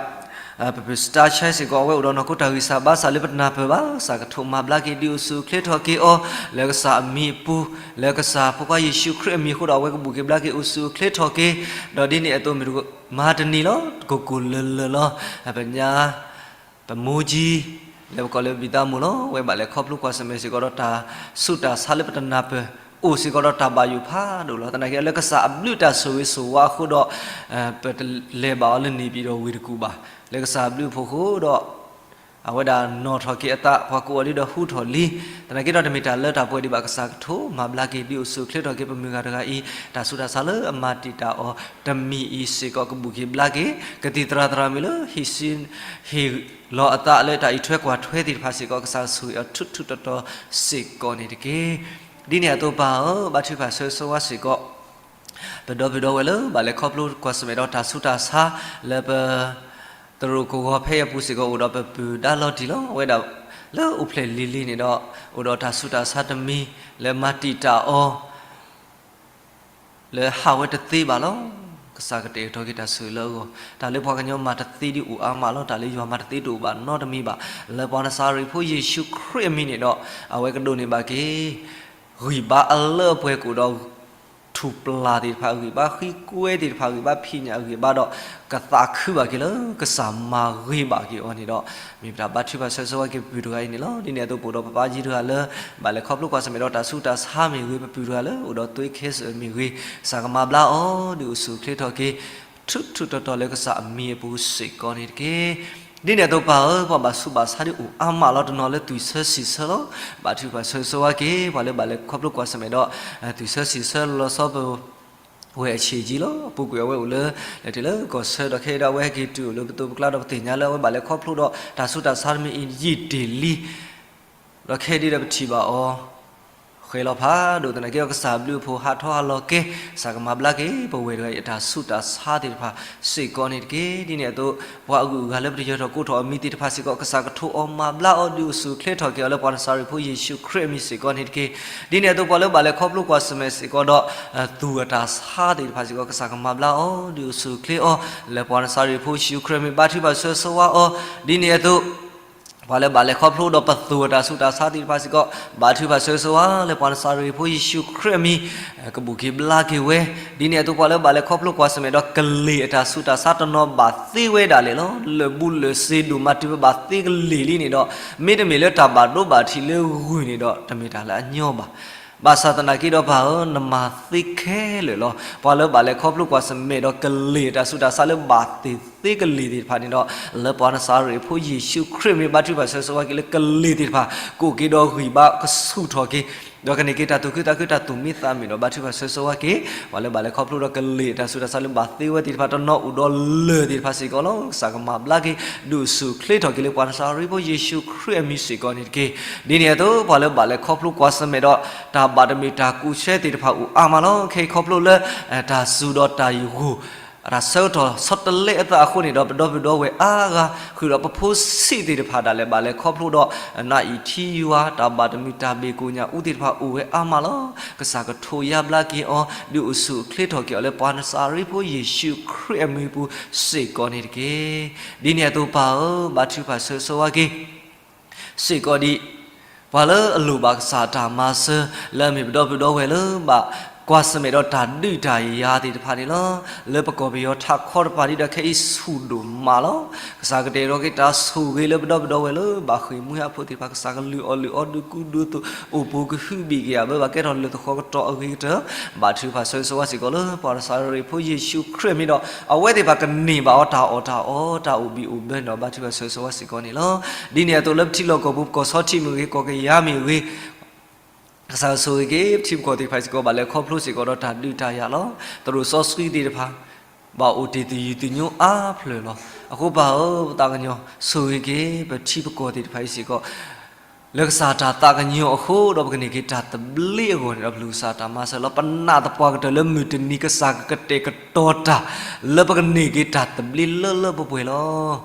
ပပုၢ်စတါဆဲစ့ၢ်ကီး အဝဲအိၣ်ဒီးနီၢ်ခိတၢ်ဂံၢ်စၢ်ဘါစၢ်လၢပတနၢ်ပၢၢ်ဘၣ်, ကစၢ်ကထိးမၤဘျါက့ၤ ဒုးအိၣ်ဆူၣ်အိၣ်ချ့ထီၣ်က့ၤအီၤ လၢကစၢ်အမံၤအပူၤ, လၢကစၢ်ဖိခွါယ့ၣ်ၡူးခရံာ်အမံၤအဃိဒီး အဝဲကဘူၣ်က့ၤဘျါက့ၤ အိၣ်ဆူၣ်အိၣ်ချ့ထီၣ်က့ၤ, ဒီးဒ်န့ၣ်အသိးမ့ၢ်တမၤတနံၤလီၤ, ကိၢ်ကိၢ်လၢၤလၢၤလီၤ, ပညါ ပမိၢ်ကၠံ လၢပကိးလၢဘံၣ်သးမိၢ်လီၤ, ဝဲဘၣ်လဲၤခီဖျိကွၢ်ဆၢၣ်မဲာ်စ့ၢ်ကီးဒီးတၢ်ဆူးတၢ်ဆါလၢပတနၢ်ပၢၢ်, အိၣ်စ့ၢ်ကီးဒီးတၢ်ဘၣ်ယိၣ်ဖးဒိၣ်လီၤ. သနာ်က့လၢကစၢ်အဘျုးတၢ်ဆိၣ်ဂ့ၤဆိၣ်ဝါအဃိဒီး ပတလဲၤဘၣ်အီၤလၢန့ၣ်ပံၤဒီးဝ့ၢ်တကူၣ်ဘၣ်, လၢကစၢ်အဘျုးအဖှိၣ်အဃိဒီး အဝဲဒၣ်နီၣ်ထီၣ်က့ၤအသး, ပှၤကိးအီၤဒ်ဒီးဟူထီၣ်လံ. သနာ်က့ဒီးတမ့ၢ်တၢ်လၢတၢ်ပှဲၤဒံးဘၣ်, ကစၢ်ကထိးမၤဘျါက့ၤ ဒုးအိၣ်ဆူၣ်အိၣ်ချ့ထီၣ်က့ၤပမုၢ်ဂၤတဂၤအံၤ, တၢ်ဆူးတၢ်ဆါလၢအမၤတံာ်တာ်အီၤတမံၤအံၤစ့ၢ်ကီး ကဘူၣ်က့ၤဘျါက့ၤ, ကသံၣ်သရၣ်သရၣ်မုၣ်လၢဟ့ၣ်ဆူ ဟ့ၣ်လီၤအသးလၢတၢ်အံးထွဲကွၢ်ထွဲသ့ၣ်တဖၣ်စ့ၢ်ကီး ကစၢ်ဆိၣ်ဂ့ၤအီၤထူထူတီတီစ့ၢ်ကီးန့ၣ်တက့ၢ်. ဒ်န့ၣ်အသိးပၢ်ဧၢ, ဘါထုကဖၣ်ဆၢဂ့ၤဆၢဝါစ့ၢ်ကီး ပဒီပုၢ်ဒီဝဲၢ်လၢဘၣ်လဲၤခီဖျိကွၢ်ဆၢၣ်မဲာ်ဒီးတၢ်ဆူးတၢ်ဆါ လၢပ သရိာ်ကဝီၤဖဲအံၤအပူၤစ့ၢ်ကီး အိၣ်ဒီးပပုၢ်ဒါလီၤတံၢ်လီၤ. အဝဲဒၣ်လၢအိၣ်ဖျဲၣ်လံၤလံၤန့ၣ်ဒီး အိၣ်ဒီးတၢ်ဆူးတၢ်ဆါတမံၤ လၢမၤတံာ်တာ်အီၤ လၢဟးဝဲတသ့ဘၣ်လီၤ. ကစၢ်ကတဲာ်ကတီၤက့ၤတၢ်ဆိၣ်ဂ့ၤလၢအဂီၢ်, တၢ်လၢပှၤကညီမၤတသ့ဒ်အိၣ်အါမးလီၤ. တၢ်လၢယွၤမၤတသ့တအိၣ်ဘၣ်နီတမံၤဘၣ်. လၢပှၤနစၤရ့းဖိယ့ၣ်ၡူးခရံာ်အမံၤန့ၣ်ဒီး အဝဲကဒိးန့ၢ်ဘၣ်က့ၤ ဂံၢ်ဘါအလၢအပှဲၤကအိၣ်ဒီး ထူၣ်ပျၢ်သ့ၣ်တဖၣ်အဂံၢ်ဘါ, ဃံကွဲသ့ၣ်တဖၣ်အဂံၢ်ဘါ, ဖံးညၣ်အဂံၢ်ဘါဒီး ကသးခုဘၣ်က့ၤလၢကစၢ်မၤဂ့ၤဘၣ်က့ၤအီၤန့ၣ်ဒီး မ့ၢ်ပတၢ်ဘါထုကဖၣ်ဆၢဂ့ၤဆၢဝါက့ၤပပုၢ်တဂၤအံၤန့ၣ်လီၤ. ဒ်န့ၣ်အသိးပအိၣ်ဒီးပပၢ်ကၠံတဂၤလၢ ဘၣ်လဲၤခီဖျိကွၢ်ဆၢၣ်မဲာ်ဒီးတၢ်ဆူးတၢ်ဆါမ့ၢ်ဂ့ၤ, ပပုၢ်တဂၤလၢအိၣ်ဒီးသွ့ခဲစၢၣ်မ့ၢ်ဂ့ၤ, ကစၢ်ကမၤဘျါအီၤ ဒုးအိၣ်ဆူၣ်အိၣ်ချ့ထီၣ်က့ၤ ထူထူတီတီလၢကစၢ်အမံၤအပူၤစ့ၢ်ကီးန့ၣ်တက့ၢ်. ဒ်န့ၣ်အသိးပၢ်ဧၢ, ပှၤဘၣ်ဆူးဘၣ်ဆါဒ်အိၣ်အါမးလီၤ. တနီၤလၢသွံၣ်ဆၢစံၣ်ဆၢလီၤ. ဘါထုကဖၣ်ဆၢဂ့ၤဆၢဝါက့ၤ ပှၤလၢဘၣ်လဲၤခီဖျိကွၢ်ဆၢၣ်မဲာ်ဒီး သွံၣ်ဆၢစံၣ်ဆၢလီၤဆီပဝဲၢ်အဆံးကၠံလီၤ. ပူၤကွံာ်အဝဲအိၣ်လၢ လဲၤတုၤလၢကီၢ်ဆၢဒီး ခဲအံၤဒၣ်ဝဲဟဲက့ၤတုၤအိၣ်လၢပသိးပကျါဒီး ပသ့ၣ်ညါလၢအဝဲဘၣ်လဲၤခီဖျိဒီးတၢ်ဆူးတၢ်ဆါတမံၤအံၤယံာ်တ့ၢ်လံ ဒီးခဲဒံးဒီးပထံၣ်ဘၣ်အီၤ ဃဲၤလီၤဖးဒိၣ်. သနာ်က့ဒီးကစၢ်အဘျုးအဖှိၣ်ဟးထီၣ်ဟးလီၤကဲ, ကစၢ်ကမၤဘျါက့ၤ ပဝဲၢ်တဂၤအံၤအတၢ်ဆူးတၢ်ဆါသ့ၣ်တဖၣ်စ့ၢ်ကီးန့ၣ်တက့ၢ်. ဒ်န့ၣ်အသိး ပှၤအဂုၤအဂၤလၢပတယၢၤထီၣ်ကိးထီၣ်အမံၤသ့ၣ်တဖၣ်စ့ၢ်ကီး ကစၢ်ကထိးအီၤမၤဘျါအီၤ ဒုးအိၣ်ဆူၣ်အိၣ်ချ့ထီၣ်က့ၤအီၤလၢပှၤနစၤရ့းဖိယ့ၣ်ၡူးခရံာ်အမံၤစ့ၢ်ကီးန့ၣ်တက့ၢ်. ဒ်န့ၣ်အသိးပှၤလၢဘၣ်လဲၤခီဖျိကွၢ်ဆၢၣ်မဲာ်စ့ၢ်ကီးဒီး သူၣ်အတၢ်ဆါသ့ၣ်တဖၣ်စ့ၢ်ကီး ကစၢ်ကမၤဘျါအီၤ ဒုးအိၣ်ဆူၣ်အိၣ်ချ့အီၤ လၢပှၤနစၤရ့းဖိယ့ၣ်ၡူးခရံာ်အမံၤ ဘါထုကဖၣ်ဆၢဂ့ၤဆၢဝါအီၤ. ဒ်န့ၣ်အသိး ပှၤလၢဘၣ်လဲၤခီဖျိဒီးပသူၣ်အတၢ်ဆူးတၢ်ဆါသ့ၣ်တဖၣ်စ့ၢ်ကီး ဘါထုကဖၣ်ဆၢဂ့ၤဆၢဝါ လၢပှၤနစၤရ့းဖိယ့ၣ်ၡူးခရံာ်အမံၤ ကဘူၣ်က့ၤဘျါက့ၤဝဲ. ဒ်န့ၣ်အသိးပှၤလၢဘၣ်လဲၤခီဖျိကွၢ်ဆၢၣ်မဲာ်ဒီးကလ့ၢ်အတၢ်ဆူးတၢ်ဆါတနီၤဘၣ်သ့ဝဲဒၣ်လဲာ်လီၤ. လၢာ်ဘူၣ်လၢာ်စ့ဒိၣ်မးတုၤပဘၣ်သ့ကလ့ၢ်လံန့ၣ်ဒီး မ့တမ့ၢ်လၢတၢ်ဘၣ်ဒိဘၣ်ထံးလၢဂုၢ်န့ၣ်ဒီး တမ့ၢ်တၢ်လၢအညီဘၣ်. ဘၣ်ဆၣ်သနာ်က့ဒီးပၢ်ဧၢ, နမၤသ့ခဲလၢာ်လီၤ. ပှၤလၢဘၣ်လဲၤခီဖျိကွၢ်ဆၢၣ်မဲာ်ဒီးကလ့ၢ်အတၢ်ဆူးတၢ်ဆါလၢဘၣ်သ့ၣ်သ့ကလ့ၢ်သ့ၣ်တဖၣ်န့ၣ်ဒီး လၢပှၤနစၤရ့းဖိယ့ၣ်ၡူးခရံာ်အမံၤ ဘါထုကဖၣ်ဆၢဂ့ၤဆၢဝါက့ၤလၢကလ့ၢ်သ့ၣ်တဖၣ် ကိးက့ၤဒီးဂံၢ်ဘါကဆူၣ်ထီၣ်က့ၤ ဒီးကန့ၢ်က့ၤတၢ်သူၣ်ခုသးခုတၢ်သူၣ်မံသးမုာ်ဒီး ဘါထုကဖၣ်ဆၢဂ့ၤဆၢဝါက့ၤ ပှၤလၢဘၣ်လဲၤခီဖျိဒီးကလ့ၢ်အတၢ်ဆူးတၢ်ဆါလၢဘၣ်သ့ဝဲသ့ၣ်တဖၣ် တနီၤအိၣ်ဒီးလၢၢ်သ့ၣ်တဖၣ်စ့ၢ်ကီးလီၤ. ကစၢ်ကမၤဘျါက့ၤ ဒုးဆူၣ်ချ့ထီၣ်က့ၤလၢပှၤနစၤရ့းဖိယ့ၣ်ၡူးခရံာ်အမံၤစ့ၢ်ကီးန့ၣ်တက့ၢ်. ဒ်န့ၣ်အသိး ပှၤလၢဘၣ်လဲၤခီဖျိကွၢ်ဆၢၣ်မဲာ်ဒီး တၢ်ဘၣ်တမုာ်တၢ်ကူၣ်ဆဲသ့ၣ်တဖၣ်အိၣ်အါမးလီၤ. ခဲအံၤခီဖျိလၢ တၢ်စူၤဒီးတၢ်ယဂိၢ် တၢ်ဆၢကတီၢ်ဆီတလဲအသးအဃိန့ၣ်ဒီး ပဒီပုၢ်ဒီဝဲၢ်အါဂၤ ဃုာ်ဒီးပဖိဆံးသ့ၣ်တဖၣ်ဒၣ်လဲာ် ဘၣ်လဲၤခီဖျိဒီး နအံၣ်ထံယွၤ တၢ်ဘၣ်တမုာ်တၢ်ဘၣ်ကိၣ်ညၣ်အူသ့ၣ်တဖၣ်အိၣ်ဝဲအါမးလီၤ. ကစၢ်ကထိးယါဘျါက့ၤအီၤ ဒုးအိၣ်ဆူၣ်အိၣ်ချ့ထီၣ်က့ၤအီၤလၢပှၤနစၤရ့းဖိယ့ၣ်ၡူးခရံာ်အမံၤပူၤစ့ၢ်ကီးန့ၣ်တက့ၢ်. ဒ်န့ၣ်အသိးပၢ်ဧၢ ဘါထုကဖၣ်ဆၢဂ့ၤဆၢဝါက့ၤ စ့ၢ်ကီးဒံး ပှၤလၢအလိၣ်ဘၣ်ကစၢ်အတၢ်မၤစၢၤ လၢအမ့ၢ်ပဒီပုၢ်ဒီဝဲၢ်လၢဘၣ်ကွၢ်ဆၢၣ်မဲာ်ဒီးတၢ်ဒုးတၢ်ယၤသ့ၣ်တဖၣ်န့ၣ်လီၤ. လၢပကီၢ်ပယီၤထးခီတဖၣ်ဒ်ဒီးခဲအံၤဆူၣ်ဒိၣ်မးလီၤ. ကစၢ်ကတဲာ်ကတီၤက့ၤတၢ်ဆိၣ်ဂ့ၤလၢပဒီပုၢ်ဒီဝဲၢ်လၢဘၣ်ဃ့ၢ်မှံဟးဖျိးသ့ၣ်တဖၣ် ကစၢ်ကလုၢ်အီၣ်လုၢ်အီဒုးကူဒုးသိး အိၣ်ပူၤကဟုဘံၣ်က့ၤအဘၢဘၣ်ကဲထီၣ်လၢသဃီကတီၢ်အဂ့ၤကတၢၢ် ဘါထုကဖၣ်ဆၢဂ့ၤဆၢဝါစ့ၢ်ကီးလၢပှၤနစၤရ့းဖိယ့ၣ်ၡူးခရံာ်အမံၤဒီး အဝဲသ့ၣ်တဖၣ်ကန့ၢ်ဘၣ်အီၤတၢ်အီၣ်တၢ်အီတၢ်အိၣ်ဘံၣ်အိၣ်ဘၢန့ၣ်ဒီး ဘါထုကဖၣ်ဆၢဂ့ၤဆၢဝါစ့ၢ်ကီးန့ၣ်လီၤ. ဒ်န့ၣ်အသိးလၢပထံလီၢ်ကီၢ်ပူၤ ပကီၢ်ဆီထံးမ့ၢ်ဂ့ၤ ကီၢ်ကယၤမ့ၢ်ဂ့ၤ ကစၢ်ဆိၣ်ဂ့ၤက့ၤ ပထံပကီၢ်သ့ၣ်တဖၣ်စ့ၢ်ကီး ဘၣ်လဲၤခီဖျိစ့ၢ်ကီးဒီးတၢ်ဒုးတၢ်ယၤလီၤ. သရိာ်စီဆှံသ့ၣ်တဖၣ် ဘၣ်အိၣ်တ့ၢ်သယုၢ်သညိအါဖျၢၣ်လီၤ. အဃိပၢ်ဧၢ ပသးကညီၤဆိၣ်ဂ့ၤက့ၤ ပထံပကီၢ်သ့ၣ်တဖၣ်အံၤစ့ၢ်ကီး လၢကစၢ်တၢ်သးကညီၤအဃိဒီး ပကန့ၢ်က့ၤတၢ်သဘျ့အဂီၢ်န့ၣ်ဒီး ပလူၤကစၢ်တၢ်မၤစၢၤလီၤ. ပနာ်သပှၢ်ကတၢၢ်လၢမုၢ်တနံၤ ကစၢ်ကကတဲာ်ကတီၤတၢ် လၢပကန့ၢ်က့ၤတၢ်သဘျ့လၢလၢပှဲၤပှဲၤလီၤ.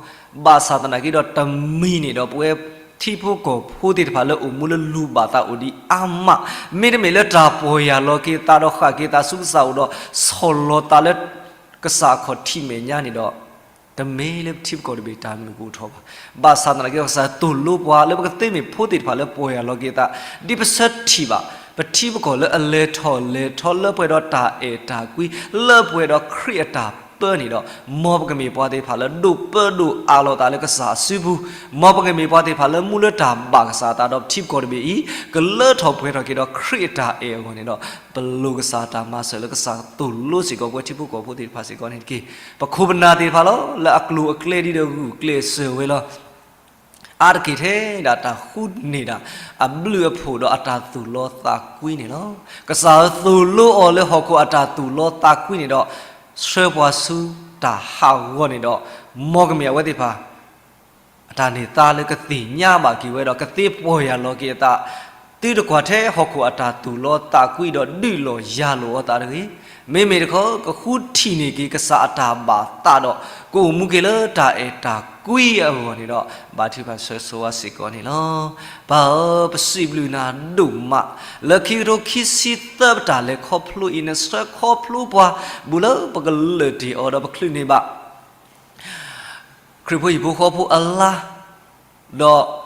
ဘၣ်ဆၣ်သနာ်က့ဒီးတမံၤန့ၣ်ဒီး ပဝဲထံဖိကီၢ်ဖိသ့ၣ်တဖၣ်လၢအိၣ်မူလၢလူၤဘၣ်သးအိၣ်ဒံးအါမး, မ့တမ့ၢ်လၢတၢ်ပီၢ်ယၢ်လီၤက့ၤသးဒီးဃၣ်က့ၤသးဆူကစၢ်အိၣ်ဒီး ဆီၣ်လီၤသးလၢကစၢ်အခီၣ်ထံးမဲာ်ညါန့ၣ်ဒီး တမ့ၢ်လၢပထံပကီၢ်တဘ့ၣ်တၢ်မုာ်ကအိၣ်ထီၣ်ဘၣ်. ဘၣ်ဆၣ်သနာ်က့ ကစၢ်သိၣ်လိပှၤလၢပကသ့မ့ၢ်ဖိသ့ၣ်တဖၣ်လၢပီၢ်ယၢ်လီၤက့ၤအသး ဒ်ပဆၢထံၣ်ဘၣ် ပထံပကီၢ်လၢအလဲၤထီၣ်လဲၤထီလၢပှဲၤဒီးတၢ်အဲၣ်တၢ်ကွံ လၢပှဲၤဒီးခရံာ်အတၢ်ပၢန့ၣ်ဒီး မ်ပကမ့ၢ်ပှၤသ့ၣ်တဖၣ်လၢဒိၣ်ပၢဒိၣ်အးလီၤသးလၢကစၢ်အစုပူၤ, မ်ပကမ့ၢ်ပှၤသ့ၣ်တဖၣ်လၢမူလၢတၢ်ဘၣ်ကစၢ်အသးဒီးပထံပကီၢ်တဘ့ၣ်အံၤ ကလၢထီၣ်ပှဲၤထီၣ်က့ၤဒီးခရံာ်အတၢ်အဲၣ်အဂီၢ်န့ၣ်ဒီး ပလိၣ်ကစၢ်အတၢ်မၤစၢၤလၢကစၢ်သိၣ်လိစ့ၢ်ကီးပဝဲထံဖိကီၢ်ဖိသ့ၣ်တဖၣ်စ့ၢ်ကီးန့ၣ်တက့ၢ်. ပခိၣ်ပနၢ်သ့ၣ်တဖၣ်လီၤ လၢအကျိၤအကျဲဒ်ဒီးဂုာ်ကျဲးစၢးဝဲလီၤ အါတက့ၢ်ထဲဒၣ်တၢ်ဃုန့ၢ်ဒၣ် အဘျုးအဖှိၣ်ဒီးအတၢ်သူၣ်လီသးကွံန့ၣ်လီၤ. ကစၢ်သိၣ်လိအီၤလၢဟီၣ်ခိၣ်အတၢ်သူၣ်လီသးကွံန့ၣ်ဒီး ဆှၢပှၤဆူတၢ်ဟးဂီၤန့ၣ်ဒီး မ်ကမ့ၢ်အဝဲသ့ၣ်တဖၣ် အတၢ်န့ၢ်သါလၢကသ့ၣ်ညါဘၣ်က့ၤဝဲဒီး ကသ့ပီၢ်ယၢ်လီၤက့ၤအသး သုတကွၢ်ထဲဟီၣ်ခိၣ်အတၢ်သူၣ်လီသးကွံဒီးဒုးလီၤယၤလိာ်အီၤသးတဂ့ၤ. မ့မ့ၢ်တခီ ကဃုထံၣ်န့ၢ်က့ၤကစၢ်အတၢ်ဘၣ်သးဒီး ကအိၣ်မူက့ၤလၢတၢ်အဲၣ်တၢ်ကွံအဂီၢ်န့ၣ်ဒီး ဘါထုကဖၣ်ဆၢဂ့ၤဆၢဝါစ့ၢ်ကီးန့ၣ်လီၤ. ပၢ်ဧၢ, ပစံးဘျုးနၤဒိၣ်မး လၢခံကထိခံဆံသၢ ပတၢ်လဲၤခီဖျိအံၤ နဆှၢခီဖျိပှၤ ဘူးလၢပကလၢာ်တ့ၢ်အီၤဒီးပချုးန့ၢ်ဘၣ် ခရံာ်ဖိဟံၣ်ဖိဃီဖိအလါ,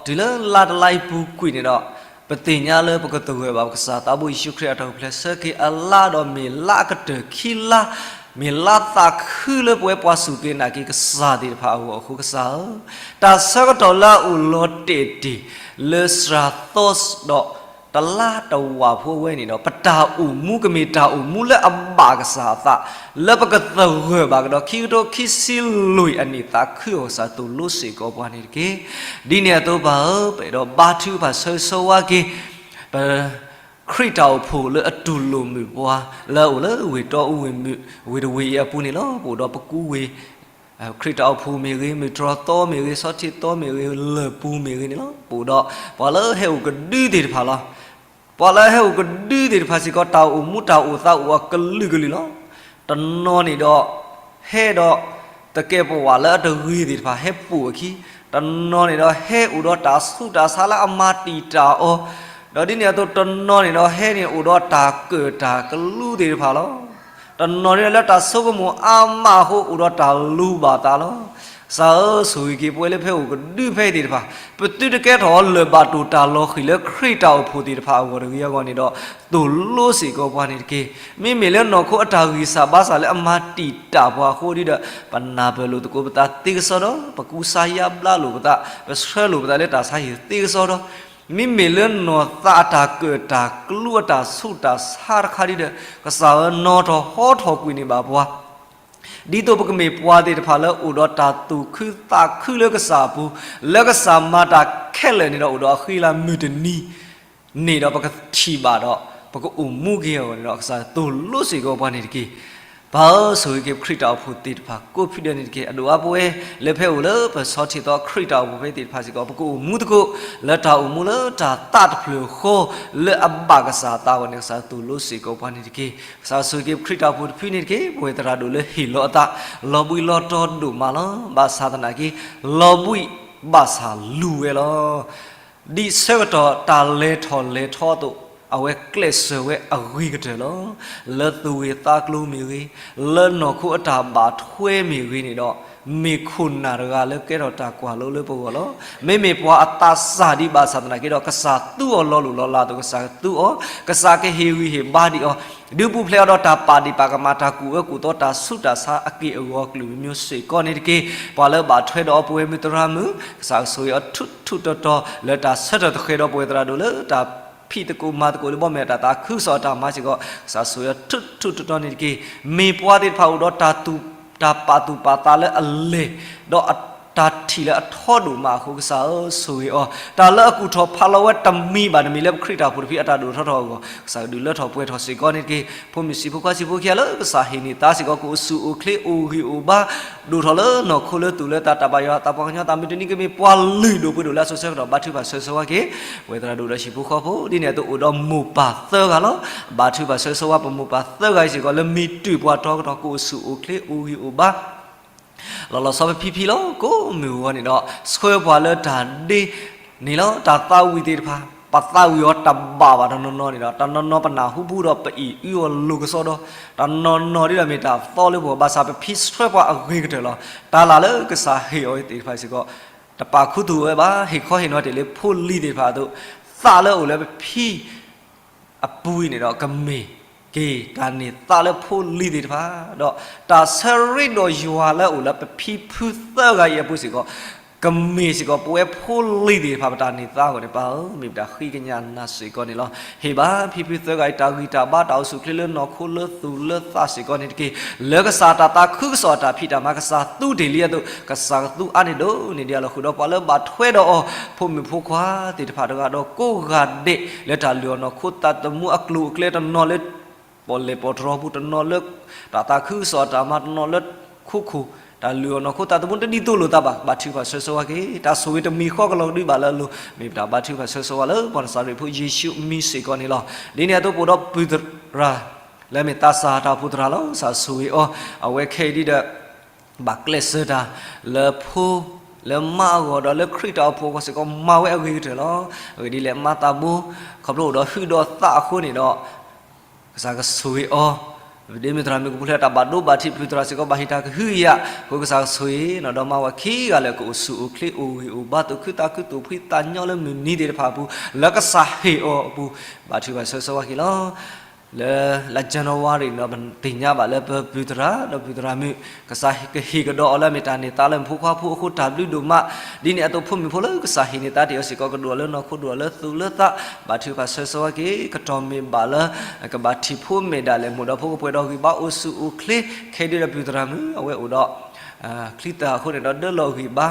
ဒီးတုၤလၢလါတလါအံၤပူၤကွံာ်န့ၣ်ဒီး, ပသ့ၣ်ညါလၢပကသဂၢၢ်ဘၣ်ပကစၢ်သးဘိယ့ၣ်ၡူးခရံာ်အတၢ်အိၣ်ဖျဲၣ်ဆၢက့ၤအလါဒီးမ့ၢ်လါအကတၢၢ်ခံလါ, မ့ၢ်လါသးခုလၢပဝဲပှၤစူၢ်က့ၤနာ်က့ၤကစၢ်သ့ၣ်တဖၣ်အဂီၢ်အဃိကစၢ်ဧၢ, တၢ်ဆၢကတီၢ်လၢအအိၣ်လီၤတဲာ်တ့ၢ်လၢစှၤသီဒီး တလါတဝာ်ဖိအဝဲန့ၣ်ဒီး ပတၢ်အိၣ်မူကမ့ၢ်တၢ်အိၣ်မူလၢအဘၣ်ကစၢ်အသး, လၢပကသဂၢၢ်ဘၣ်ကဒီး ခံကထိခံဆံလွံၢ်အနံၣ်သးခုအီၤကစၢ်သိၣ်လိစ့ၢ်ကီးပှၤန့ၣ်တက့ၢ်. ဒ်န့ၣ်အသိးပၢ်ဧၢ, ပအဲၣ်ဒိးဘါထုကဖၣ်ဆၢဂ့ၤဆၢဝါက့ၤ ပ ခရံာ်တၢ်အိၣ်ဖှိၣ်လၢအတူၢ်လိာ်မုာ်ပှၤ လၢအအိၣ်လၢဝ့ၢ်တီအူဝ့ၢ်မုၢ် ဝ့ၢ်တဝ့ၢ်အံၤအပူၤန့ၣ်လီၤ. ပအိၣ်ဒီးပကူဝ့ၢ် ခရံာ်တၢ်အိၣ်ဖှိၣ်မ့ၢ်ဂ့ၤ, မုၢ်တြီၢ်သီမ့ၢ်ဂ့ၤ, ဆီထံးသီမ့ၢ်ဂ့ၤ, လၢၢ်ပူၤမ့ၢ်ဂ့ၤန့ၣ်လီၤ. ပအိၣ်ဒီးပှၤလၢဟဲအိၣ်ကဒုသ့ၣ်တဖၣ်လီၤ. ပှၤလၢဟဲအိၣ်ကဒုသ့ၣ်တဖၣ်စ့ၢ်ကီး တၢ်အိၣ်မူတၢ်အိၣ်သးအိၣ်အကလုာ်ကလုာ်လီၤ. တနီၤန့ၣ်ဒီး ဟဲဒီး သကဲးပဝးလၢအတဂ့ၤသ့ၣ်တဖၣ် ဟဲပိာ်အခံ, တနီၤန့ၣ်ဒီး ဟဲအိၣ်ဒီးတၢ်ဆူးတၢ်ဆါလၢအမၤတံာ်တာ်အီၤ, ဒီးဒ်န့ၣ်အသိးတနီၤန့ၣ်ဒီး ဟဲန့ၣ်အိၣ်ဒီးတၢ်ကၢၣ်တၢ်ကလူးသ့ၣ်တဖၣ်လီၤ. တနီၤန့ၣ်လၢတၢ်ဆိကမိၣ်အါမးအဃိ အိၣ်ဒီးတၢ်လူၤဘၣ်သးလီၤ. ကစၢ်ဧၢ, ဆိၣ်ဂ့ၤက့ၤပဝဲလၢပဟဲအိၣ်ကဒုဖဲအံၤသ့ၣ်တဖၣ်, ပသုတကဲထီၣ်အီၤလၢၢ်ဘၣ်တိၢ်တၢ်လီၤဃံၤလၢခရံာ်တၢ်အိၣ်ဖှိၣ်သ့ၣ်တဖၣ်အဂီၢ်တဂ့ၤအဂီၢ်န့ၣ်ဒီး သိၣ်လိစ့ၢ်ကီးပှၤန့ၣ်တက့ၢ်. မ့မ့ၢ်လၢနီၢ်ခိအတၢ်ဂံၢ်စၢ်ဘါစၢ်လၢအမၤတံာ်တာ်ပှၤအဃိဒီး ပနၢ်ပၢၢ်လိာ်သကိးပသးသ့ကစီဒီး ပကူစါယါဘျါလိာ်ပသး ပဆှၢလိာ်ပသးလၢတၢ်ဆါဟံၣ်သ့ကစီဒီး မ့မ့ၢ်လၢနီၢ်သးအတၢ်ကၢၣ်တၢ်ကလူးအတၢ်ဆူးတၢ်ဆါတခါဒီး ကစၢ်ဧၢ နီၣ်ထီၣ်ဟီထီၣ်ကွံာ်န့ၢ်ဘၣ်ပှၤ ဒ်သိးပကမ့ၢ်ပှၤသ့ၣ်တဖၣ်လၢအိၣ်ဒီးတၢ်သူၣ်ခုသးခုလၢကစၢ်အပူၤ, လၢကစၢ်မၤတၢ်ခဲလၢာ်န့ၣ်ဒီးအိၣ်ဒီးအဃံလၤမုၢ်တနံၤန့ၣ်ဒီး ပကထံၣ်ဘၣ်ဒီး ပကအိၣ်မူက့ၤအဂီၢ်န့ၣ်ဒီး ကစၢ်သိၣ်လိစ့ၢ်ကီးပှၤန့ၣ်တက့ၢ်. ပၢ်ဧၢ, ဆိၣ်ဂ့ၤက့ၤပခရံာ်တၢ်အိၣ်ဖှိၣ်သ့ၣ်တဖၣ်ကိးဖုဒဲးန့ၣ်တက့ၢ်. အဒိၣ်အါပဝဲ လၢပဟဲအိၣ်လၢပဆီထံးသီခရံာ်တၢ်အိၣ်ဖှိၣ်ဖဲသ့ၣ်တဖၣ်စ့ၢ်ကီး ပကအိၣ်မူသကိး လၢတၢ်အိၣ်မူလၢတၢ်သးတဖျၢၣ်ဃီ လၢအဘၣ်ကစၢ်အသးအဂီၢ်န့ၣ် ကစၢ်သိၣ်လိစ့ၢ်ကီးပှၤန့ၣ်တက့ၢ်. ကစၢ်ဆိၣ်ဂ့ၤက့ၤပခရံာ်တၢ်အိၣ်ဖှိၣ်တဖုန့ၣ်တက့ၢ်. ပဝဲသရၣ်ဒိၣ်လၢဟ့ၣ်လီၤအသး လီၤဘှံးလီၤတီၤဒိၣ်မးလီၤ. ဘၣ်ဆၣ်သနာ်က့ လီၤဘှံးဘၣ်ဆၣ်လူၤဝဲလီၤ. ဒ်ဆၢကတီၢ်တၢ်လဲၤထီၣ်လဲၤထီအသိး အဝဲကျဲးစၢးဝဲအဂ့ၤကတၢၢ်လီၤ. လၢသူၣ်ဂ့ၢ်သးကျိၤမ့ၢ်ဂ့ၤ, လၢနီၢ်ခိအတၢ်ဘၣ်ထွဲမ့ၢ်ဂ့ၤန့ၣ်ဒီး မ့ၢ်ခိၣ်နၢ်တဂၤလၢကဲထီၣ်တၢ်ကွၢ်လိလၢပဂီၢ်လီၤ. မ့မ့ၢ်ပှၤအသးစၢ်ဒံးဘၣ်ဆၣ်သနာ်က့ဒီး ကစၢ်သူအီၤလီၤလိၢ်လီၤလးအသိး ကစၢ်ကသူအီၤ, ကစၢ်ကဟ့ၣ်ဂံၢ်ဟ့ၣ်ဘါဒံးအီၤ, ဒုးပူၤဖျဲးအီၤဒီးတၢ်ပာ်ဒံးပာ်ကမၣ် တၢ်ကူၣ်အၢကူၣ်သီ တၢ်ဆူးတၢ်ဆါအက့ၢ်အဂီၤအကလုာ်မ့ၢ်မ့ၢ်စ့ၢ်ကီးန့ၣ်တက့ၢ်. ပှၤလၢဘၣ်ထွဲဒီးအီၤပဝဲမုၢ်သရၣ်မုၣ် ကစၢ်ကဆိၣ်ဂ့ၤအီၤထူးထူးတီၤတီၤ လၢတၢ်ဆၢထၢၣ်သဃဲးဒီးပဝဲသရၣ်ဒိၣ်လၢတၢ်ဖံးသကိးမၤသကိးလၢဘီမဲာ်တၢ်သးခုကစီၣ်အတၢ်မၤစ့ၢ်ကီး ကစၢ်ဆိၣ်ဂ့ၤအီၤထူးထူးတီၤတီၤန့ၣ်တက့ၢ်. မ့ၢ်ပှၤသ့ၣ်တဖၣ်အိၣ်ဒီးတၢ်သူၣ် တၢ်ပာ်သူၣ်ပာ်သးလၢအလဲၢ် ဒီးတၢ်ထံၣ်လၢအထီဒိၣ်မးအဃိ ကစၢ်ဧၢ ဆိၣ်ဂ့ၤအီၤ တၢ်လၢအကူၣ်ထီၣ်ဖးလီၤဝဲတမံၤဘၣ်တမံၤလၢပခရံာ်တၢ်အိၣ်ဖှိၣ်တဖုအတၢ်ဒိၣ်ထီၣ်ထီထီၣ်အဂီၢ် ကစၢ်ကဒုးလၢထီၣ်ပှဲၤထီၣ်စ့ၢ်ကီးန့ၣ်တက့ၢ်. ဖိမုၣ်ဆံးဖိခွါဆံးဖိခံဂၤလၢကစၢ်ဟ့ၣ်န့ၢ်သါစ့ၢ်ကီး ကအိၣ်ဆူၣ်အိၣ်ချ့အိၣ်ဂံၢ်အိၣ်ဘါ ဒိၣ်ထီၣ်လၢနီၢ်ခိလၢသူၣ်လၢသး တၢ်ဘၣ်ယွၤသးပှၢ်ကညီသးမုၢ်တနံၤကမ့ၢ်ပှၤလုၢ်ဒိၣ်ပှ့ၤဒိၣ်လၢအစိၤဆၢကတီၢ် ဘါထုကဖၣ်ဆၢဂ့ၤဆၢဝါက့ၤ ပဝဲသရၣ်ဒိၣ်ဒီးဟံၣ်ဖိဃီဖိ ဒ်န့ၣ်အသိးအိၣ်ဒီးမိၢ်ပၢ်သၢဂၤလီၤ. ဘါထုကဖၣ်ဆၢဂ့ၤဆၢဝါ ပမိၢ်ပၢ်သၢဂၤအံၤစ့ၢ်ကီး လၢမ့ၢ်တုၤပှၤတီကတီၢ် ကအိၣ်ဆူၣ်အိၣ်ချ့အိၣ်ဂံၢ်အိၣ်ဘါ လီၤလီၤဆီဆီဖဲဖံဖံလီၤ ကိးမုၢ်ဂီၤန့ၣ်ဒီး ဆှၢပှၤလၢတၢ်ဒ့န့ၣ်လီၤ. တၢ်သးဝံၣ်သ့ၣ်တဖၣ် ပသးဝံၣ်အီၤတဘၣ်ဘၣ်တနီၤနီၤန့ၣ်ဒီး တနီၤနီၤပနၢ်ဟူဘူၣ်ဒီးပအံၣ်အုအီၤလိာ်ကစီဒီး တနီၤနီၤဒ်ဒီးမ့ၢ်တၢ်သီလၢပဂီၢ် ဘၣ်ဆၣ်ပဖံးဆှၢပှၤအဂ့ၤကတၢၢ်လီၤ. တၢ်လၢ်လၢကစၢ်ဟ့ၣ်အီၤသ့ၣ်တဖၣ်စ့ၢ်ကီး တပာ်ခူသူၣ်ဝဲဘၣ် ဟ့ၣ်ခီဟ့ၣ်နီၤတ့ၢ်လၢဖိလံၤသ့ၣ်တဖၣ်အသိး သးလၢအအိၣ်လၢပဖံ အပူၤအံၤန့ၣ်ဒီး ကမ့ၢ်တၢ်န့ၢ်သါလၢဖိလံၤသ့ၣ်တဖၣ်, ဒီးတၢ်ဆၢရ့ဒီးယွၤလၢအအိၣ်လၢပဖံဖုသၢဂၤအံၤအပူၤစ့ၢ်ကီး, ကမ့ၢ်စ့ၢ်ကီးပဝဲဖိလံၤသ့ၣ်တဖၣ်ပတၢ်န့ၢ်သါအဂီၢ်န့ၣ် ပၢ်ဧၢ, မ့ၢ်ပတၢ်ဃ့ကညးနၤစ့ၢ်ကီးန့ၣ်လီၤ. ဟ့ၣ်ဘၣ်ဖံဖုသၢဂၤအံၤ တၢ်ဂံၢ်တၢ်ဘါ တၢ်အိၣ်ဆူၣ်အိၣ်ချ့လၢနီၢ်ခိလၢသူၣ်လၢသးစ့ၢ်ကီးန့ၣ်တက့ၢ်. လၢကစၢ်တၢ်သးခုကစီၣ်အတၢ်ဖံးတၢ်မၤ ကစၢ်သူတ့ၢ်လံအသိး ကစၢ်ကသူအါန့ၢ်ဒိၣ်န့ၢ်ဒံးအလီၢ်ဃုာ်ဒီး ပှၤလၢဘၣ်ထွဲဒီးအီၤ ဖိမုၣ်ဖိခွါသ့ၣ်တဖၣ်တဂၤဒီးကိးဂၤဒဲး လၢတၢ်လုၢ်အီၣ်နီၢ်ခိသးသမူအကျိၤအကျဲ တနီၤလၢ ပီၣ်လဲၣ်ပီၣ်တြီၤပူၤ တနီၤလၢ တၢ်သးခုကစီၣ်အတၢ်မၤ တနီၤလၢခိခိၣ် တၢ်လုၢ်အီၣ်နီၢ်ခိသးသမူတဒ်သိးလိာ်သးဘၣ်, ဘၣ်ထုကဖၣ်ဆၢဂ့ၤဆၢဝါက့ၤ တၢ်ဆိၣ်ဂ့ၤတမံၤဃီကလီၤကဒုဘၣ်လၢအလိၤ မ့ၢ်ပတၢ်ဘါထုကဖၣ်ဆၢဂ့ၤဆၢဝါလၢ ပှၤနစၤရ့းဖိယ့ၣ်ၡူးအမံၤစ့ၢ်ကီးန့ၣ်လီၤ. ဒ်န့ၣ်အသိးပအိၣ်ဒီးပုၢ်သရၣ် လၢမ့ၢ်သးစၢ်တၢ်အိၣ်ဖှိၣ်သရၣ်လီၤ ကစၢ်ဆိၣ်ဂ့ၤအီၤ အဝဲခဲအံၤဒ်ဒီး ဘၣ်ကျဲးစၢးတၢ်လၢဖိ လၢမါအဂီၢ်ဒီးလၢခရံာ်တၢ်အိၣ်ဖှိၣ်အဂီၢ်စ့ၢ်ကီး မၤဝဲအဂ့ၤကတၢၢ်လီၤ. အဂ့ၢ်ဒ်လဲၣ် မၤသးဘိ ခီဖျိအိၣ်ဒီးဟုးဒီးသးအဃိန့ၣ်ဒီး ကစၢ်ကဆိၣ်ဂ့ၤအီၤ ဒ်မ့ၢ်သရၣ်မုၣ်ကပူၤဖျဲးတၢ်ဘၣ်ဒိဘၣ်ထံး ပုၢ်သရၣ်စ့ၢ်ကီးဘၣ်ဟ့ၣ်တၢ်ကဟုကယာ်အဃိ ကစၢ်ကဆိၣ်ဂ့ၤ နီၢ်ဒီမါဝၤခံဂၤလၢကအိၣ်ဆူၣ်အိၣ်ချ့ အိၣ်ဂံၢ်အိၣ်ဘါ သူၣ်ခုသးခု သူၣ်ဖှံသးညီလၢမုၢ်နံၤသ့ၣ်တဖၣ်အပူၤ လၢကစၢ်ဟ့ၣ်အီၤအပူၤ ဘါထုကဖၣ်ဆၢဂ့ၤဆၢဝါက့ၤလီၤ. လၢလါ January န့ၣ်ဒီး ပသ့ၣ်ညါဘၣ်လၢပပုၢ်သရၣ်ဒီးပုၢ်သရၣ်မုၣ် ကစၢ်ကဟ့ၣ်ကဒီးအီၤလၢအမ့ၢ်တၢ်န့ၢ်သါလၢမုၣ်ဖိခွါဖိအဃိ တၢ်ဘျုးဒိၣ်မး, ဒ်န့ၣ်အသိးဖိမုၣ်ဖိလၢကစၢ်ဟ့ၣ်န့ၢ်သါတ့ၢ်အီၤစ့ၢ်ကီး ကဒိၣ်အီၤလၢနီၢ်ခိ ဒိၣ်အီၤလၢသူၣ်လၢသး, ဘါထုကဖၣ်ဆၢဂ့ၤဆၢဝါက့ၤ ကတီၢ်မ့ၢ်ဘၣ်လၢ ကဘၣ်ထံၣ်ဖိမဲာ်ဒၣ်လဲာ် မိၢ်ဒီးဖိကပှဲၤဒီးဂံၢ်ဘါအိၣ်ဆူၣ်အိၣ်ချ့ ခဲဒုဒီးပုၢ်သရၣ်မုၣ် အဝဲအိၣ်ဒီး ချံသၣ်အဃိန့ၣ်ဒီး ဒၢလီၤဂံၢ်ဘါ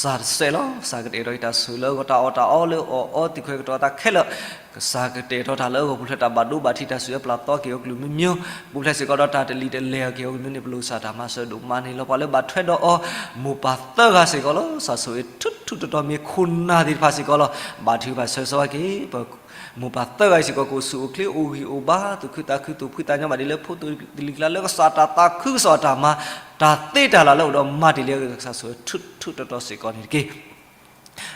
စၢ်တစဲးလီၤ. ကစၢ်ကတဲာ်ကတီၤအီၤတၢ်ဆိၣ်ဂ့ၤလၢအဂီၢ် တၢ်အီၣ်တၢ်အီလၢအီၣ်အီ သံၣ်ခွဲးကတီၤတၢ်ခဲလၢာ် ကစၢ်ကတဲာ်ကတီၤတၢ်လၢအဂီၢ် ပူၤဖျဲးတၢ်ဘၣ်ဒိဘၣ်ထံး တၢ်ဆူၣ်အၢပျၢ်သီက့ၤအီၤကလုာ်မံၤမံၤ, ပူၤဖျဲးစ့ၢ်ကီးဒီးတၢ်တလံၤတလဲၤအီၤက့ၤအီၤကလုာ်မံၤန့ၣ် ပလိၣ်ကစၢ်တၢ်မၤစၢၤဒိၣ်မးန့ၣ်လီၤ. ပှၤလၢဘၣ်ထွဲဒီးအီၤ မိၢ်ပၢ်သၢဂၤစ့ၢ်ကီးလီၤ. ကစၢ်ဆိၣ်ဂ့ၤထူထူတီတီ မ့ၢ်ခိၣ်နၢ်သ့ၣ်တဖၣ်စ့ၢ်ကီးလီၤ. ဘါထုကဖၣ်ဆၢဂ့ၤဆၢဝါက့ၤ ပမိၢ်ပၢ်သၢဂၤအံၤစ့ၢ်ကီး ကအိၣ်ဆူၣ်အိၣ်ချ့ အိၣ်ဂံၢ်အိၣ်ဘါ သူၣ်ခုသးခု သူၣ်ဖှံသးညီဘၣ်ဒ်လၢဖိသ့ၣ်လံၤကျါ လၢကစၢ်တၢ်သးခုကစီၣ်အတၢ်မၤ တၢ်သ့တၢ်လၢ်လၢအိၣ်ဒီးမၤတ့ၢ်လံအဂ့ၢ် ကစၢ်ဆိၣ်ဂ့ၤထူထူတီတီစ့ၢ်ကီးန့ၣ်တက့ၢ်.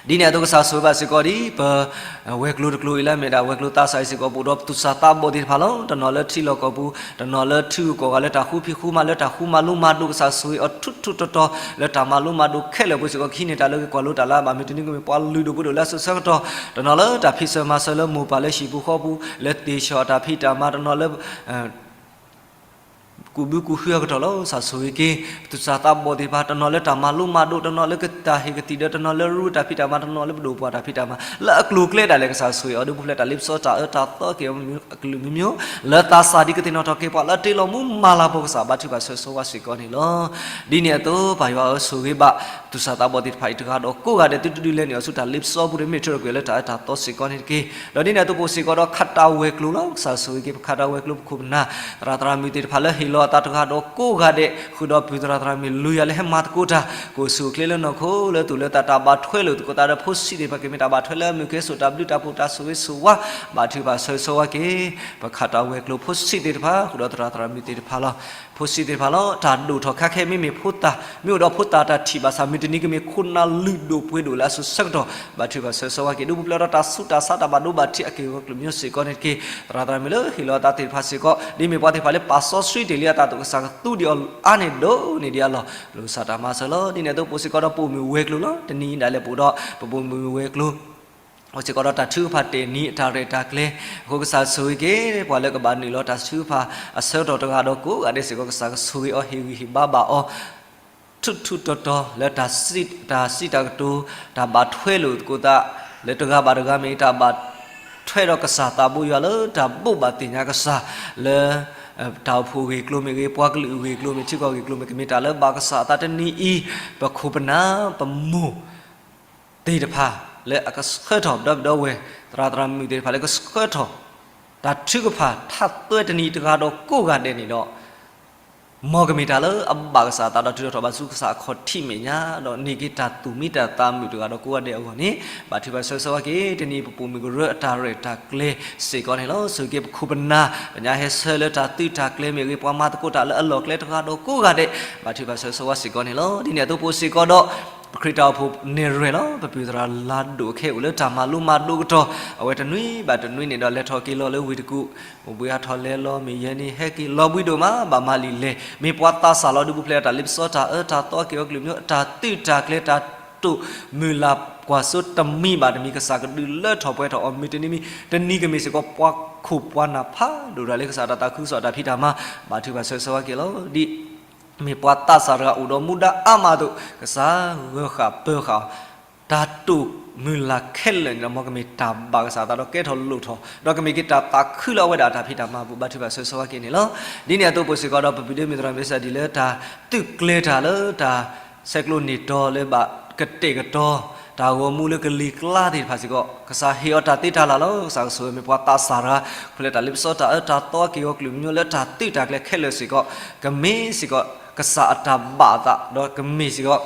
ဒ်န့ၣ်အသိးကစၢ်ဆိၣ်ဂ့ၤဘၣ်စ့ၢ်ကီးဒ် ပ ဝဲၤကျိၤတကျိၤအံၤလၢအမ့ၢ်ဒၣ် ဝဲၤကျိၤသးစၢ်အံၤစ့ၢ်ကီး ပအိၣ်ဒီးသူၣ်စၢ်သးဘီၣ်သ့ၣ်တဖၣ်လီၤ. တနီၤလၢထံလီၢ်ကီၢ်ပူၤ တနီၤလၢထံဂုၤကီၢ်ဂၤ လၢတၢ်ဃူဖံးဃူမၤ လၢတၢ်ဃူမၤလိမၤဒိး ကစၢ်ဆိၣ်ဂ့ၤအီၤထူထူတီတီ လၢတၢ်မၤလိမၤဒိးခဲလၢာ်အပူၤစ့ၢ်ကီး ကဟံးန့ၢ်တၢ်လၢဂ့ၢ်ကွၢ်လိတၢ်လၢအဘၣ် မုၢ်တနံၤကမ့ၢ်ပှၤလုၢ်ဒိၣ်ပှ့ၤဒိၣ်လၢအစိၤဆၢကတီၢ် တနီၤလၢတၢ်ဖံးစၢၤမၤစၢၤလၢမိၢ်ပၢ်လၢဟံၣ်ပူၤဃီပူၤ လၢသ့ၣ်ဆီၣ်အတၢ်ဖံးတၢ်မၤ တနီၤလၢ ကူးဘုကူးဟုအကတီၢ်လီၤ. ကစၢ်ဆိၣ်ဂ့ၤက့ၤ သူၣ်စၢ်သးဘီၣ်သ့ၣ်တဖၣ် တနီၤလၢတၢ်မၤလိမၤဒိး တနီၤလၢကတၢ်ဟ့ၣ်ကသံၣ်ဒီး တနီၤလၢရူတၢ်ဖံးတၢ်မၤ တနီၤလၢပဒိၣ်ပှၢ်တၢ်ဖံးတၢ်မၤ လၢအကျိၤအကျဲဒၣ်လဲာ် ကစၢ်ဆိၣ်ဂ့ၤအီၤ ဒုးပူၤဖျဲးတၢ်လ့ပစီတၢ်အၢတၢ်သီက့ၤအီၤ အကလုာ်မံၤမံၤ လၢသးစၢ်ဒ်ကသ့ၣ်နီၣ်ထီၣ်က့ၤပှၤလၢတ့လီၤမူမၤလၤပှၤ ကစၢ်ဘါထုကဖၣ်ဆၢဂ့ၤဆၢဝါစ့ၢ်ကီးန့ၣ်လီၤ. ဒ်န့ၣ်အသိး ပၢ်ယွၤဧၢဆိၣ်ဂ့ၤဘၣ် သူၣ်စၢ်သးဘီၣ်သ့ၣ်တဖၣ်အံၤတဂၤဒီးကိးဂၤဒဲး သုတဒုးလဲၤနုာ်အီၤဆူတၢ်လ့ပစီပူၤ တမ့ၢ်ထွဲကွံာ်လၢတၢ်အၢတၢ်သီစ့ၢ်ကီးန့ၣ်တက့ၢ်. ဒီးဒ်န့ၣ်အသိးပအိၣ်စ့ၢ်ကီးဒီးခးတၢ်ဝဲၤကျိၤလီၤ. ကစၢ်ဆိၣ်ဂ့ၤက့ၤ ပခးတၢ်ဝဲၤကျိၤပခိၣ်ပနၢ် သရၣ်သရၣ်မုၣ်သ့ၣ်တဖၣ်လၢဟ့ၣ်လီၤအသးတဂၤဒီးကိးဂၤဒဲး ဃုာ်ဒီးပုၢ်သရၣ်သရၣ်မုၣ်လွံၢ်ဂၤလၢဟဲမၤသကိးတၢ် ကအိၣ်ဆူၣ်အိၣ်ချ့လၢနီၢ်ခိလၢသူၣ်လၢသး တၢ်ဘၣ်ထွဲလိာ်သကိးသးဒီးဖိဆံးသ့ၣ်တဖၣ် ကမ့ၢ်တၢ်ဘၣ်ထွဲလၢအမုၢ်ကဲစိာ်တၢ်ဘျုးတၢ်ဖှိၣ်တၢ်ဆိၣ်ဂ့ၤဆိၣ်ဝါ ဘါထုကဖၣ်ဆၢဂ့ၤဆၢဝါက့ၤ ပခးတၢ်ဝဲၤကျိၤဖိဆံးသ့ၣ်တဖၣ် ဃုာ်ဒီးသရၣ်သရၣ်မုၣ်သ့ၣ်တဖၣ်လီၤ. ဖိဆံးသ့ၣ်တဖၣ်လီၤ. တၢ်ဒိၣ်ထီၣ်ခါခဲမ့မ့ၢ်ဖိသၣ် မ့ၢ်အိၣ်ဒီးဖိသၣ်တၢ်ထံၣ်ဘၣ်ဆၣ် မုၢ်တနံၤကမ့ၢ်ခိၣ်နၢ်လုၢ်ဒိၣ်ပှ့ၤဒိၣ်လၢအစိၤဆၢကတီၢ် ဘါထုကဖၣ်ဆၢဂ့ၤဆၢဝါက့ၤ ဒုးပူၤဖျဲးဒီးတၢ်ဆူးတၢ်ဆါတၢ်ဘၣ်ဒိဘၣ်ထံးအက့ၢ်အဂီၤကလုာ်မံၤစ့ၢ်ကီးန့ၣ်တက့ၢ်. သရၣ်သရၣ်မုၣ်လၢဟ့ၣ်လီၤအသးသ့ၣ်တဖၣ်စ့ၢ်ကီး ဒ်မ့ၢ်ပှၤသ့ၣ်တဖၣ်လၢပာ်စီဆှံတ့ၢ်လံအသးအသိး ကစၢ်ကသူဒံးအီၤအါန့ၢ်ဒိၣ်န့ၢ်ဒံးအလီၢ် လိာ်ကစၢ်တၢ်မၤစၢၤလီၤ. ဒ်န့ၣ်အသိးပအိၣ်စ့ၢ်ကီးဒီးပိာ်မုၣ်ဝဲၤကျိၤလီၤ. တနံၤအံၤဒၣ်လဲာ်ပအိၣ်ဒီး ပပိာ်မုၣ်ဝဲၤကျိၤ အိၣ်စ့ၢ်ကီးဒီးတၢ်ထုကဖၣ်တဲာ်နံၤအတၢ်ရဲၣ်တၢ်ကျဲၤအဃိ ကစၢ်ဆိၣ်ဂ့ၤက့ၤ ပှၤလၢကဘၣ်နုာ်လီၤတၢ်ထုကဖၣ်အဆၢကတီၢ်တဂၤဒီးကိးဂၤဒဲးစ့ၢ်ကီး ကစၢ်ကဆိၣ်ဂ့ၤအီၤ ဟ့ၣ်ဂံၢ်ဟ့ၣ်ဘါဘၣ်အီၤ ထူးထူးတီၤတီၤလၢ တၢ်စံးတၢ်ကတိၤ တၢ်ဘၣ်ထွဲလိာ်သကိးသး လၢတဂၤဘၣ်တဂၤမ့ၢ်တၢ်ဘၣ်ထွဲဒီးကစၢ်သးဘိယွၤလၢတၢ်ဘိးဘၣ်သ့ၣ်ညါကစၢ်လၢ တၢ်အိၣ်ဖှိၣ်ဂ့ၢ်ကျိၤမ့ၢ်ဂ့ၤ ပှၤကလုာ်ဂ့ၢ်ကျိၤမ့ၢ် ထံကီၢ်ဂ့ၢ်ကျိၤမ့ၢ် ကမ့ၢ်တၢ်လၢဘၣ်ကစၢ်အသးတနံၤအံၤ ပခိၣ်ပနၢ်ပမိၢ် သ့ၣ်တဖၣ် လၢအကဆှၢထီၣ်ဒီပုၢ်ဒီဝဲၢ် သရၣ်သရၣ်မုၣ်သ့ၣ်တဖၣ်လၢကဆှၢထီၣ် တၢ်ထုကဖၣ်ထါသွဲတနံၤတဂၤဒီးကိးဂၤဒဲးန့ၣ်ဒီး မ်ကမ့ၢ်တၢ်လၢအဘၣ်ကစၢ်အသးဒီးထုးထီၣ်ထီၣ်ဘၣ်ဆူကစၢ်အခီၣ်ထံးမဲာ်ညါ ဒီးန့ၢ်က့ၤတၢ်သူၣ်မံတၢ်သးမုာ်တဂၤဒီးကိးဂၤဒဲးအဂီၢ်န့ၣ် ဘါထုကဖၣ်ဆၢဂ့ၤဆၢဝါက့ၤ တနံၤအံၤပပိာ်မုၣ်ကရၢအတၢ်ရဲၣ်တၢ်ကျဲၤစ့ၢ်ကီးန့ၣ်လီၤ. ဆိၣ်ဂ့ၤက့ၤပခိၣ်ပနၢ် ပညါဟဲဆှၢလၢတၢ်သုးတၢ်ကျဲၤမ့ၢ်ဂ့ၤ ပှၤမၤသကိးတၢ်လၢအလီၢ်ကျဲတဂၤဒီးကိးဂၤဒဲး ဘါထုကဖၣ်ဆၢဂ့ၤဆၢဝါစ့ၢ်ကီးန့ၣ်လီၤ. ဒ်န့ၣ်အသိးပအိၣ်စ့ၢ်ကီးဒီး ပခရံာ်တၢ်အိၣ်ဖှိၣ်နဲၣ်ရွဲၣ်လီၤ. ပပုၢ်သရၣ်လၤဒိၣ်အခဲအိၣ်လၢတၢ်မၤလိမၤဒိးကတီၢ်, အဝဲတနွံဘၣ်တနွံန့ၣ်ဒီး လဲၤထီၣ်က့ၤလီၤလၢဝ့ၢ်တကူၣ်, အိၣ်ဘှံးအါထီၣ်လဲၤလီၤမ့ၢ်ယဲန့ၣ် ဟဲက့ၤလီၤဘှံးဒိၣ်မး ဘၣ်မၤလံာ်လဲၢ်, မ့ၢ်ပှၤသးစၢ်လီၤ. ဒုးပူၤဖျဲးဒီးတၢ်လ့ပစီတၢ်အၢတၢ်သီက့ၤအီၤကလုာ်မံၤ, အတၢ်သုးတၢ်ကျဲၤတၢ်တိာ်မုၢ်လၢ်ကွၢ်စိတမံၤဘၣ်တမံၤ ကစၢ်ကဒုးလၢထီၣ်ပှဲၤထီၣ်အီၤမ့ၢ်တနံၤမံၤ, တနံၤကမ့ၢ်စ့ၢ်ကီး ပှၤခိၣ်ပှၤနၢ်ဖးဒိၣ်တၢ်လၢကစၢ်တၢ်သးခုကစီၣ်တၢ်ဖံးတၢ်မၤ, ဘါထုကဖၣ်ဆၢဂ့ၤဆၢဝါက့ၤလီၤ. ဒ်မ့ၢ်ပှၤသးစၢ်တဂၤအိၣ်ဒီးမူဒါအါမးအသိး, ကစၢ်ဂၢၤဃာ်ပၢၤဃာ်အီၤ, တၢ်တိာ်မုၢ်လၢ်ခဲလၢာ်န့ၣ်ဒီး မ်ကမ့ၢ်တၢ်ဘၣ်ကစၢ်အသးဒီးကဲထီၣ်လိၣ်ထီၣ်, ဒီးကမ့ၢ်က့ၤတၢ်သးခုလၢအဝဲဒၣ်အတၢ်ဖံးတၢ်မၤအပူၤ ဘါထုကဖၣ်ဆၢဂ့ၤဆၢဝါက့ၤန့ၣ်လီၤ. ဒ်န့ၣ်အသိးပအိၣ်စ့ၢ်ကီးဒီး ပပုၢ်ဒ့မုၢ်သရၣ်မုၣ်စၢ်ဒ်လၢတၢ်သုးကျဲၤတၢ်လၢတၢ်ဆဲးကျိးန့ၢ်တီၤလၢဘၣ်ကတဲာ်ကတီၤ, တၢ်ဂီၤမူလၢကလံၤကျါသ့ၣ်တဖၣ်စ့ၢ်ကီး ကစၢ်ဟ့ၣ်အီၤတၢ်သ့တၢ်လၢ်လီၤ. ကစၢ်ကဆိၣ်ဂ့ၤမ့ၢ်ပှၤသးစၢ်တဂၤ, ခီဖျိလၢတၢ်လ့ပစီတၢ်အၢတၢ်သီက့ၤအီၤကလုာ်မံၤလၢတၢ်သုးတၢ်ကျဲၤခဲလၢာ်စ့ၢ်ကီး, ကမ့ၢ်စ့ၢ်ကီး ကစၢ်အတၢ်ဘၣ်အသး, ဒီးကမ့ၢ်စ့ၢ်ကီး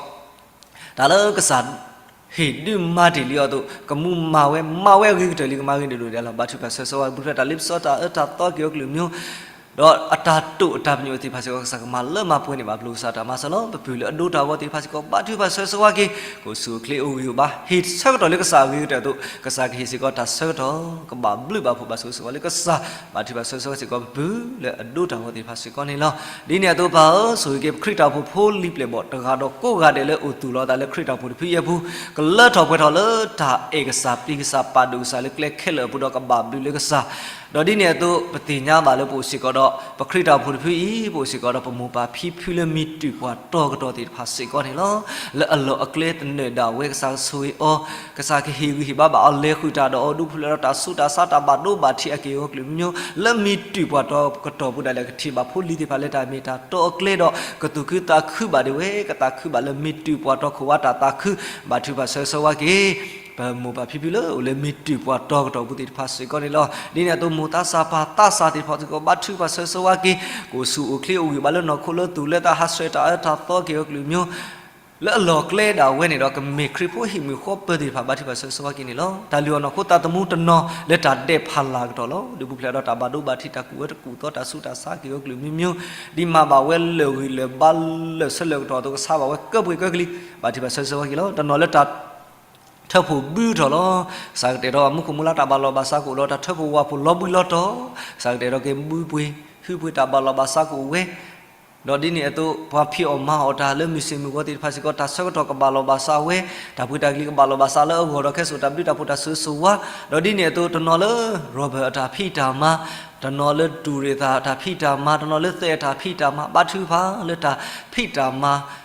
တၢ်လၢကစၢ်ဟ့ၣ်ဒုးမၤတ့ၢ်လံအီၤအသိး, ကမူမၤဝဲ, မၤဝဲအဂ့ၤကတၢၢ်လံ, ကမၤဂ့ၤဒိၣ်ဒိၣ်ဒဲးလီၤ. ဘါထုကဖၣ်ဆၢဂ့ၤဆၢဝါက့ၤ ပူၤဖျဲးတၢ်လ့ပစီတၢ်အၢတၢ်သီက့ၤအီၤကလုာ်မံၤ, ဒီးအတၢ်တိာ်အတၢ်ပညိၣ်သ့ၣ်တဖၣ်စ့ၢ်ကီး ကစၢ်ကမၤလၢမၤပှဲၤန့ၣ်ဘၣ် ပလိၣ်ကစၢ်တၢ်မၤစၢၤလီၤ. ပပုၢ်လၢအဒိတၢ်ဂီၤသ့ၣ်တဖၣ်စ့ၢ်ကီး ဘါထုကဖၣ်ဆၢဂ့ၤဆၢဝါက့ၤ, ကအိၣ်ဆူၣ်အိၣ်ချ့အိၣ်ဂံၢ်အိၣ်ဘါ, ဟ့ၣ်ဆၢကတီၢ်လၢကစၢ်အဂ့ၤကတၢၢ်အသိး, ကစၢ်ကဟ့ၣ်စ့ၢ်ကီးတၢ်ဆၢကတီၢ်, ကဘၣ်ဘျုးဘၣ်ဖှိၣ်ဘၣ်ဆိၣ်ဂ့ၤဆိၣ်ဝါလၢကစၢ်, ဘါထုကဖၣ်ဆၢဂ့ၤဆၢဝါစ့ၢ်ကီး ပပုၢ်လၢအဒိတၢ်ဂီၤသ့ၣ်တဖၣ်စ့ၢ်ကီးန့ၣ်လီၤ. ဒ်န့ၣ်အသိးပၢ်ဧၢ, ဆိၣ်ဂ့ၤက့ၤပခရံာ်တၢ်အိၣ်ဖှိၣ်ဖိလံၤပျဲၢ်ဘီၣ်တဂၤဒီးကိးဂၤဒဲး လၢအိၣ်သူၣ်လီၤအသးလၢခရံာ်တၢ်အိၣ်ဖှိၣ်တဖုအံၤအပူၤ, ကလၢထီၣ်ပှဲၤထီၣ်လၢတၢ်အဲၣ်ကစၢ် ပျံၤကစၢ် ပာ်ဒိၣ်ကစၢ်လၢကျဲခဲလၢာ်အပူၤဒီး ကဘၣ်ဘျုးလၢကစၢ်. ဒီးဒ်န့ၣ်အသိး ပသ့ၣ်ညါဘၣ်လၢပအိၣ်စ့ၢ်ကီးဒီး ပခရံာ်တၢ်အိၣ်ဖှိၣ်တဖုအံၤ ပအိၣ်စ့ၢ်ကီးဒီး ပမိၢ်ပၢ်ဖံဖုလၢမ့ၢ်တုၤပှၤတီကတီၢ်သ့ၣ်တဖၣ်စ့ၢ်ကီးန့ၣ်လီၤ. လၢအလီၢ်အကျဲသနၢၣ်ဒၣ်ဝဲ ကစၢ်ကဆိၣ်ဂ့ၤအီၤ, ကစၢ်ကဟ့ၣ်ဂံၢ်ဟ့ၣ်ဘါဘၣ်အီၤ လဲၤဃုာ်တၢ်ဒီးအီၤ ဒူဖျၢၣ်ဒီးတၢ်ဆူးတၢ်ဆါ တၢ်ဘၣ်ဒိဘၣ်ထံးအက့ၢ်အဂီၤကလုာ်မံၤ, လၢမ့ၢ်တုၤပှၤတီကတီၢ်ပူၤဒၣ်လဲာ် ကထံၣ်ဘၣ်ဖိလံၤသ့ၣ်တဖၣ်လၢတၢ်မ့ၢ်တၢ်တီအကျဲဒီး ကသူၣ်ခုသးခုဘၣ်ဒံးဝဲ, ကသးခုဘၣ်လၢမ့ၢ်တုၤပှၤတီခိၣ်ဝါတၢ်သးခု, ဘါထုကဖၣ်ဆၢဂ့ၤဆၢဝါက့ၤ ပမိၢ်ပၢ်ဖံဖုလၢအိၣ်လၢမ့ၢ်တုၤပှၤတီကတီၢ်ပူၤသ့ၣ်တဖၣ်စ့ၢ်ကီးန့ၣ်လီၤ. ဒ်န့ၣ်အသိး မိၢ်သးစၢ်ပၢ်သးစၢ်သ့ၣ်တဖၣ်စ့ၢ်ကီး ဘါထုကဖၣ်ဆၢဂ့ၤဆၢဝါက့ၤ, ကအိၣ်ဆူၣ်အိၣ်ချ့အိၣ်ဂံၢ်ဘါလၢနီၢ်ခိလၢသူၣ်လၢသး ဟးဆှဲးတၢ်အၢတၢ်သီက့ၢ်အဂီၤကလုာ်မံၤ, လၢအလီၢ်ကျဲဒၣ်ဝဲန့ၣ်ဒီး ကမ့ၢ်ခရံာ်ဖိဟံၣ်မုာ်ဃီပၢၤသ့ၣ်တဖၣ် ဘါထုကဖၣ်ဆၢဂ့ၤဆၢဝါက့ၤန့ၣ်လီၤ. တၢ်လုၢ်အီၣ်နီၢ်ခိသးသမူတနီၤလၢတၢ်ဒဲးဖးလၢ်ကတီၢ်လီၤ. ဒုးပူၤဖျဲးဒီးတၢ်ဘၣ်ဒိဘၣ်ထံး တၢ်ကူၣ်အၢကူၣ်သီ တၢ်ဆူးတၢ်ဆါက့ၢ်အဂီၤကလုာ်မံၤမံၤ, ဒ်မၤဘၣ်ဝဲလၢာ်ဂံၢ်လၢာ်ဘါလၢာ်ဆၢလၢာ်ကတီၢ်အသိး ကဆါဘၣ်ဝဲကၢပှ့ၤကၢကလံၤ, ဘါထုကဖၣ်ဆၢဂ့ၤဆၢဝါက့ၤလီၤ. တနီၤလၢတၢ် ထၢဖှိၣ်ဘုထီၣ်လီၤ. ကစၢ်ကတဲာ်ဒီးမူခိၣ်မူလါတၢ်ဘၣ်လီၤဘၣ်စးကအိၣ်ဒီး တၢ်ထၢဖှိၣ်ဝၣ်ဖှိၣ်လီၤဘှံးလီၤတီၤ, ကစၢ်ကတဲာ်ဒီးက့ၤဘုပှ့ၤ ဟုပှ့ၤတၢ်ဘၣ်လီၤဘၣ်စးကအိၣ်ဝဲ, ဒီးဒ်န့ၣ်အသိး ပှၤဖံးအီၣ်မၤအီၣ်တၢ်လၢမုၢ်ဆ့ၣ်မုၢ်ဂီၤသ့ၣ်တဖၣ်စ့ၢ်ကီး တၢ်ဆၢကတီၢ်ကဘၣ်လီၤဘၣ်စးဝဲ, တၢ်ပှ့ၤတၢ်ကလံၤကဘၣ်လီၤဘၣ်စးလၢအဂီၢ်ဒီး ကဲစိာ်တၢ်ဘျုးတၢ်ဖှိၣ်တၢ်ဆိၣ်ဂ့ၤဆိၣ်ဝါ, ဒီးဒ်န့ၣ်အသိး တနီၤလၢ ရီဘၢၣ်အတၢ်ဖံးတၢ်မၤ, တနီၤလၢတူၢ်ရ့ၣ်သၣ်အတၢ်ဖံးတၢ်မၤ, တနီၤလၢသဲးအတၢ်ဖံးတၢ်မၤ, ဘါထုကဖၣ်လၢတၢ်ဖံးတၢ်မၤ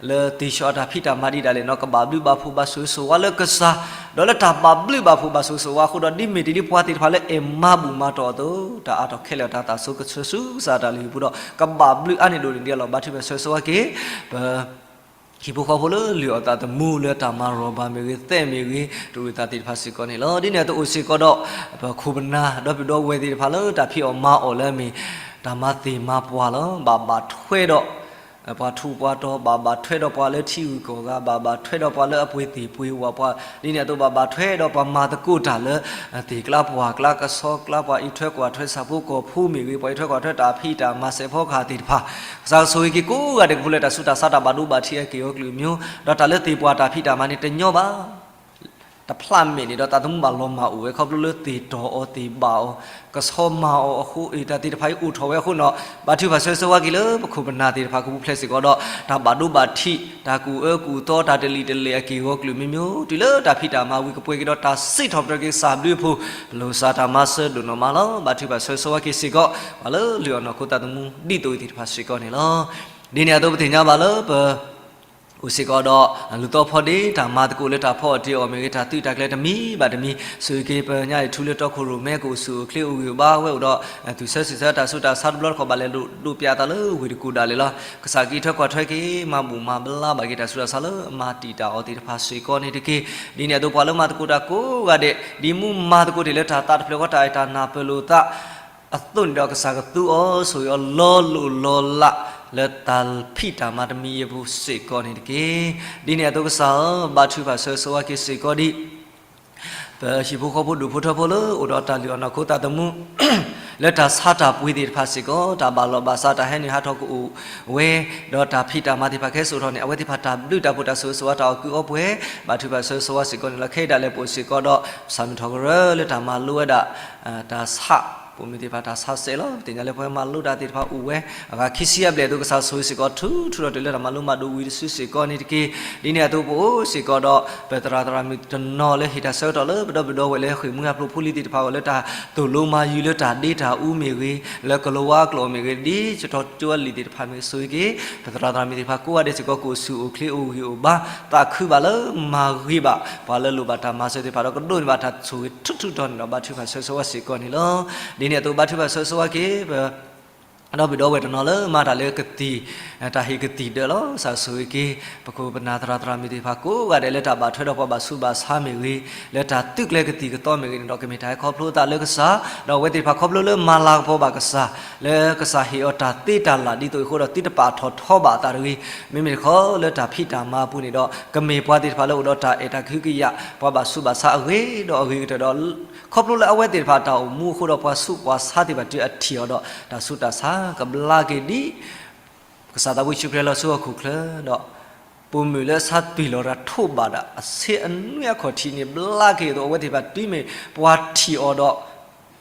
လၢသ့ၣ်ဆှီအတၢ်ဖံးတၢ်မၤဒ်ဒၣ်လဲာ်န့ၣ် ကဘၣ်ဘျုးဘၣ်ဖှိၣ်ဘၣ်ဆိၣ်ဂ့ၤဆိၣ်ဝါလၢကစၢ်, ဒီးလၢတၢ်ဘၣ်ဘျုးဘၣ်ဖှိၣ်ဘၣ်ဆိၣ်ဂ့ၤဆိၣ်ဝါအဃိဒီး ဒ်မ့ၢ်တ့ၢ်လံပှၤသ့ၣ်တဖၣ်လၢအဲၣ်မၤဘူၣ်မၤတီၢ်အသိး တၢ်အါထီၣ်ခဲလၢာ်တၢ်သးဆိကဆှၢဆူကစၢ်အတၢ်လုၢ်ဟံၣ်ပူၤဒီး ကဘၣ်ဘျုးအါန့ၢ်ဒိၣ်န့ၢ်ဒံးအလီၢ် ဘါထုကဖၣ်ဆၢဂ့ၤဆၢဝါက့ၤ ပ ဟံၣ်ဖိဃီဖိလၢလုၢ်အီၣ်သးသမူလၢတၢ်မၤရီၣ်ဘၣ်မ့ၢ်ဂ့ၤ သဲးမ့ၢ်ဂ့ၤ တူၢ်ရ့ၣ်သၣ်သ့ၣ်တဖၣ်စ့ၢ်ကီးန့ၣ်လီၤ. ဒ်န့ၣ်အသိးအိၣ်စ့ၢ်ကီးဒီး ပခိၣ်ပနၢ် ဒီပုၢ်ဒီဝဲၢ်သ့ၣ်တဖၣ်လၢတၢ်ဖံးအီၣ်မၤအီၣ်လၢအမ့ၢ် တၢ်မၤသ့ၣ်မၤပှၢ်လီၤ. ဘၣ်ဘၣ်ထွဲဒီး ပှၤထူးပှၤတီၤ, ဘၣ်ဘၣ်ထွဲဒီးပှၤလၢထံဂုၤကီၢ်ဂၤ, ဘၣ်ဘၣ်ထွဲဒီးပှၤလၢအပှ့ၤသ့ၣ်ပှ့ၤဝၣ်ပှၤ, ဒ်န့ၣ်အသိးဘၣ်ဘၣ်ထွဲဒီးပှၤမၤသကိးတၢ်လၢ သ့ၣ်ကျါပှၢ်ကျါ ကဆီကျါ ပှၤအံးထွဲကွၢ်ထွဲဆၣ်ဖိကီၢ်ဖိမ့ၢ်ဂ့ၤ, ပှၤအံးထွဲကွၢ်ထွဲတၢ်ဖံးတၢ်မၤစဲးဖီကဟၣ်သ့ၣ်တဖၣ်, ကစၢ်ကဆိၣ်ဂ့ၤက့ၤကိးဂၤဒဲးကဖိလၢတၢ်ဆူးတၢ်ဆါတၢ်ဘၣ်ဒိဘၣ်ထံးအက့ၢ်အဂီၤကလုာ်မံၤ, ဒီးတၢ်လၢသ့ၣ်ပှၢ်တၢ်ဖံးတၢ်မၤန့ၣ်တညီဘၣ် တဖျးမ့ၢ်န့ၣ်ဒီး သးသမူဘၣ်လီၤမၢ်အိၣ်ဝဲခီဖျိလၢသ့ၣ်တီၢ်အီၤသ့ၣ်ဘၣ်အီၤ, ကဆီမၤအီၤအဃိ အ့ၣ် တၢ်သ့ၣ်တဖၣ်အံၤအိၣ်ထီၣ်ဝဲအဃိန့ၣ်, ဘါထုကဖၣ်ဆၢဂ့ၤဆၢဝါက့ၤလၢပခိၣ်ပနၢ်သ့ၣ်တဖၣ်ကပူၤဖျဲးစ့ၢ်ကီးဒီး တၢ်ဘၣ်ဒိဘၣ်ထံး, တၢ်ကူၣ်အၢကူၣ်သီ တၢ်တလံာ်တလဲၢ်အက့ၢ်အဂီၤကလုာ်မံၤမံၤ, တုၤလၢတၢ်ဖံးတၢ်မၤဝံၤကပှဲၤက့ၤဒီးတၢ်စံးထီၣ်ပတြၢၤက့ၤကစၢ်ဘျုးအဖှိၣ်, ပလိၣ်ကစၢ်တၢ်မၤစၢၤဒိၣ်နီၢ်မးလီၤ. ဘါထုကဖၣ်ဆၢဂ့ၤဆၢဝါက့ၤစ့ၢ်ကီး ပှၤလၢလုၢ်အီၣ်နီၢ်ခိသးသမူဒ်သိးအံၤသ့ၣ်တဖၣ်စ့ၢ်ကီးန့ၣ်လီၤ. ဒ်န့ၣ်အသိးပသ့ၣ်ညါဘၣ်လၢပ အိၣ်စ့ၢ်ကီးဒီး လူၤသီဖီဒ့ တၢ်မၤသကိးလၢတၢ်ဖီအီၣ်တ့ၢ်အီၣ်မ့ၢ်ဂ့ၤ တၢ်သုးတၢ်ကျဲၤတမံၤဘၣ်တမံၤ, ဆိၣ်ဂ့ၤက့ၤပညါအံၤထူလၢတီခိၣ်ရိၣ်မဲ ကအိၣ်ဆူၣ်အိၣ်ချ့အိၣ်ဂံၢ်အိၣ်ဘါဝဲအိၣ်ဒီး သူၣ်ဆၢစံးဆၢတၢ်ဆူးတၢ်ဆါတဘျီတခီၣ် ဘၣ်လဲၤဒိးပၠးအသးလၢဝ့ၢ်တကူၣ်ဒၣ်လဲာ်လီၤ. ကစၢ်ကအံးထွဲကွၢ်ထွဲက့ၤ မၤဘူၣ်မၤဘျါဘၣ်က့ၤတၢ်ဆူးတၢ်ဆါလၢအမၤတံာ်တာ်အီၤသ့ၣ်တဖၣ်စ့ၢ်ကီးန့ၣ်တက့ၢ်. ဒ်န့ၣ်အသိးပှၤလၢမၤသကိးတၢ်ကိးဂၤဒဲး ဒ်မူမၤသကိးတ့ၢ်လၢတၢ်သးတဖျၢၣ်ဃီ တၢ်အဲၣ်တၢ်နၢ်ပၢၢ်လိာ်သး အသိးန့ၣ်ဒီး ကစၢ်ကသူအီၤဆိၣ်ဂ့ၤအီၤလီၤလိၢ်လီၤလး လၢတၢ်ဖံးတၢ်မၤတမံၤအံၤအပူၤစ့ၢ်ကီးန့ၣ်တက့ၢ်. ဒ်န့ၣ်အသိးကစၢ်ဧၢ, ဘါထုကဖၣ်ဆၢဂ့ၤဆၢဝါက့ၤစ့ၢ်ကီးဒံး ပဟံၣ်ဖိဃီဖိဒူၣ်ဖိထၢဖိလၢအိၣ်ဒီးတၢ်လုၢ်အီၣ်နီၢ်ခိသးသမူ လၢတၢ်ဆါတၢ်ပှ့ၤသ့ၣ်တဖၣ်စ့ၢ်ကီး တၢ်ဘၣ်လီၢ်ဘၣ်စး တၢ်ဟဲနုာ်ဟးထီၣ်ကအိၣ်ဝဲ, ဒီးတၢ်ဖံးတၢ်မၤသ့ၣ်တဖၣ်ကဟဲစိာ်ထီၣ်န့ၣ် အဝဲသ့ၣ်တဖၣ်တၢ်ဘျုးတၢ်ဖှိၣ်တၢ်ဆိၣ်ဂ့ၤဆိၣ်ဝါ တၢ်အီၣ်ကုးအီပှဲၤ ဘါထုကဖၣ်ဆိၣ်ဂ့ၤဆိၣ်ဝါစ့ၢ်ကီးန့ၣ်လီၤ. ခဲအံၤဒၣ်လဲာ်ပအိၣ်စ့ၢ်ကီးဒီး ပဆၣ်မုၢ်ထီၣ်ကရၢလၢတၢ်မၤလိဝဲဒၣ် တၢ်ဆါ ပိာ်မုၣ်သ့ၣ်တဖၣ်တၢ်ဆါစဲးလီၤ. ပသ့ၣ်ညါလၢပှၤမၤလိတၢ်သ့ၣ်တဖၣ်အိၣ်ဝဲ အဂၤခံဆံအဘျဲၣ်အသိး ကစၢ်ဆိၣ်ဂ့ၤစ့ၢ်ကီး ထူထူတီၤတီၤလၢတၢ်မၤလိမၤဒိးဝံၤတစုစ့ၢ်ကီးန့ၣ်တက့ၢ်. ဒ်န့ၣ်အသိးပအိၣ်စ့ၢ်ကီးဒီး ပသရၣ်သရၣ်မုၣ်တနီၤလၢဟ့ၣ်တၢ်ဆၢကတီၢ်လၢပဒီပုၢ်ဒီဝဲၢ်လၢဃ့ၢ်မှံဟးဖျိးဖိလံၤသ့ၣ်တဖၣ်အဂီၢ် လၢတၢ်သိၣ်လိမၤယုၤ လၢတၢ်ဒ့တၢ်အူမ့ၢ်ဂ့ၤ, လၢကလံးဝါကျိာ်မ့ၢ်ဂ့ၤ, ဒ်ဆၢကတီၢ်ကၠိအလံာ်သ့ၣ်တဖၣ်မ့ၢ်ဂ့ၤ ဆိၣ်ဂ့ၤက့ၤ ပသရၣ်သရၣ်မုၣ်သ့ၣ်တဖၣ်ကိးဂၤဒဲးစ့ၢ်ကီး ကအိၣ်ဆူၣ်အိၣ်ချ့အိၣ်ဂံၢ်အိၣ်ဘါ သးခုဘၣ်လၢမၤဂ့ၤဘၣ် ပှၤလၢလိၣ်ဘၣ်တၢ်မၤစၢၤသ့ၣ်တဖၣ်ဒီး ကဒိးန့ၢ်ဘၣ်တၢ်ဆိၣ်ဂ့ၤထူထူတီၤတီၤန့ၣ်ဒီး ဘါထုကဖၣ်ဆိၣ်ဂ့ၤဆိၣ်ဝါစ့ၢ်ကီးန့ၣ်လီၤ. ဒ်န့ၣ်အသိး ဘါထုကဖၣ်ဆိၣ်ဂ့ၤဆိၣ်ဝါက့ၤ ပ ဒီပုၢ်ဒီဝဲၢ်တနီၤလၢမၤတၢ်လၢကသံၣ် တၢ်ဟ့ၣ်ကသံၣ်ဒၢးလီၤ. ကစၢ်ဆိၣ်ဂ့ၤက့ၤ ပခိၣ်ပနၢ်သရၣ်သရၣ်မုၣ်သ့ၣ်တဖၣ်ကိးဂၤဒဲးလၢတၢ်ဘၣ်ထွဲဒီးပှၤဘၣ်ဆူးဘၣ်ဆါမ့ၢ်ဂ့ၤ, လၢတၢ်သုးကျဲၤကသံၣ်ကသီမ့ၢ်ဂ့ၤန့ၣ်ဒီး ကမ့ၢ်တၢ်ဟဲခီဖျိသးလၢကစၢ်, ဒီးအဝဲသ့ၣ်တဖၣ်ခီဖျိလၢမၤလၤကပီၤဘၣ်ကစၢ်, လၢကစၢ်ဟ့ၣ်အီၤတၢ်သ့တၢ်လၢ်ဒ်သိးအဃိဒီး သုတပာ်ထီၣ်ထီဘၣ်အသးတဂ့ၤ. မ့မ့ၢ်တခီလၢတၢ်ဖံးတၢ်မၤအပူၤန့ၣ်ဒီး ကမ့ၢ်ပှၤသ့ၣ်တဖၣ်လၢအိၣ်ဒီးတၢ်အဲၣ်တၢ်ကဟုကယာ် ပှၤဘၣ်ဆူးဘၣ်ဆါအဂ့ၤဒီးအဂ့ၤကတၢၢ်ဒီး ခီဖျိလၢအဝဲသ့ၣ်တဖၣ်တၢ်အိၣ်မူအဃိဒီး ပှၤဆူးပှၤဆါသ့ၣ်တဖၣ်တုၤအထံၣ်အီၤဒီး တၢ်ဆူးတၢ်ဆါကဘျါက့ၤဒ် ကစၢ်သးဘိယ့ၣ်ၡူးခရံာ်လီၤဆူဟီၣ်ခိၣ်ချၢဒီး ပိာ်မုၣ်လၢအဆါတွံၢ်လီၤတၢ်ထိးဘၣ်ဒၣ် အဆ့အနွံအခီၣ်ထံးန့ၣ် ဘျါက့ၤအသိး အဝဲသ့ၣ်တဖၣ်တုၤမ့ၢ်ပှၤထံၣ်အီၤဒီး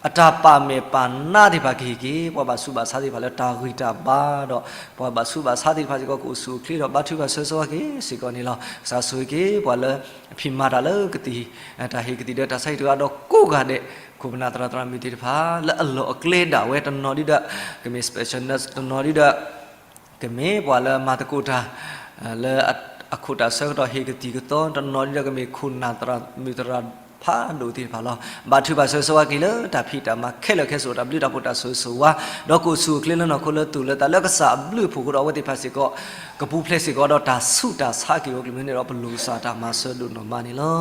အတၢ်ပာ်မဲာ်ပာ်နါသ့ၣ်တဖၣ်ကဟ့ၣ်က့ၤ ပှၤဘၣ်ဆူးဘၣ်ဆါသ့ၣ်တဖၣ်လၢတၢ်ဂံၢ်တၢ်ဘါဒီး ပှၤဘၣ်ဆူးဘၣ်ဆါသ့ၣ်တဖၣ်စ့ၢ်ကီး ကအိၣ်ဆူၣ်အိၣ်ချ့ဒီး ဘါထုကဖၣ်ဆိၣ်ဂ့ၤဆိၣ်ဝါက့ၤစ့ၢ်ကီးန့ၣ်လီၤ. ကစၢ်ဆိၣ်ဂ့ၤက့ၤ ပှၤလၢအဖံးမၤတၢ်လၢကသံၣ် တၢ်ဟ့ၣ်ကသံၣ်ဒၢးတၢ်ဆါဟံၣ်တဂၤဒီးကိးဂၤဒဲး ခိၣ်ပနၢ်သရၣ်သရၣ်မုၣ်သ့ၣ်တဖၣ် လၢအလီၢ်အကျဲဒၣ်ဝဲတနီၤဒုဒီး ကမ့ၢ် special nurse တနီၤဒုဒီး ကမ့ၢ်ပှၤလၢမၤသကိးတၢ် လၢအခိၣ်တၢ်ဆၢကတီၢ်ဟ့ၣ်ကသံၣ်ကသီ တနီၤဒုဒီး ကမ့ၢ်ခိၣ်နၢ်သရၣ်မုၣ်သရၣ်ဖးဒိၣ်သ့ၣ်တဖၣ်လီၤ. ဘါထုကဖၣ်ဆိၣ်ဂ့ၤဆိၣ်ဝါက့ၤလၢတၢ်ဖံးတၢ်မၤခဲလၢာ်ခဲဆ့ တၢ်ဘျုးတၢ်ဖှိၣ်တၢ်ဆိၣ်ဂ့ၤဆိၣ်ဝါ ဒီးကအိၣ်ဆူၣ်အိၣ်ချ့လၢနီၢ်ခိလၢသူၣ်လၢသးလၢကစၢ်အဘျုးအဖှိၣ်အဃိဒီး အဝဲသ့ၣ်တဖၣ်စ့ၢ်ကီး ကပူၤဖျဲးစ့ၢ်ကီးဒီးတၢ်ဆူးတၢ်ဆါက့ၤဝဲကလုာ်န့ၣ်ဒီး ပလိၣ်ကစၢ်တၢ်မၤစၢၤဒိၣ်နီၢ်မးန့ၣ်လီၤ.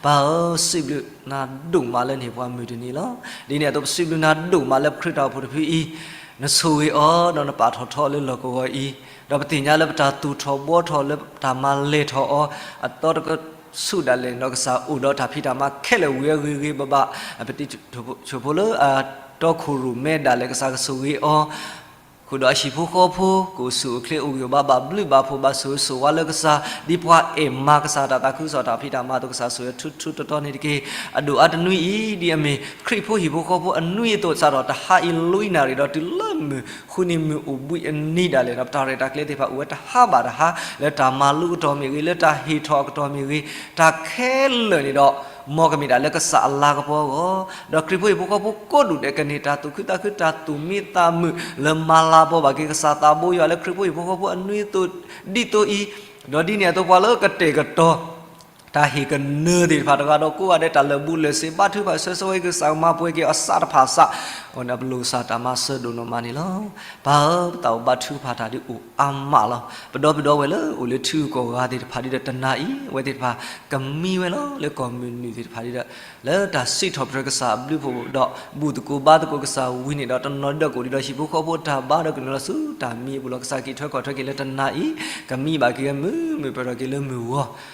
ပၢ်ဧၢ, စံးဘျုးနၤဒိၣ်မးလၢနဟ့ၣ်ပှၤမုၢ်တနံၤလီၤ. ဒ်န့ၣ်အသိး ပစံးဘျုးနၤဒိၣ်မးလၢပခရံာ်တၢ်အိၣ်ဖှိၣ်တဖုအံၤ နဆိၣ်ဂ့ၤအီၤ ဒီးနပာ်ထီၣ်ထီအီၤလၢလီၢ်ကဝီၤအံၤ, ဒီးပသ့ၣ်ညါလၢပတၢ်သူၣ်ထီၣ်ဘှီထီၣ်လၢတၢ်မၤလဲၢ်ထီၣ်အီၤ အသီတကဆူၣ်ဒၣ်လဲာ်န့ၣ်ဒီး ကစၢ်အိၣ်ဒီးတၢ်ဖံးတၢ်မၤခဲလၢာ်ဝံၤအဂ့ၤဂ့ၤဘၣ်ဘၣ်, ပတံၤသကိးဖိလၢအတီခိၣ်ရိၣ်မဲဒၣ်လဲာ် ကစၢ်ကဆိၣ်ဂ့ၤအီၤ ဃုာ်ဒီးအဟံၣ်ဖိဃီဖိ ကအိၣ်ဆူၣ်အိၣ်ချ့အိၣ်ဂံၢ်အိၣ်ဘါ ဘၣ်ဘျုးဘၣ်ဖှိၣ်ဘၣ်ဆိၣ်ဂ့ၤဆိၣ်ဝါလၢကစၢ် ဒ်ပှၤအဲၣ်မၤကစၢ်တၢ်သးခုကစီၣ်တၢ်ဖံးတၢ်မၤအသိး ကစၢ်ဆိၣ်ဂ့ၤထူထူတီတီန့ၣ်တက့ၢ်. အဒိၣ်အါတနွံအံၤ ဒ်အမ့ၢ်ခရံာ်ဖိဟံၣ်ဖိဃီဖိအနွံအသိး စးထီၣ်တဟါအံၤလွံၢ်နၣ်ရံၣ်ဒီးတုၤလၢမုၢ်ဃုနံၤမုၢ်အိၣ်ဘှံးအနံၤဒၣ်လဲာ်ဒီး ပတၢ်ရဲၣ်တၢ်ကျဲၤသ့ၣ်တဖၣ်အိၣ်ဝဲတဟါဘၣ်တဟါ လၢတၢ်မၤလိအကတီၢ်မ့ၢ်ဂ့ၤ လၢတၢ်ဟ့ၣ်ထီၣ်အကတီၢ်မ့ၢ်ဂ့ၤ တၢ်ခဲလၢာ်န့ၣ်ဒီး မ်ကမ့ၢ်ဒၣ်လၢကစၢ်အလၤကပီၤအဂီၢ်, ဒီးခရံာ်ဖိဟံၣ်ဖိဃီဖိကိးဒူၣ်ဒဲးကန့ၢ်တၢ်သူၣ်ခုသးခု တၢ်သူၣ်မံသးမုာ် လၢမၤလၤကပီၤဘၣ်က့ၤကစၢ်သးဘိယွၤလၢခရံာ်ဖိဟံၣ်ဖိဃီဖိအနွံအသိးဒ်သိးအံၤ, ဒီးဒ်န့ၣ်အသိးပှၤလၢကတဲာ်ကတီၤ တၢ်ဟ့ၣ်ကနၢသ့ၣ်တဖၣ်တဂၤဒီးကိးဂၤဒဲး တၢ်လၢာ်ဘူၣ်လၢာ်စ့ၤ ဘါထုကဖၣ်ဆိၣ်ဂ့ၤဆိၣ်ဝါက့ၤကစၢ် ကမၤပှဲၤက့ၤအီၤစးတဖၣ်စး, အဃိန့ၣ် ပလိၣ်ကစၢ်တၢ်မၤစၢၤဒိၣ်နီၢ်မးန့ၣ်လီၤ. ပၢ်ဧၢ, ပသးအိၣ်ဘါထုကဖၣ်တၢ်ဒ်အိၣ်အါမးလီၤ. ပဒီပုၢ်ဒီဝဲၢ်လၢအိၣ်လၢထံဂုၤကီၢ်ဂၤသ့ၣ်တဖၣ်ဒ်ဒီးတနၤအံၤ အဝဲသ့ၣ်တဖၣ် ကမံဝဲလီၤ လၢကီၢ်မုၢ်နုာ်သ့ၣ်တဖၣ်ဒ်ဒီး လၢတၢ်စံးထီၣ်ပတြၢၤကစၢ်အဘျုးအဖှိၣ်ဒီး ဘူၣ်သကိးဘါသကိးကစၢ်ဝံၤန့ၣ်ဒီး တနီၤဒုဒီးကအိၣ်ဒံးဒီးဟံၣ်ဖိဃီဖိတၢ်ဘါဒီးကနုာ်လီၤဆူတၢ်မံအပူၤလီၤ. ကစၢ်က့ၤထွဲကွၢ်ထွဲက့ၤလၢတနၤအံၤ ကမံဘၣ်က့ၤဝဲမုာ်မုာ် ပၢၢ်ထီၣ်က့ၤလၢမုၢ်ဂီၤ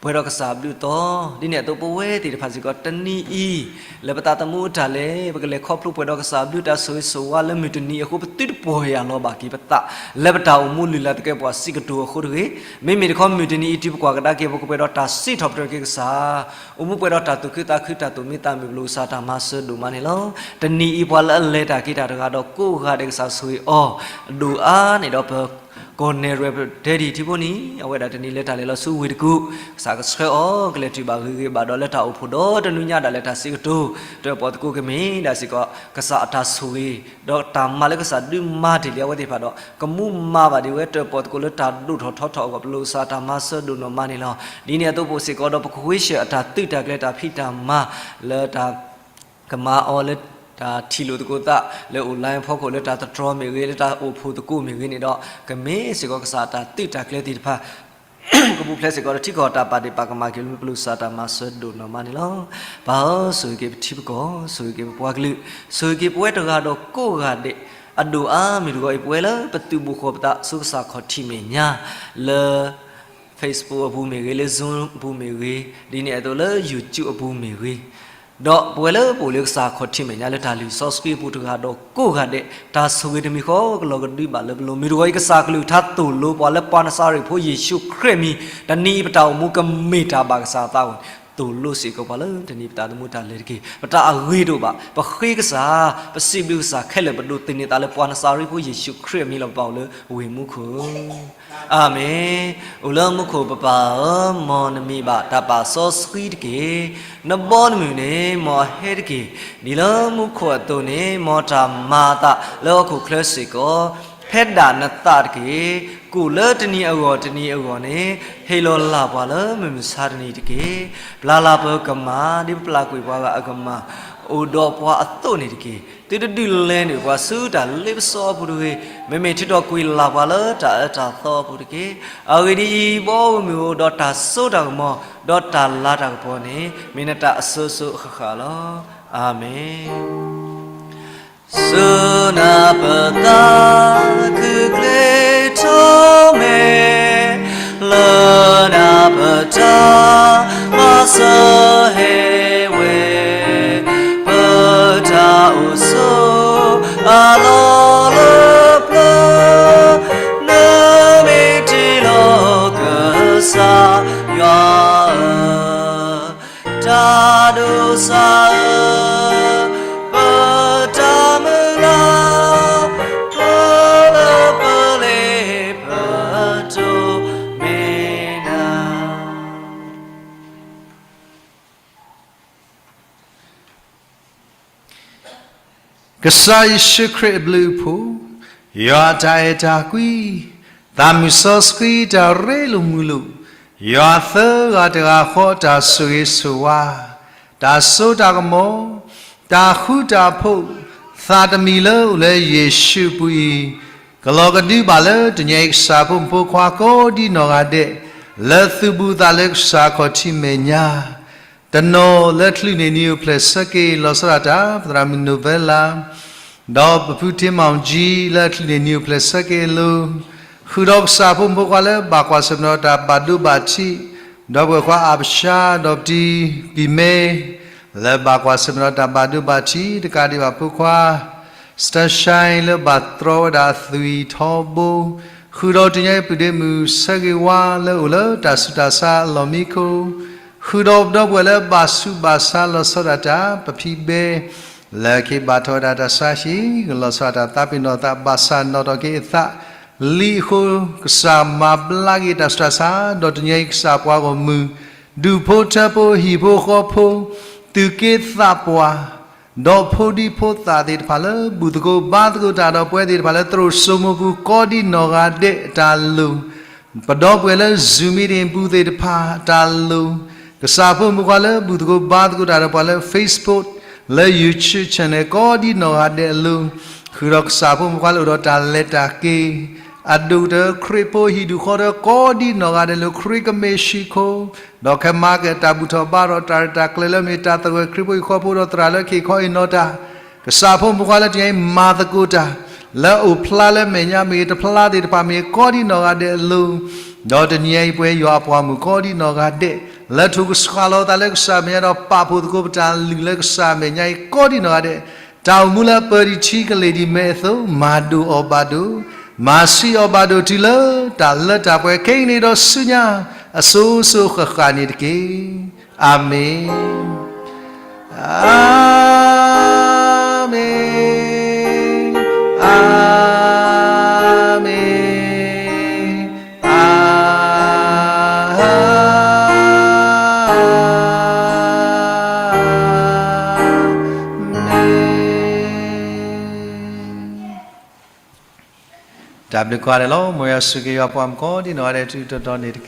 ပှဲၤဒီးကစၢ်အဘျုးအတီၤ, ဒ်န့ၣ်အသိးပဝဲသ့ၣ်တဖၣ်စ့ၢ်ကီး တနံၤအံၤ လၢပသးသမူအတၢ်လဲၤ ပကလဲၤခီဖျိပှဲၤဒီးကစၢ်အဘျုးတၢ်ဆိၣ်ဂ့ၤဆိၣ်ဝါလၢမုၢ်တနံၤအံၤအဃိ ပသုတပီၢ်ယၢ်လီၤဘၣ်က့ၤပသး လၢပတၢ်အိၣ်မူလုၢ်လၢ်သကဲးပဝးစံးကတိၤအဃိတဂ့ၤ. မ့မ့ၢ်တခီ မုၢ်တနံၤအံၤတုၤပကွၢ်ကဒါက့ၤ ပကပှဲၤဒီးတၢ်စံးထီၣ်ပတြၢၤက့ၤကစၢ် အိၣ်မူပှဲၤဒီးတၢ်သူၣ်ခုသးခု တၢ်သူၣ်မံသးမုာ် ပလိၣ်ကစၢ်တၢ်မၤစၢၤဒိၣ်မးန့ၣ်လီၤ. တနံၤအံၤ ပှၤလၢအလဲၤတၢ်က့ၤတၢ်တဂၤဒီးကိးဂၤဒဲး ကစၢ်ဆိၣ်ဂ့ၤအီၤ အဒိၣ်အါန့ၣ်ဒီး ပကီၢ်နဲၣ်ရွဲၣ်ပတဲဒံၣ်ထံဖိန့ၣ် အဝဲဒၣ်တနံၤလၢတၢ်လဲၤလီၤဆူဝ့ၢ်တကူၣ် ကစၢ်ကဆှၢအီၤ ကလဲၤတုၤဘၣ်ဂ့ၤဂ့ၤဘၣ်ဒီး လၢတၢ်အိၣ်ဖှိၣ်ဒီတနွံညါဒၣ်လဲာ် တၢ်စံးကတိၤ တၢၣ်ပီၣ်သကိးကမ့ၢ်ဒၣ်စ့ၢ်ကီး ကစၢ်အတၢ်ဆိၣ်ဂ့ၤ ဒီးတၢ်မၤလၢကစၢ်ဒုးမၤတ့ၢ်လံအဝဲသ့ၣ်တဖၣ်ဒီး ကမူမၤဘၣ်ဒံးဝဲ တၢၣ်ပီၣ်သကိးလၢတၢ်ဒိၣ်ထီၣ်ထီထီၣ်အဂီၢ် ပလိၣ်ကစၢ်တၢ်မၤစၢၤဒိၣ်နီၢ်မးန့ၣ်လီၤ. ဒ်န့ၣ်အသိးပအိၣ်စ့ၢ်ကီးဒီး ပကဝ့ၢ်ဆှၢအတၢ်သုးတၢ်ကျဲၤ တၢ်ဖံးတၢ်မၤ လၢတၢ် ကမၤအီၤလၢ တၢ်ထံၣ်လိာ်သကိးသး လၢ online ဖီခိၣ် လၢတၢ်သတြီၤမ့ၢ်ဂ့ၤ လၢတၢ်အိၣ်ဖှိၣ်သကိးမ့ၢ်ဂ့ၤန့ၣ်ဒီး ကမ့ၢ်စ့ၢ်ကီးကစၢ်အတၢ်သုးတၢ်ကျဲၤသ့ၣ်တဖၣ် ကပူၤဖျဲးစ့ၢ်ကီးဒီးထံကီၢ်တၢ်ပာ်ဒ့ၣ်ပာ်ကမၣ်က့ၤလၢ ပလိၣ်ကစၢ်တၢ်မၤစၢၤဒိၣ်နီၢ်မးန့ၣ်လီၤ. ပၢ်ဧၢ, ဆိၣ်ဂ့ၤက့ၤပထံပကီၢ်, ဆိၣ်ဂ့ၤက့ၤပပှၤကလုာ်, ဆိၣ်ဂ့ၤက့ၤပဝဲတဂၤဒီးကိးဂၤဒဲး, အဒိၣ်အါမ့ၢ်တဂီၤအံၤ ပဝဲလၢပသုးဘူးဃီၤပသးဆူကစၢ်ခီၣ်ထံးမဲာ်ညါ လၢ Facebook အပူၤမ့ၢ်ဂ့ၤ, လၢ Zoom အပူၤမ့ၢ်ဂ့ၤ, ဒ်န့ၣ်အသိးလၢ YouTube အပူၤမ့ၢ်ဂ့ၤ ဒီးပဝဲလၢပအိၣ်လၢကစၢ်ခီၣ်ထံးမဲာ်ညါလၢတၢ်လုၢ်စီဆှံအပူၤတဂၤဒီးကိးဂၤဒဲး, တၢ်ဆိၣ်ဂ့ၤတမံၤဃီကလီၤကဒုဘၣ်လၢပလိၤ မ့ၢ်တဂီၤအံၤ ကစၢ်ကလုၢ်ကထါသိၣ်လိပှၤလၢပှၤနစၤရ့းဖိယ့ၣ်ၡူးခရံာ်အမံၤ, တနံၤအံၤပတၢ်အိၣ်မူကမ့ၢ်တၢ်ဘၣ်ကစၢ်အသးအဂီၢ်န့ၣ်, သိၣ်လိစ့ၢ်ကီးပှၤလၢတနံၤပတၢ်သမူတၢ်လဲၤတက့ၢ်. ပတၢ်အဂ့ၤတအိၣ်ဘၣ်, ပဃ့ကစၢ်, ပစံးဘျုးကစၢ်ခဲလၢာ် ပဒိးသန့ၤသးလၢပှၤနစၤရ့းဖိယ့ၣ်ၡူးခရံာ်အမံၤလီၤ. ပပၢ်အိၣ်လၢဝ့ၢ်မူခိၣ်ဧၢ, အၤမ့ၣ်. အိၣ်လၢမူခိၣ်ပပၢ်ဧၢ, မ်နမံၤဘၣ်တၢ်ပာ်စီဆှံတက့ၢ်. နဘီနမုၢ်န့ၣ် မ်အဟဲတက့ၢ်. ဒ်လၢမူခိၣ်အသိးန့ၣ် မ်တၢ်မၤအသးလၢဟီၣ်ခိၣ်ချၢစ့ၢ်ကီး, ဖဲဒၣ်နသးတက့ၢ်. ကိၣ်လၢတနံၤအဂီၢ်တနံၤအဂီၢ်န့ၣ် ဟ့ၣ်လီၤလၢ်ပှၤလၢမုၢ်မဆါတနံၤတက့ၢ်. ပျၢ်လၢ်ပကမၢ် ဒ်ပပျၢ်ကွံာ်ပှၤဂၤအကမၢ် အိၣ်ဒီးပှၤအသိးန့ၣ်တက့ၢ်. သုတဒုးလဲနုာ်ပှၤဆူတၢ်လ့ပစီအပူၤတဂ့ၤ, မ့မ့ၢ်ထုးထီၣ်ကွံာ်လၢ်ပှၤလၢတၢ်အၢတၢ်သီအပူၤတက့ၢ်. အဂ့ၢ်ဒ်အံၤ, ဘီမုၢ်အိၣ်ဒီးတၢ်စိတၢ်ကမီၤ, ဒီးတၢ်လၤတၢ်ကပီၤန့ၣ် မ့ၢ်နတၢ်အစိၤစိၤအဃၣ်ဃၣ်လီၤ. အၤမ့ၣ်. စူၢ်နာ်ပသးခုၣ်ကျ့ထီၣ်မဲာ်, လၢနၤပတၢ်မၤစၢၤဟဲဝဲ, ပတၢ်အိၣ်ဆိးအလီၢ်လၢပျၢၤ, နမ့ၢ်တ့လီၤကစၢ်ယွၤဧၢ, တၢ်ဒိးစၢ်ဧၢ, ပတၢ်မုၢ်လၢ်, ပလၢပလ့ပတိၢ် မ့ၢ်နၤ. ကစၢ်ယ့ၣ်ၡူးခရံာ်အဘျုးအဖှိၣ်, ယွၤအတၢ်အဲၣ်တၢ်ကွံ, သးမုၢ်စီဆှံတၢ်ရ့လိာ်မုာ်လိာ်, ယွၤသၢဂၤတဂၤဃီအတၢ်ဆိၣ်ဂ့ၤဆိၣ်ဝါ, တၢ်စိတၢ်ကမီၤ, တၢ်ဃူတၢ်ဖိး, သးတမံၤလၢအိၣ်လၢယ့ၣ်ၡူးအပူၤအံၤ, ကလီၤကဒုဘၣ်လၢတနံၤအံၤကစၢ်ဖိမုၣ်ဖိခွါကိးဒံနီၢ်ဂၤဒဲး, လၢသူၣ်ဘူးသးလၢကစၢ်ခီၣ်ထံးမဲာ်ညါ တနီၤလၢချုးန့ၣ်နံၤအိၣ်ဖျဲၣ်ဆၢက့ၤ လီၤဆီဒၣ်တၢ် ပသရၣ်မုၣ်နိၣ်ဝဲလၤ, ဒီးပဖုထ့မီၣ်ကၠံ လၢအချုးန့ၣ်နံၤအိၣ်ဖျဲၣ်ဆၢက့ၤအလိၤ, ဃုာ်ဒီးကစၢ်ဖိမုၣ်ဖိခွါလၢဘၣ်ကွၢ်ဆၢၣ်မဲာ်ဒီးတၢ်ဘၣ်ဒိဘၣ်ထံး, ဒီပုၢ်ဝဲၢ်ခွါအၤဘၡါ ဒီးပတံၤကံၢ်မဲ လၢဘၣ်ကွၢ်ဆၢၣ်မဲာ်ဒီးတၢ်ဘၣ်ဒိဘၣ်ထံး တကးဒံးဘၣ်ဖိခွါ စတၢၢ်ၡဲၣ် လၢဘၣ်တြီဝဲဒၣ်အသွံၣ်ထီဘိ, ဃုာ်ဒီးတနံၤအံၤ ပုၢ်ဒ့မုၣ်ဆၢဂ့ၤဝါလၢအိၣ်လၢတၢ်ဆူးတၢ်ဆါအလီၢ်မံခိၣ်, ဃုာ်ဒီးပဒီပုၢ်ဝဲၢ်လၢဘၣ်ဆူးဘၣ်ဆါလီၤဆီဒၣ်တၢ် ပဖံးဘဲ, လၢက့ၤဘၣ်ထီၣ်ဝဲဒၣ်တၢ်ဆါဟံၣ် ကလီၤဆီဒၣ်တၢ်သးပ့ၤနီၣ်သး ဘၣ်ဆၣ်နီၣ်ထီၣ်က့ၤအသးလံအဃိ, ကစၢ်မၤဘျါက့ၤတၢ်ဆူးတၢ်ဆါ ဒီးတနံၤအံၤကစၢ်ပှၤဂီၢ်မုၢ်, ဒူၣ်ဖိထၢဖိဟံၣ်ဖိဃီဖိ, သူၣ်က့သးပှၢ် ဒီးဖိဒံဖိသၣ်သ့ၣ်တဖၣ်လၢဘူၣ်သကိးဘါသကိးတၢ်ဒီးပဝဲသ့ၣ်တဖၣ်လၢသရိာ်စိမိပူၤကိးဒံနီၢ်ဂၤဒဲးအတၢ်လိၤ, ပဒီပုၢ်ဝဲၢ်လၢ Zoom meeting ပူၤသ့ၣ်တဖၣ်အတၢ်လိၤ, ကစၢ်ဖိမုၣ်ဖိခွါလၢဘူၣ်သကိးဘါသကိးတၢ်ဒီးပှၤလၢ Facebook လၢ YouTube channel ကိးဒံနီၢ်ဂၤဒဲးအလိၤ, ဃုာ်ဒီးကစၢ်ဖိမုၣ်ဖိခွါလၢအိၣ်ဒီးတၢ်လဲၤတၢ်က့ၤ, အဒိၣ်ကတၢၢ်ခရံာ်ဖိဟံၣ်ဒူၣ်ဃီဒီးကိးဒံနီၢ်ဂၤဒဲးလၢခရံာ်ကမ့ၢ်ဆံးခိၣ်, ဒီးခဲမၤကတၢၢ်တၢ်ဘူၣ်ထီၣ်ဘါထီၣ်တၢ်ရဲၣ်တၢ်ကျဲၤလၢမ့ၢ်တၢ်သဂၢၢ်ခရံာ်ဖိဟံၣ်ဃီဖိဒီးသရၣ်လၢကဟ့ၣ်ခီဟ့ၣ်နီၤတၢ်, ကစၢ်ဖိမုၣ်ဖိခွါလၢတနံၤအံၤမၤသကိးတၢ်, လၢအိၣ်ဖျါလၢမဲာ်ညါမ့ၢ်ဂ့ၤ တဖျါသ့ၣ်တဖၣ်မ့ၢ်ဂ့ၤကိးဒံနီၢ်ဂၤဒဲးအလိၤ, ဒီးတနံၤအံၤပဝဲယွၤအပှၤမုၣ်ကိးဒံနီၢ်ဂၤဒဲး, လၢထိၣ်ကဆှၣ်လီၤသးလၢကစၢ်မဲာ်ညါဒီးပာ်ဖှိၣ်သကိးပတၢ်လုၢ်လၢကစၢ်မဲာ်ညါအံၤကိးဒံနီၢ်ဂၤဒဲး, တၢ်အိၣ်မူလၢအပၢၤဒံးထံကလ့ၢ်ဒံးမဲအသိး မၤဒိၣ်အီၤဘၣ်ဒိၣ်, မၤဆံးအီၤဘၣ်ဒိၣ်တုၤလၢတၢ်လၢတၢ်ပှဲၤခဲအံၤန့ၣ်ဒီးဆူညါ အစိၤစိၤဃၣ်ဃၣ်န့ၣ်တက့ၢ်. အၤမ့ၣ်. အၤမ့ၣ်, အၤမ့ၣ်, အၤမ့ၣ်. တၢ်ဘျုးကိးဂၤဒဲးလီၤ. မ်ယွၤဆိၣ်ဂ့ၤယွၤပှၤမုၣ်ကိးဒံနီၢ်ဂၤဒဲး တုၤတီတီန့ၣ်တက့ၢ်.